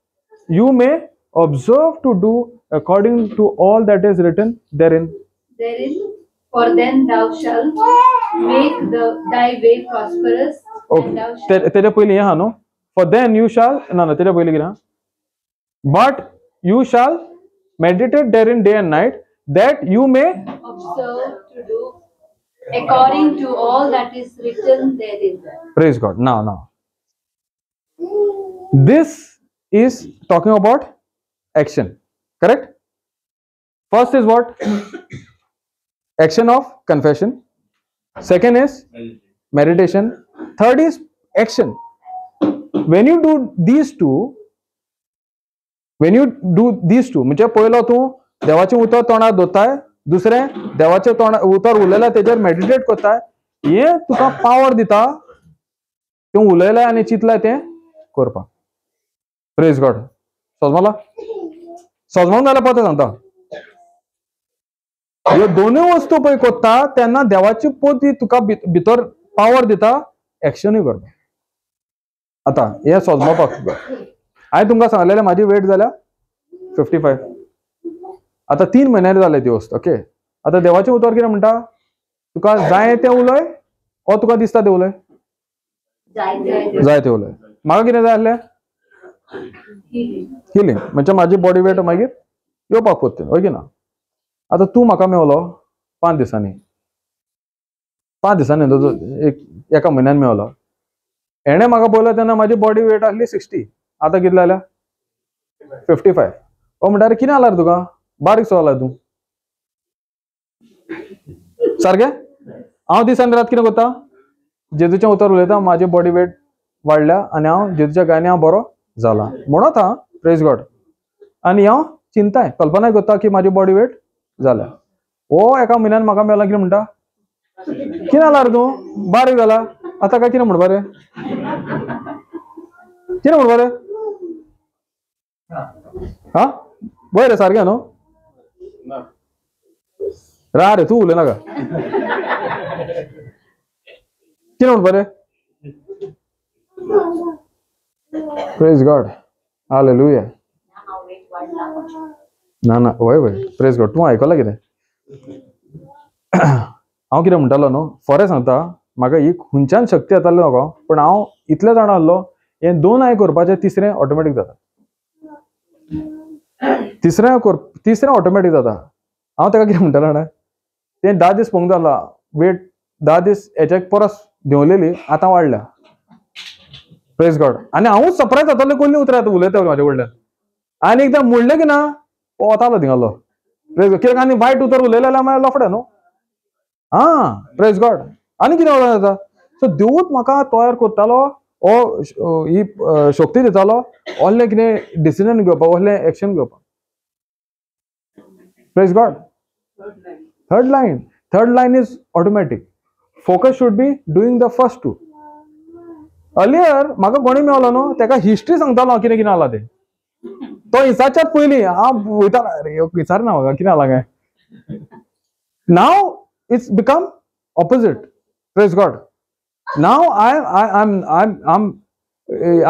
you may observe to do according to all that is written therein. Therein, for then thou shalt make thy way prosperous. Okay. तेरे पहले यहाँ no? For then you shall, no no, तेरे पहले गिरा. But you shall meditate therein day and night, that you may observe to do according to all that is written therein. Praise God. Now, this is talking about action, correct? First is what? Action of confession. Second is meditation. Third is action. When you do these two, म्हणजे पयलो तूं देवाचें उतर तोंडार दवरताय, दुसरें देवाचें तोंड उतर उलयलां तेजेर मेडिटेट करताय, हें तुका पावर दिता तूं उलयलां आनी चिंतलां तें करपाक. Praise God. सजमला? सजमोन जाल्यार परतें सांगता, ह्यो दोनूय वस्तू पळय करता तेन्ना देवाची पोती तुका भितर पावर दिता एक्शनूय करपाक. आतां हें सोजमोपाक हांवें तुमकां सांगलेलें म्हाजी वेट जाल्या 55. आतां 3 म्हयन्यांनी जाले ती वस्त. ओके, आतां देवाचें उतर कितें म्हणटा? तुका जाय तें उलय ओ तुका दिसता तें उलय? जाय तें उलय. म्हाका कितें जाय आसलें? हिलींग. म्हणजे म्हाजी बॉडी वेट मागीर येवपाक परतून, हय की ना? आतां तूं म्हाका मेवलो 5 दिसांनी, 5 दिसांनी एक एका म्हयन्यान मेवलो. हेणें म्हाका पळयलो तेन्ना म्हाजी बॉडी वेट आसली 60, आतां कितले जाल्या? 55. ओ म्हणटा अरे कितें जाला रे तुका, बारीक सो जाला तूं सारकें. हांव दीस आनी रात कितें करता? जेजूचें उतर उलयता, म्हाजी बॉडी वेट वाडल्या आनी हांव जेजूच्या गायनी हांव बरो जाला म्हणत हा. Praise God. आनी हांव चिंताय कल्पनाय करता की म्हाजी बॉडी वेट जाल्या. ओ एका म्हयन्यान म्हाका मेळ्ळा कितें म्हणटा, कितें जाला रे तूं, बारीक जाला आतां काय कितें म्हणपा रे, कितें म्हणपा रे? हा बरें रे सारकें न्हू? रा रे तूं उलय नाका. कितें म्हणपा रे? Praise God. Hallelujah. ना ना वय वय प्रेज गॉड. तूं आयकलां कितें हांव कितें म्हणटालो न्हू? फरें सांगता, म्हाका ही खंयच्यान शक्ती येताली नको, पूण हांव इतलें जाणा आसलो हें 2 हांवें करपाचें, तिसरें ऑटोमॅटीक जाता. तिसरें ऑटोमॅटीक जाता. हांव ताका कितें म्हणटालो जाणा, तें 10 दीस पळोवंक जाला वेट 10 दीस हेच्या परस देंवलेली, आतां वाडल्या. Praise God. आनी हांवूच सरप्रायज जातालो कोल्ली उतरां आतां उलयता म्हाजे कडल्यान. आनी एकदां म्हणलें की ना वतालो थिंगालो. प्रेज गॉड. कित्याक आनी वायट उतर उलयलें जाल्यार मागीर लफडें न्हू. आं प्रेज गॉड. आनी कितें जाता? सो देवूच म्हाका तयार करतालो, ओ ही शक्ती दितालो ओहलें कितें डिसिजन घेवपाक, ओहलें एक्शन घेवपाक. Praise God. Third line. Third line is automatic. Focus should be doing the first 2. Earlier म्हाका कोणी मेवलो न्हू तेका हिस्ट्री सांगतालो कितें कितें जाला तें. तो विचारच्यात पयलीं हांव वयतालो, अरे विचार ना म्हाका कितें जाला काय. Now it's become opposite. Praise God. Now I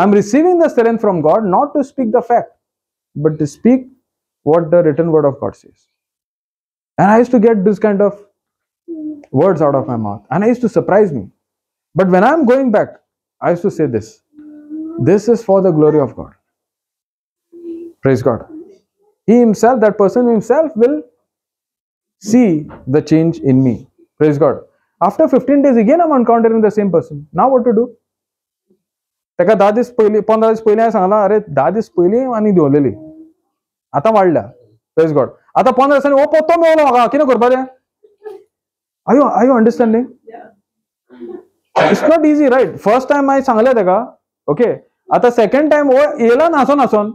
am receiving the strength from God not to speak the fact but to speak what the written word of God says. And I used to get this kind of words out of my mouth, and I used to surprise me. But when I am going back, I used to say this. This is for the glory of God. Praise God. He himself, that person himself will see the change in me. Praise God. After 15 days again I am encountering the same person. Now what to do? ताका 10 दीस पयलीं 15 दीस पयलीं हांवें सांगलां, अरे 10 दीस पयलीं आनी देंवलेली, आतां वाडल्या. Praise God. आतां 15 दिसांनी हो पत्तो मेळलो म्हाका, कितें करपाचें? Are you understanding? It's not easy, right? First time हांवें सांगलें ताका, ओके. आतां सेकंड टायम हो येयला नासोन नासोन,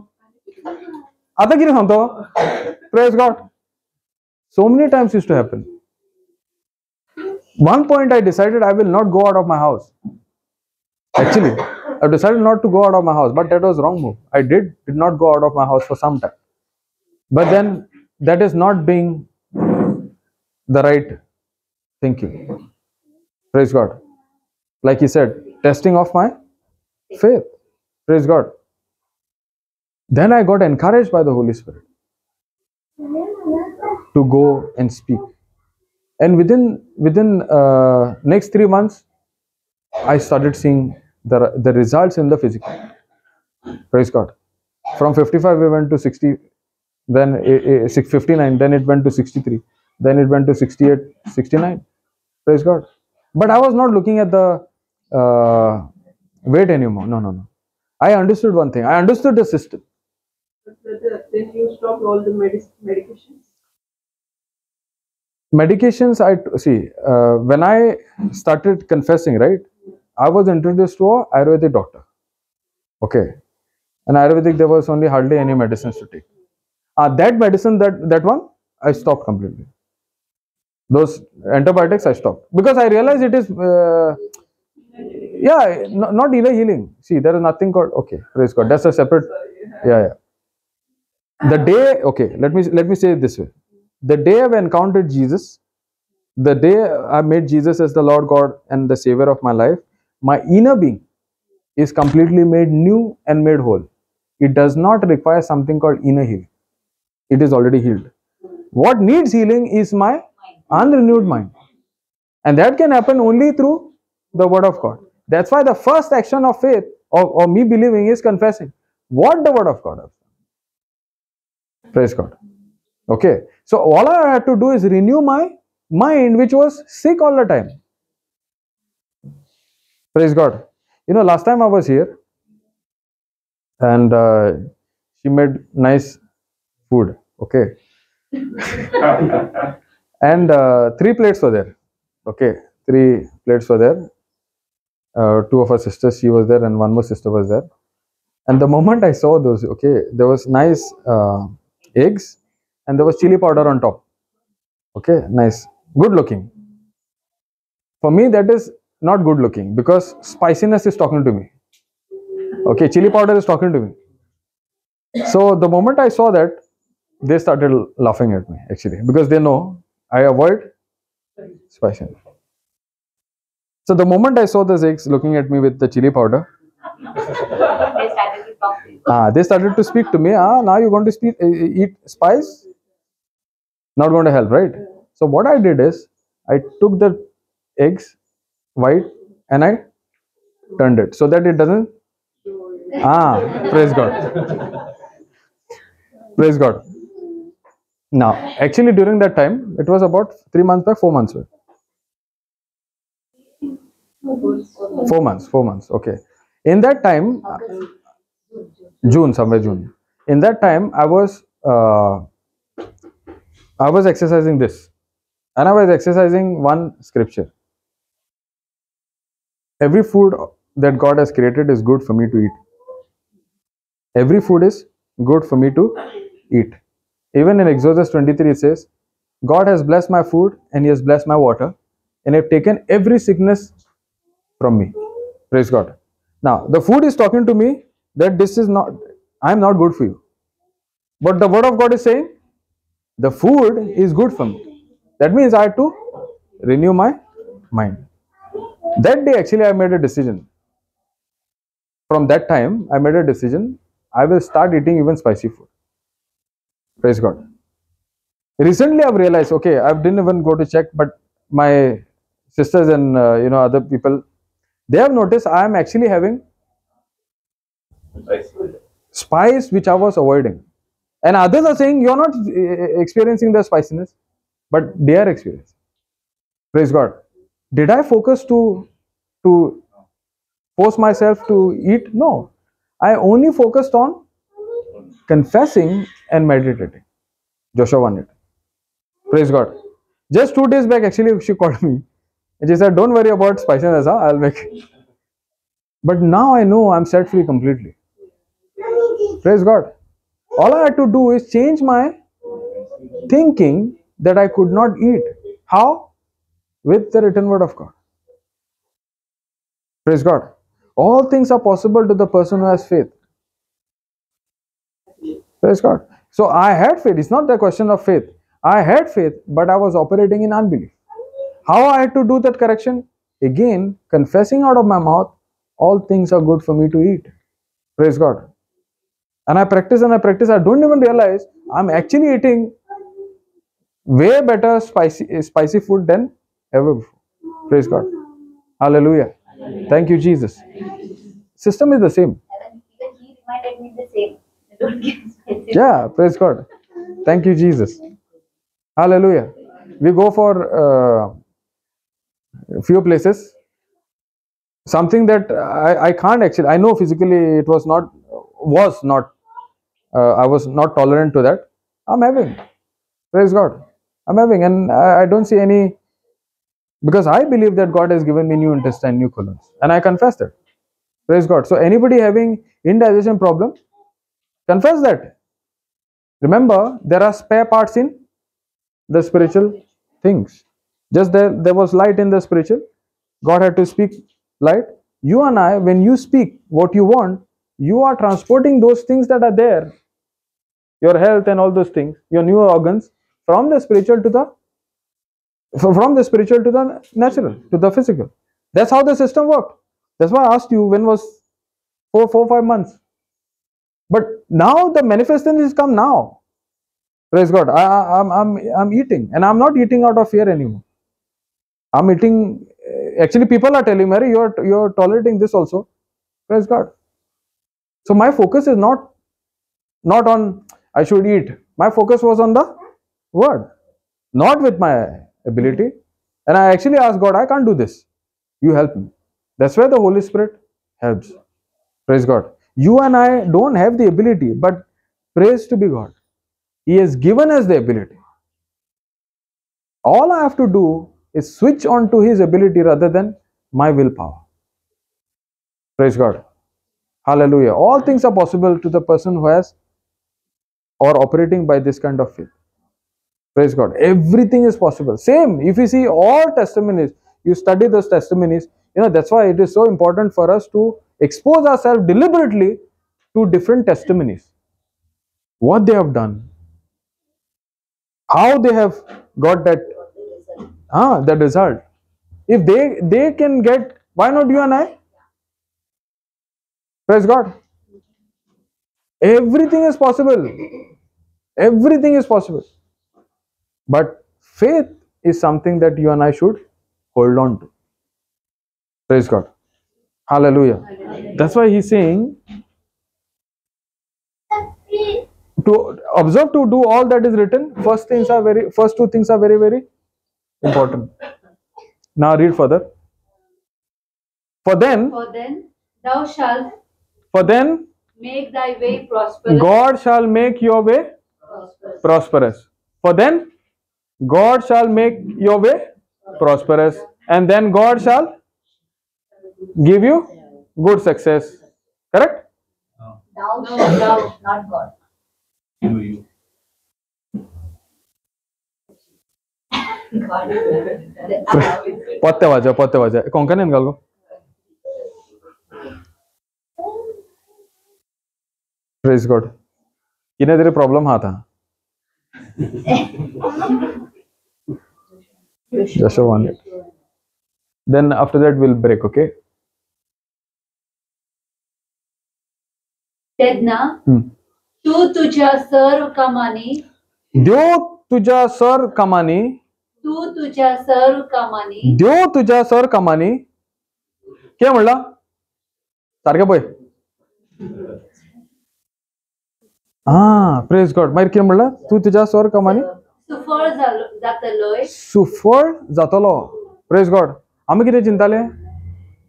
आतां कितें सांगतो? Praise God. So many times used to happen. One point I decided I will not go out of my house. Actually, I decided not to go out of my house, but that was wrong move. I did not go out of my house for some time. But then that is not being the right thinking. Praise God. Like he said, testing of my faith. Praise God. Then I got encouraged by the Holy Spirit to go and speak. And within next 3 months, I started seeing the results in the physical. Praise God. From 55 we went to 60, then 59, then it went to 63, then it went to 68, 69. Praise God. But I was not looking at the weight anymore. No, no, no. I understood one thing. I understood the system. But then you stopped all the medications? Medications, I see, when I started confessing, right, I was introduced to a Ayurvedic doctor. Okay. And Ayurvedic, there was only hardly any medicines to take. That medicine, that one, I stopped completely. Those antibiotics, I stopped. Because I realized it is, yeah, not inner healing. See, there is nothing called, okay, praise God. That's a separate, yeah, yeah. The day, okay, let me say it this way. The day I've encountered Jesus, the day I made Jesus as the Lord God and the Savior of my life, my inner being is completely made new and made whole. It does not require something called inner healing. It is already healed. What needs healing is my unrenewed mind. And that can happen only through the word of God. That's why the first action of faith or me believing is confessing what the word of God has done. Praise God. Okay. So all I had to do is renew my mind, which was sick all the time. Praise God. You know, last time I was here and she made nice food. Okay. And 3 plates were there. Okay. 3 plates were there. 2 of her sisters, she was there, and 1 more sister was there. And the moment I saw those, okay, there was nice eggs and there was chili powder on top. Okay, nice, good looking. For me, that is not good looking because spiciness is talking to me. Okay, chili powder is talking to me. So the moment I saw that, they started laughing at me actually, because they know I avoid spiciness. So the moment I saw those eggs looking at me with the chili powder, they started to talk to you. They started to speak to me. Now you're going to eat spice? Not going to help, right? So what I did is, I took the eggs white and I turned it so that it doesn't. Praise God. Praise God. Now, actually during that time, it was about 3 months back, 4 months back. 4 months, 4 months, okay. In that time, June, somewhere June. In that time, I was exercising this, and I was exercising one scripture. Every food that God has created is good for me to eat. Every food is good for me to eat. Even in Exodus 23, it says, God has blessed my food and He has blessed my water, and have taken every sickness from me. Praise God. Now, the food is talking to me that this is not, I am not good for you. But the word of God is saying, the food is good for me. That means I had to renew my mind. That day actually I made a decision. From that time, I made a decision, I will start eating even spicy food. Praise God. Recently I've realized, okay, I didn't even go to check, but my sisters and other people, they have noticed I am actually having spice which I was avoiding. And others are saying, you are not experiencing the spiciness, but they are experiencing. Praise God. Did I focus to force myself to eat? No. I only focused on confessing and meditating. Joshua 1:8. Praise God. Just 2 days back, actually, she called me and she said, don't worry about spiciness, huh? I'll make it. But now I know I'm set free completely. Praise God. All I had to do is change my thinking that I could not eat. How? With the written word of God. Praise God. All things are possible to the person who has faith. Praise God. So I had faith. It's not the question of faith. I had faith, but I was operating in unbelief. How I had to do that correction? Again, confessing out of my mouth, all things are good for me to eat. Praise God. And I practice and I practice. I don't even realize I'm actually eating way better spicy food than ever before. Praise God. Hallelujah. Thank you, Jesus. System is the same. Even he reminded me the same. Don't give spicy. Yeah, praise God. Thank you, Jesus. Hallelujah. We go for a few places. Something that I can't actually, I know physically it was not, I was not tolerant to that. I'm having. Praise God. I'm having, and I don't see any, because I believe that God has given me new intestine, new colons, and I confess that. Praise God. So anybody having indigestion problem, confess that. Remember, there are spare parts in the spiritual things. Just there was light in the spiritual. God had to speak light. You and I, when you speak what you want, you are transporting those things that are there, your health and all those things, your new organs, from the spiritual to the natural, to the physical. That's how the system worked. That's why I asked you, when was 4-5 months. But now the manifestation is come now. Praise God. I'm eating, and I'm not eating out of fear anymore. I'm eating. Actually, people are telling me, you're tolerating this also. Praise God. So my focus is not on I should eat. My focus was on the word, not with my ability. And I actually asked God, I can't do this. You help me. That's where the Holy Spirit helps. Praise God. You and I don't have the ability, but praise to be God. He has given us the ability. All I have to do is switch on to His ability rather than my willpower. Praise God. Hallelujah. All things are possible to the person who has or operating by this kind of faith. Praise God. Everything is possible. Same, if you see all testimonies, you study those testimonies, you know, that's why it is so important for us to expose ourselves deliberately to different testimonies. What they have done, how they have got that, that result. If they can get, why not you and I? Praise God. Everything is possible. Everything is possible. But faith is something that you and I should hold on to. Praise God. Hallelujah. That's why he's saying to observe to do all that is written. First two things are very, very important. Now read further. For then thou shalt make thy way prosperous. God shall make your way prosperous. For then God shall make your way prosperous, and then God shall give you good success. Correct? Thou shalt, not God. You. God. पोते वाजा कोंकणीन घाल गो. Praise God. कितें तरी problem आहा आतां. Just 1 minute. Then after that we'll break, okay? तेन्ना तूं तुज्या सर्व कामांनी, देव तुज्या सर्व कामांनी, तूं तुज्या सर्व कामांनी, देव तुज्या सर्व कामांनी, कितें म्हणलां? सारकें पळय. प्रेज गॉड. मागीर कितें म्हणलां? तूं तुज्या सर्व कामांनी सुफळ जातलोय, सुफळ जातलो. Praise God. आमी कितें चिंताले?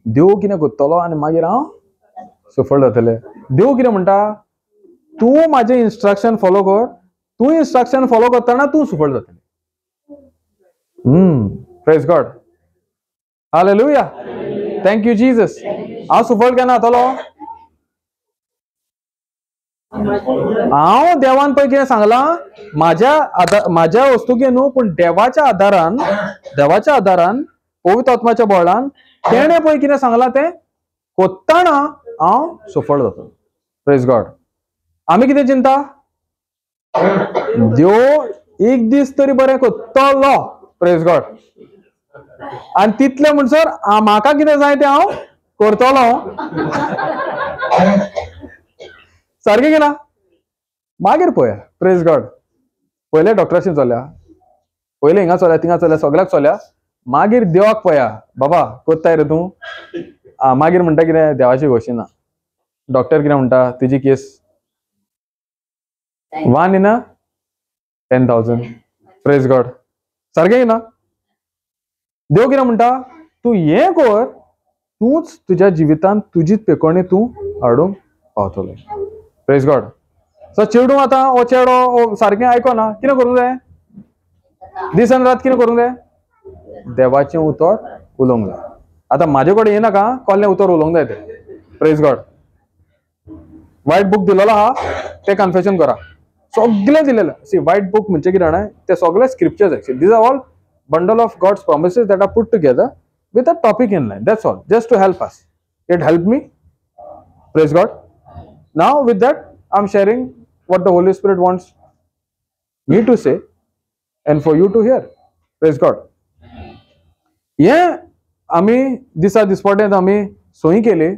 देव कितें करतलो आनी मागीर हांव सुफळ जातले. देव कितें म्हणटा? तूं म्हाजें इन्स्ट्रक्शन फॉलो कर, तूं इन्स्ट्रक्शन फॉलो करतना तूं सुफळ जातले. Praise God. Hallelujah. Thank you Jesus. हांव सुफळ केन्ना जातलो? हांव देवान पळय कितें सांगलां, म्हाज्या वस्तुके न्हू, पूण देवाच्या आदारान, देवाच्या आदारान, पवित्र आत्माच्या बळान तेणें पळय कितें सांगलां तें कोत्ताना हांव सुफळ जातलो. Praise God. आमी कितें चिंता? देव एक दीस तरी बरें कोत्तलो. Praise God. आनी तितलें म्हणसर म्हाका कितें जाय तें हांव करतलो. सारकें की ना? मागीर पळया. Praise God. पयले डॉक्टराशी चलया, पयले हिंगा चलया, थिंगा चलया, सगळ्याक चलया, मागीर देवाक पळया, बाबा कोत्ताय रे तूं. मागीर म्हणटा कितें, देवाची घोशी ना. डॉक्टर कितें म्हणटा, तुजी केस 1 in 10,000. Praise God. सारकें की ना? देव कितें म्हणटा, तूं हें कर, तूंच तुज्या जिवितांत तुजीच पेकोणी तूं हाडूंक पावतलो. Praise God. सो चेडूं आतां हो चेडो सारकें आयकना, कितें करूंक जाय? दीस आनी रात कितें करूंक जाय? देवाचें उतर उलोवंक जाय. आतां म्हाजे कडेन येनाका, कोल्लें उतर उलोवंक जाय तें. Praise God. White book दिलेलो आहा तें कन्फेशन करा, सगळें दिलेलें. सी, व्हायट बूक म्हणजे कितें जाणा, ते सगळे scriptures actually. These are all bundle of God's promises that are put together with a topic in line. That's all, just to help us. It help me. Praise God. Now with that I am sharing what the Holy Spirit wants me to say and for you to hear. Praise God. हें आमी दिसा दिसपटेंत आमी सोयी केली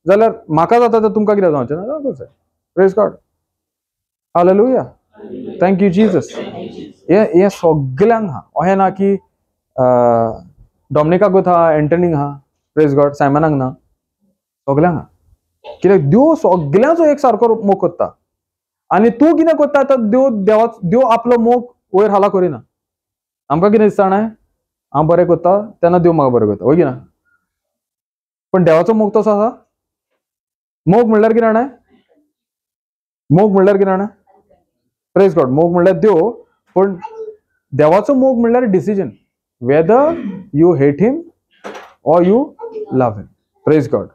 जाल्यार म्हाका जाता तर तुमकां कितें जावचें ना? जावंकूच जाय. Praise God. Hallelujah. Thank you Jesus. हें सगल्यांक आहा. अशें ना की डॉमनिकाकूच आहा, एंटनीक आहा, प्रेज गॉड, सायमनाक ना, सगल्यांक आहा. कित्याक देव सगल्यांचो एक सारको मोग करता. आनी तूं कितें करता तर देव देव आपलो मोग वयर हाला करिना. आमकां कितें दिसता जाणा, हांव बरें करता तेन्ना देव म्हाका बरें करता, हय की ना? पण देवाचो मोग तसो आसा? मोग म्हणल्यार कितें जाणा? मोग म्हणल्यार कितें जाणा? प्रेज गॉड. मोग म्हणल्यार देव, पण देवाचो मोग म्हणल्यार decision, whether you hate him or you love him. Praise God.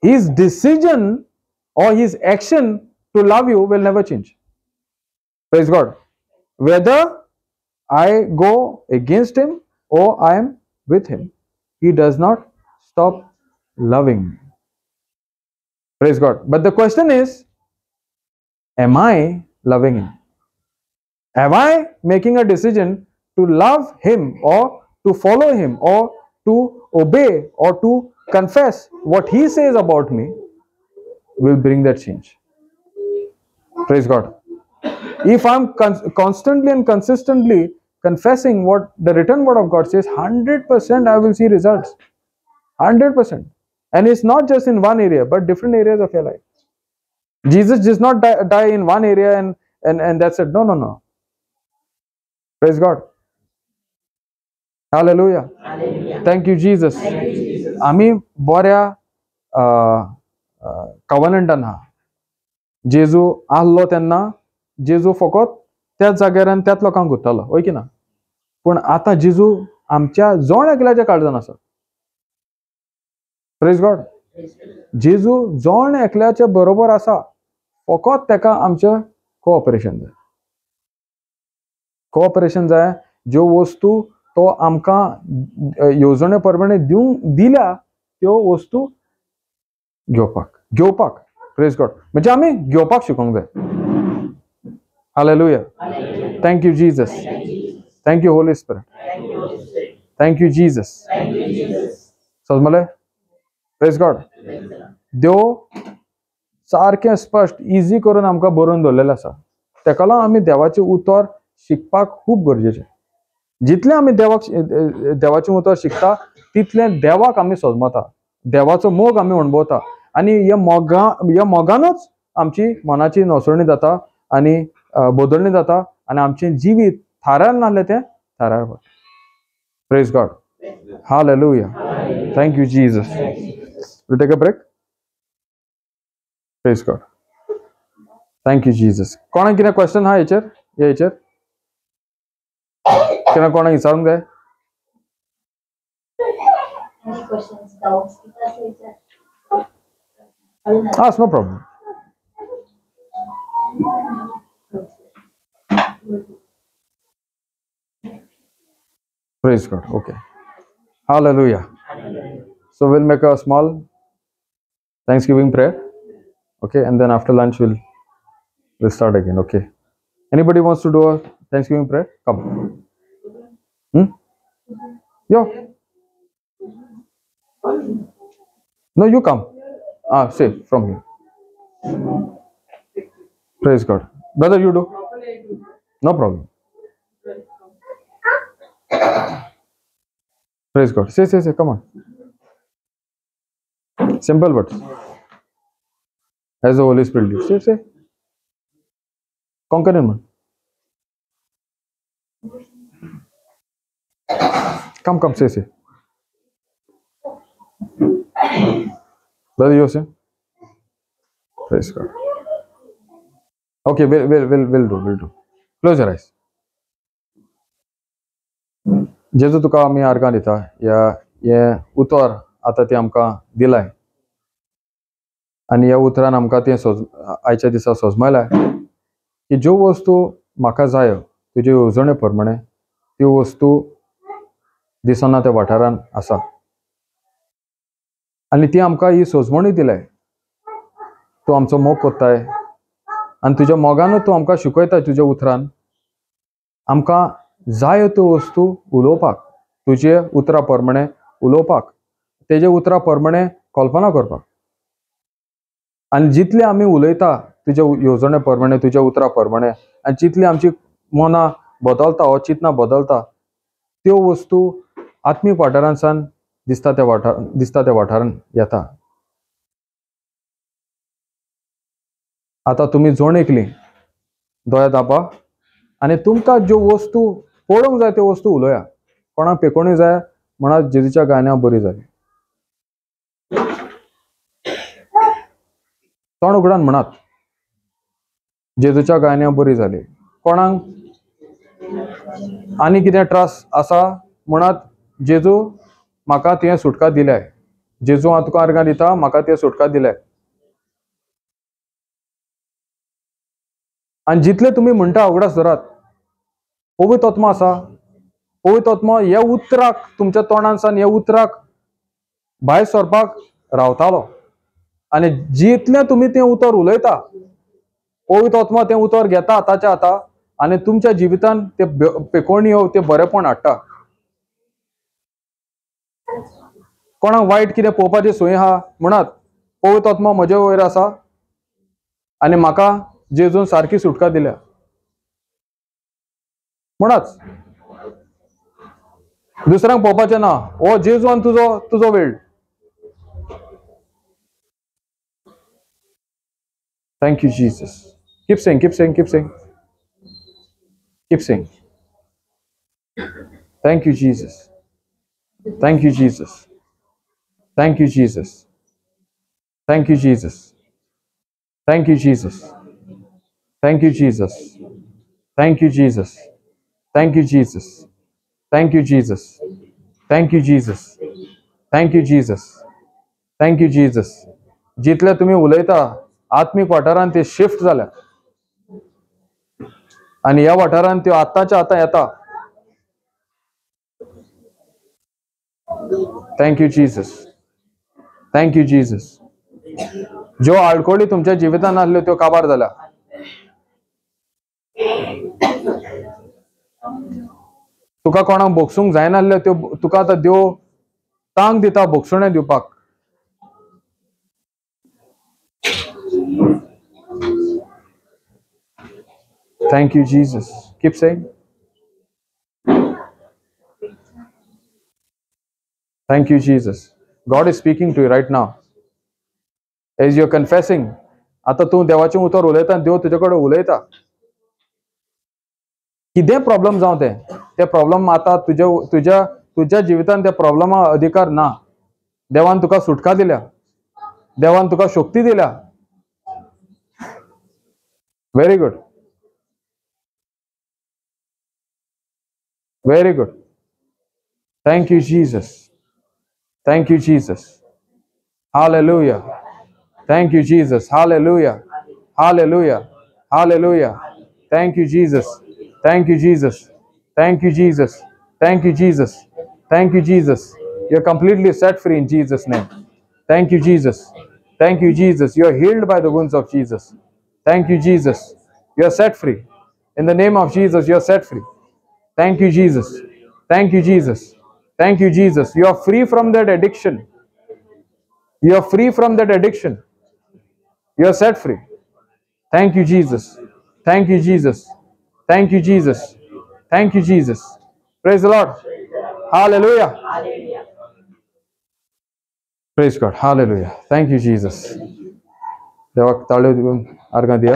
His decision or his action to love you will never change. Praise God. Whether I go against him or I am with him, he does not stop loving me. Praise God. But the question is, am I loving him? Am I making a decision to love him or to follow him or to obey or to confess what he says about me will bring that change. Praise God. If I'm constantly and consistently confessing what the written word of God says, 100% I will see results. 100%. And it's not just in one area, but different areas of your life. Jesus does not die in one area and that's it. No, no, no. Praise God. Hallelujah. Hallelujah. Thank you, Jesus. Thank you, Jesus. आमी बऱ्या कवनंटान हा. जेजू आहलो तेन्ना जेजू फकत त्याच जाग्यार आनी त्याच लोकांक गुत्तालो, हय की ना? पूण आतां जेजू आमच्या जण एकल्याच्या काळजान आसा. Praise God. जेजू जण एकल्याच्या बरोबर आसा, फकत तेका आमचें कोऑपरेशन जाय. कोऑपरेशन जाय. ज्यो वस्तू तो आमकां येवजणे प्रमाणे दिवंक दिल्या त्यो वस्तू घेवपाक घेवपाक. प्रेज गॉड. म्हणजे आमी घेवपाक शिकोंक जाय. Hallelujah. Thank you Jesus. Thank you Holy Spirit. Thank you Jesus. समजले? Praise God. देव सारकें स्पश्ट इजी करून आमकां बरोवन दवरलेलें आसा. तेका लागून आमी देवाचें उतर शिकपाक खूब गरजेचें. जितलें आमी देवाक देवाचें उतर शिकता तितलें देवाक आमी सोजमता, देवाचो मोग आमी अणभवता आनी ह्या मोगानूच आमची मनाची नसवणी जाता आनी बदलणी जाता आनी आमचें जिवीत थारायलें नासलें तें थारायलें पडटा. Praise God. Hallelujah. Thank you Jesus. We'll take a break. Praise God. Thank you Jesus. कोणाक कितें क्वेश्चन आहा हेचेर? हेचेर कितें कोणाक विचारूंक जाय? Ask, no problem. Praise God. Okay. Hallelujah. So we'll make a small Thanksgiving prayer. Okay, and then after lunch we'll start again. Okay. Anybody wants to do a Thanksgiving prayer? Come. Yeah. No, you come. Ah, say from here. Praise God. Brother, you do. No problem. Praise God. Say, say, say. Come on. Simple words. As the Holy Spirit leads. Say, say. Conquer him. Come, come, say, say. Brother, you say. Praise God. Okay, we'll do. Close your eyes. जेजू तुका आमी आर्गां दिता ह्या हें उतर आतां तें आमकां दिलाय आनी ह्या उतरान आमकां तें आयच्या दिसा सोजमलाय की ज्यो वस्तू म्हाका जायो तुजे येवजणे प्रमाणे त्यो वस्तू दिसना त्या वाठारान आसा आनी ती आमकां ही सोजमणी दिलाय. तूं आमचो मोग कोत्ताय आनी तुज्या मोगानूच तूं आमकां शिकयता. तुज्या उतरान आमकां जायो त्यो वस्तू उलोवपाक, तुजे उतरा प्रमाणे उलोवपाक, तेजे उतरा प्रमाणे कल्पना करपाक. आनी जितले आमी उलयता तुज्या येवजणे प्रमाणे, तुज्या उतरा प्रमाणे, आनी जितली आमची मनां बदलता वो चिंतना बदलता, त्यो वस्तू आत्मीक वाठारांसान दिसता त्या वाठार दिसता त्या वाठारान येता. आतां तुमी जण एकली दोळे धांपा आनी तुमकां ज्यो वस्तू पळोवंक जाय त्यो वस्तू उलोया. कोणाक पेकोणी जाय म्हणा जेजूच्या गायना बरी जाली. तोंड उगडान म्हणात जेजूच्या गायना बरी जाली. कोणाक आनी कितें त्रास आसा म्हणात जेजू म्हाका तुवें सुटका दिल्याय, जेजू हांव तुका अर्गां दिता, म्हाका तुवें सुटका दिल्याय. आनी जितले तुमी म्हणटा उगडास धरात, पवित्र आत्मा आसा, पवित्र आत्मा ह्या उतराक तुमच्या तोंडांसान ह्या उतराक भायर सरपाक रावतालो. आनी जितलें तुमी तें उतर उलयता पवित्र आत्मा तें उतर घेता आतांच्या आतां आनी तुमच्या जिवितान ते पेकोणी ते बरेपण हाडटा. कोणाक वायट कितें पळोवपाची सोय आहा म्हणात पवित्र आत्मा म्हजे वयर आसा आनी म्हाका जेजून सारकी सुटका दिल्या म्हणाच. दुसऱ्यांक पळोवपाचें ना, हो जेजू आनी तुजो तुजो वेळ. Thank you Jesus. Keep saying, keep saying, keep saying, keep saying. Thank you Jesus. Thank you Jesus. Thank you Jesus. Thank you Jesus. Thank you Jesus. Thank you Jesus. Thank you Jesus. Thank you Jesus. Thank you Jesus. Thank you Jesus. Thank you Jesus. Thank you Jesus. जितले तुमी उलयता आत्मीक वाठारान ते shift जाल्या आनी ह्या वाठारान त्यो आतांच्या आतां येता. Thank you Jesus. Thank you Jesus. ज्यो आडखळी तुमच्या जिवितान आसल्यो त्यो काबार जाल्या. तुका कोणाक बोगसूंक जायनासल्यो त्यो तुका आतां देव तांक दिता बोगसुणें दिवपाक. Thank you Jesus. Keep saying. Thank you Jesus. God is speaking to you right now as you are confessing. आतां तूं देवाचें उतर उलयता, देव तुजे कडेन उलयता. कितें प्रॉब्लम जावं तें, ते प्रॉब्लम आतां तुज्या तुज्या तुज्या जिवितान त्या प्रॉब्लमा अधिकार ना. देवान तुका सुटका दिल्या, देवान तुका शक्ती दिल्या. Very good, very good. Thank you Jesus. Thank you Jesus. Hallelujah. Thank you Jesus. Hallelujah. Hallelujah. Hallelujah. Thank you Jesus. Thank you Jesus. Thank you Jesus. Thank you Jesus. Thank you Jesus. You are completely set free in Jesus name. Thank you Jesus. Thank you Jesus. You are healed by the wounds of Jesus. Thank you Jesus. You are set free in the name of Jesus. You are set free. Thank you Jesus. Thank you Jesus. Thank you Jesus. You are free from that addiction. You are free from that addiction. You are set free. Thank you Jesus. Thank you Jesus. Thank you Jesus. Thank you Jesus. Praise the Lord. Hallelujah. Praise God. Hallelujah. Thank you Jesus. देवाक ताळयो दिवन आर्गां दिया.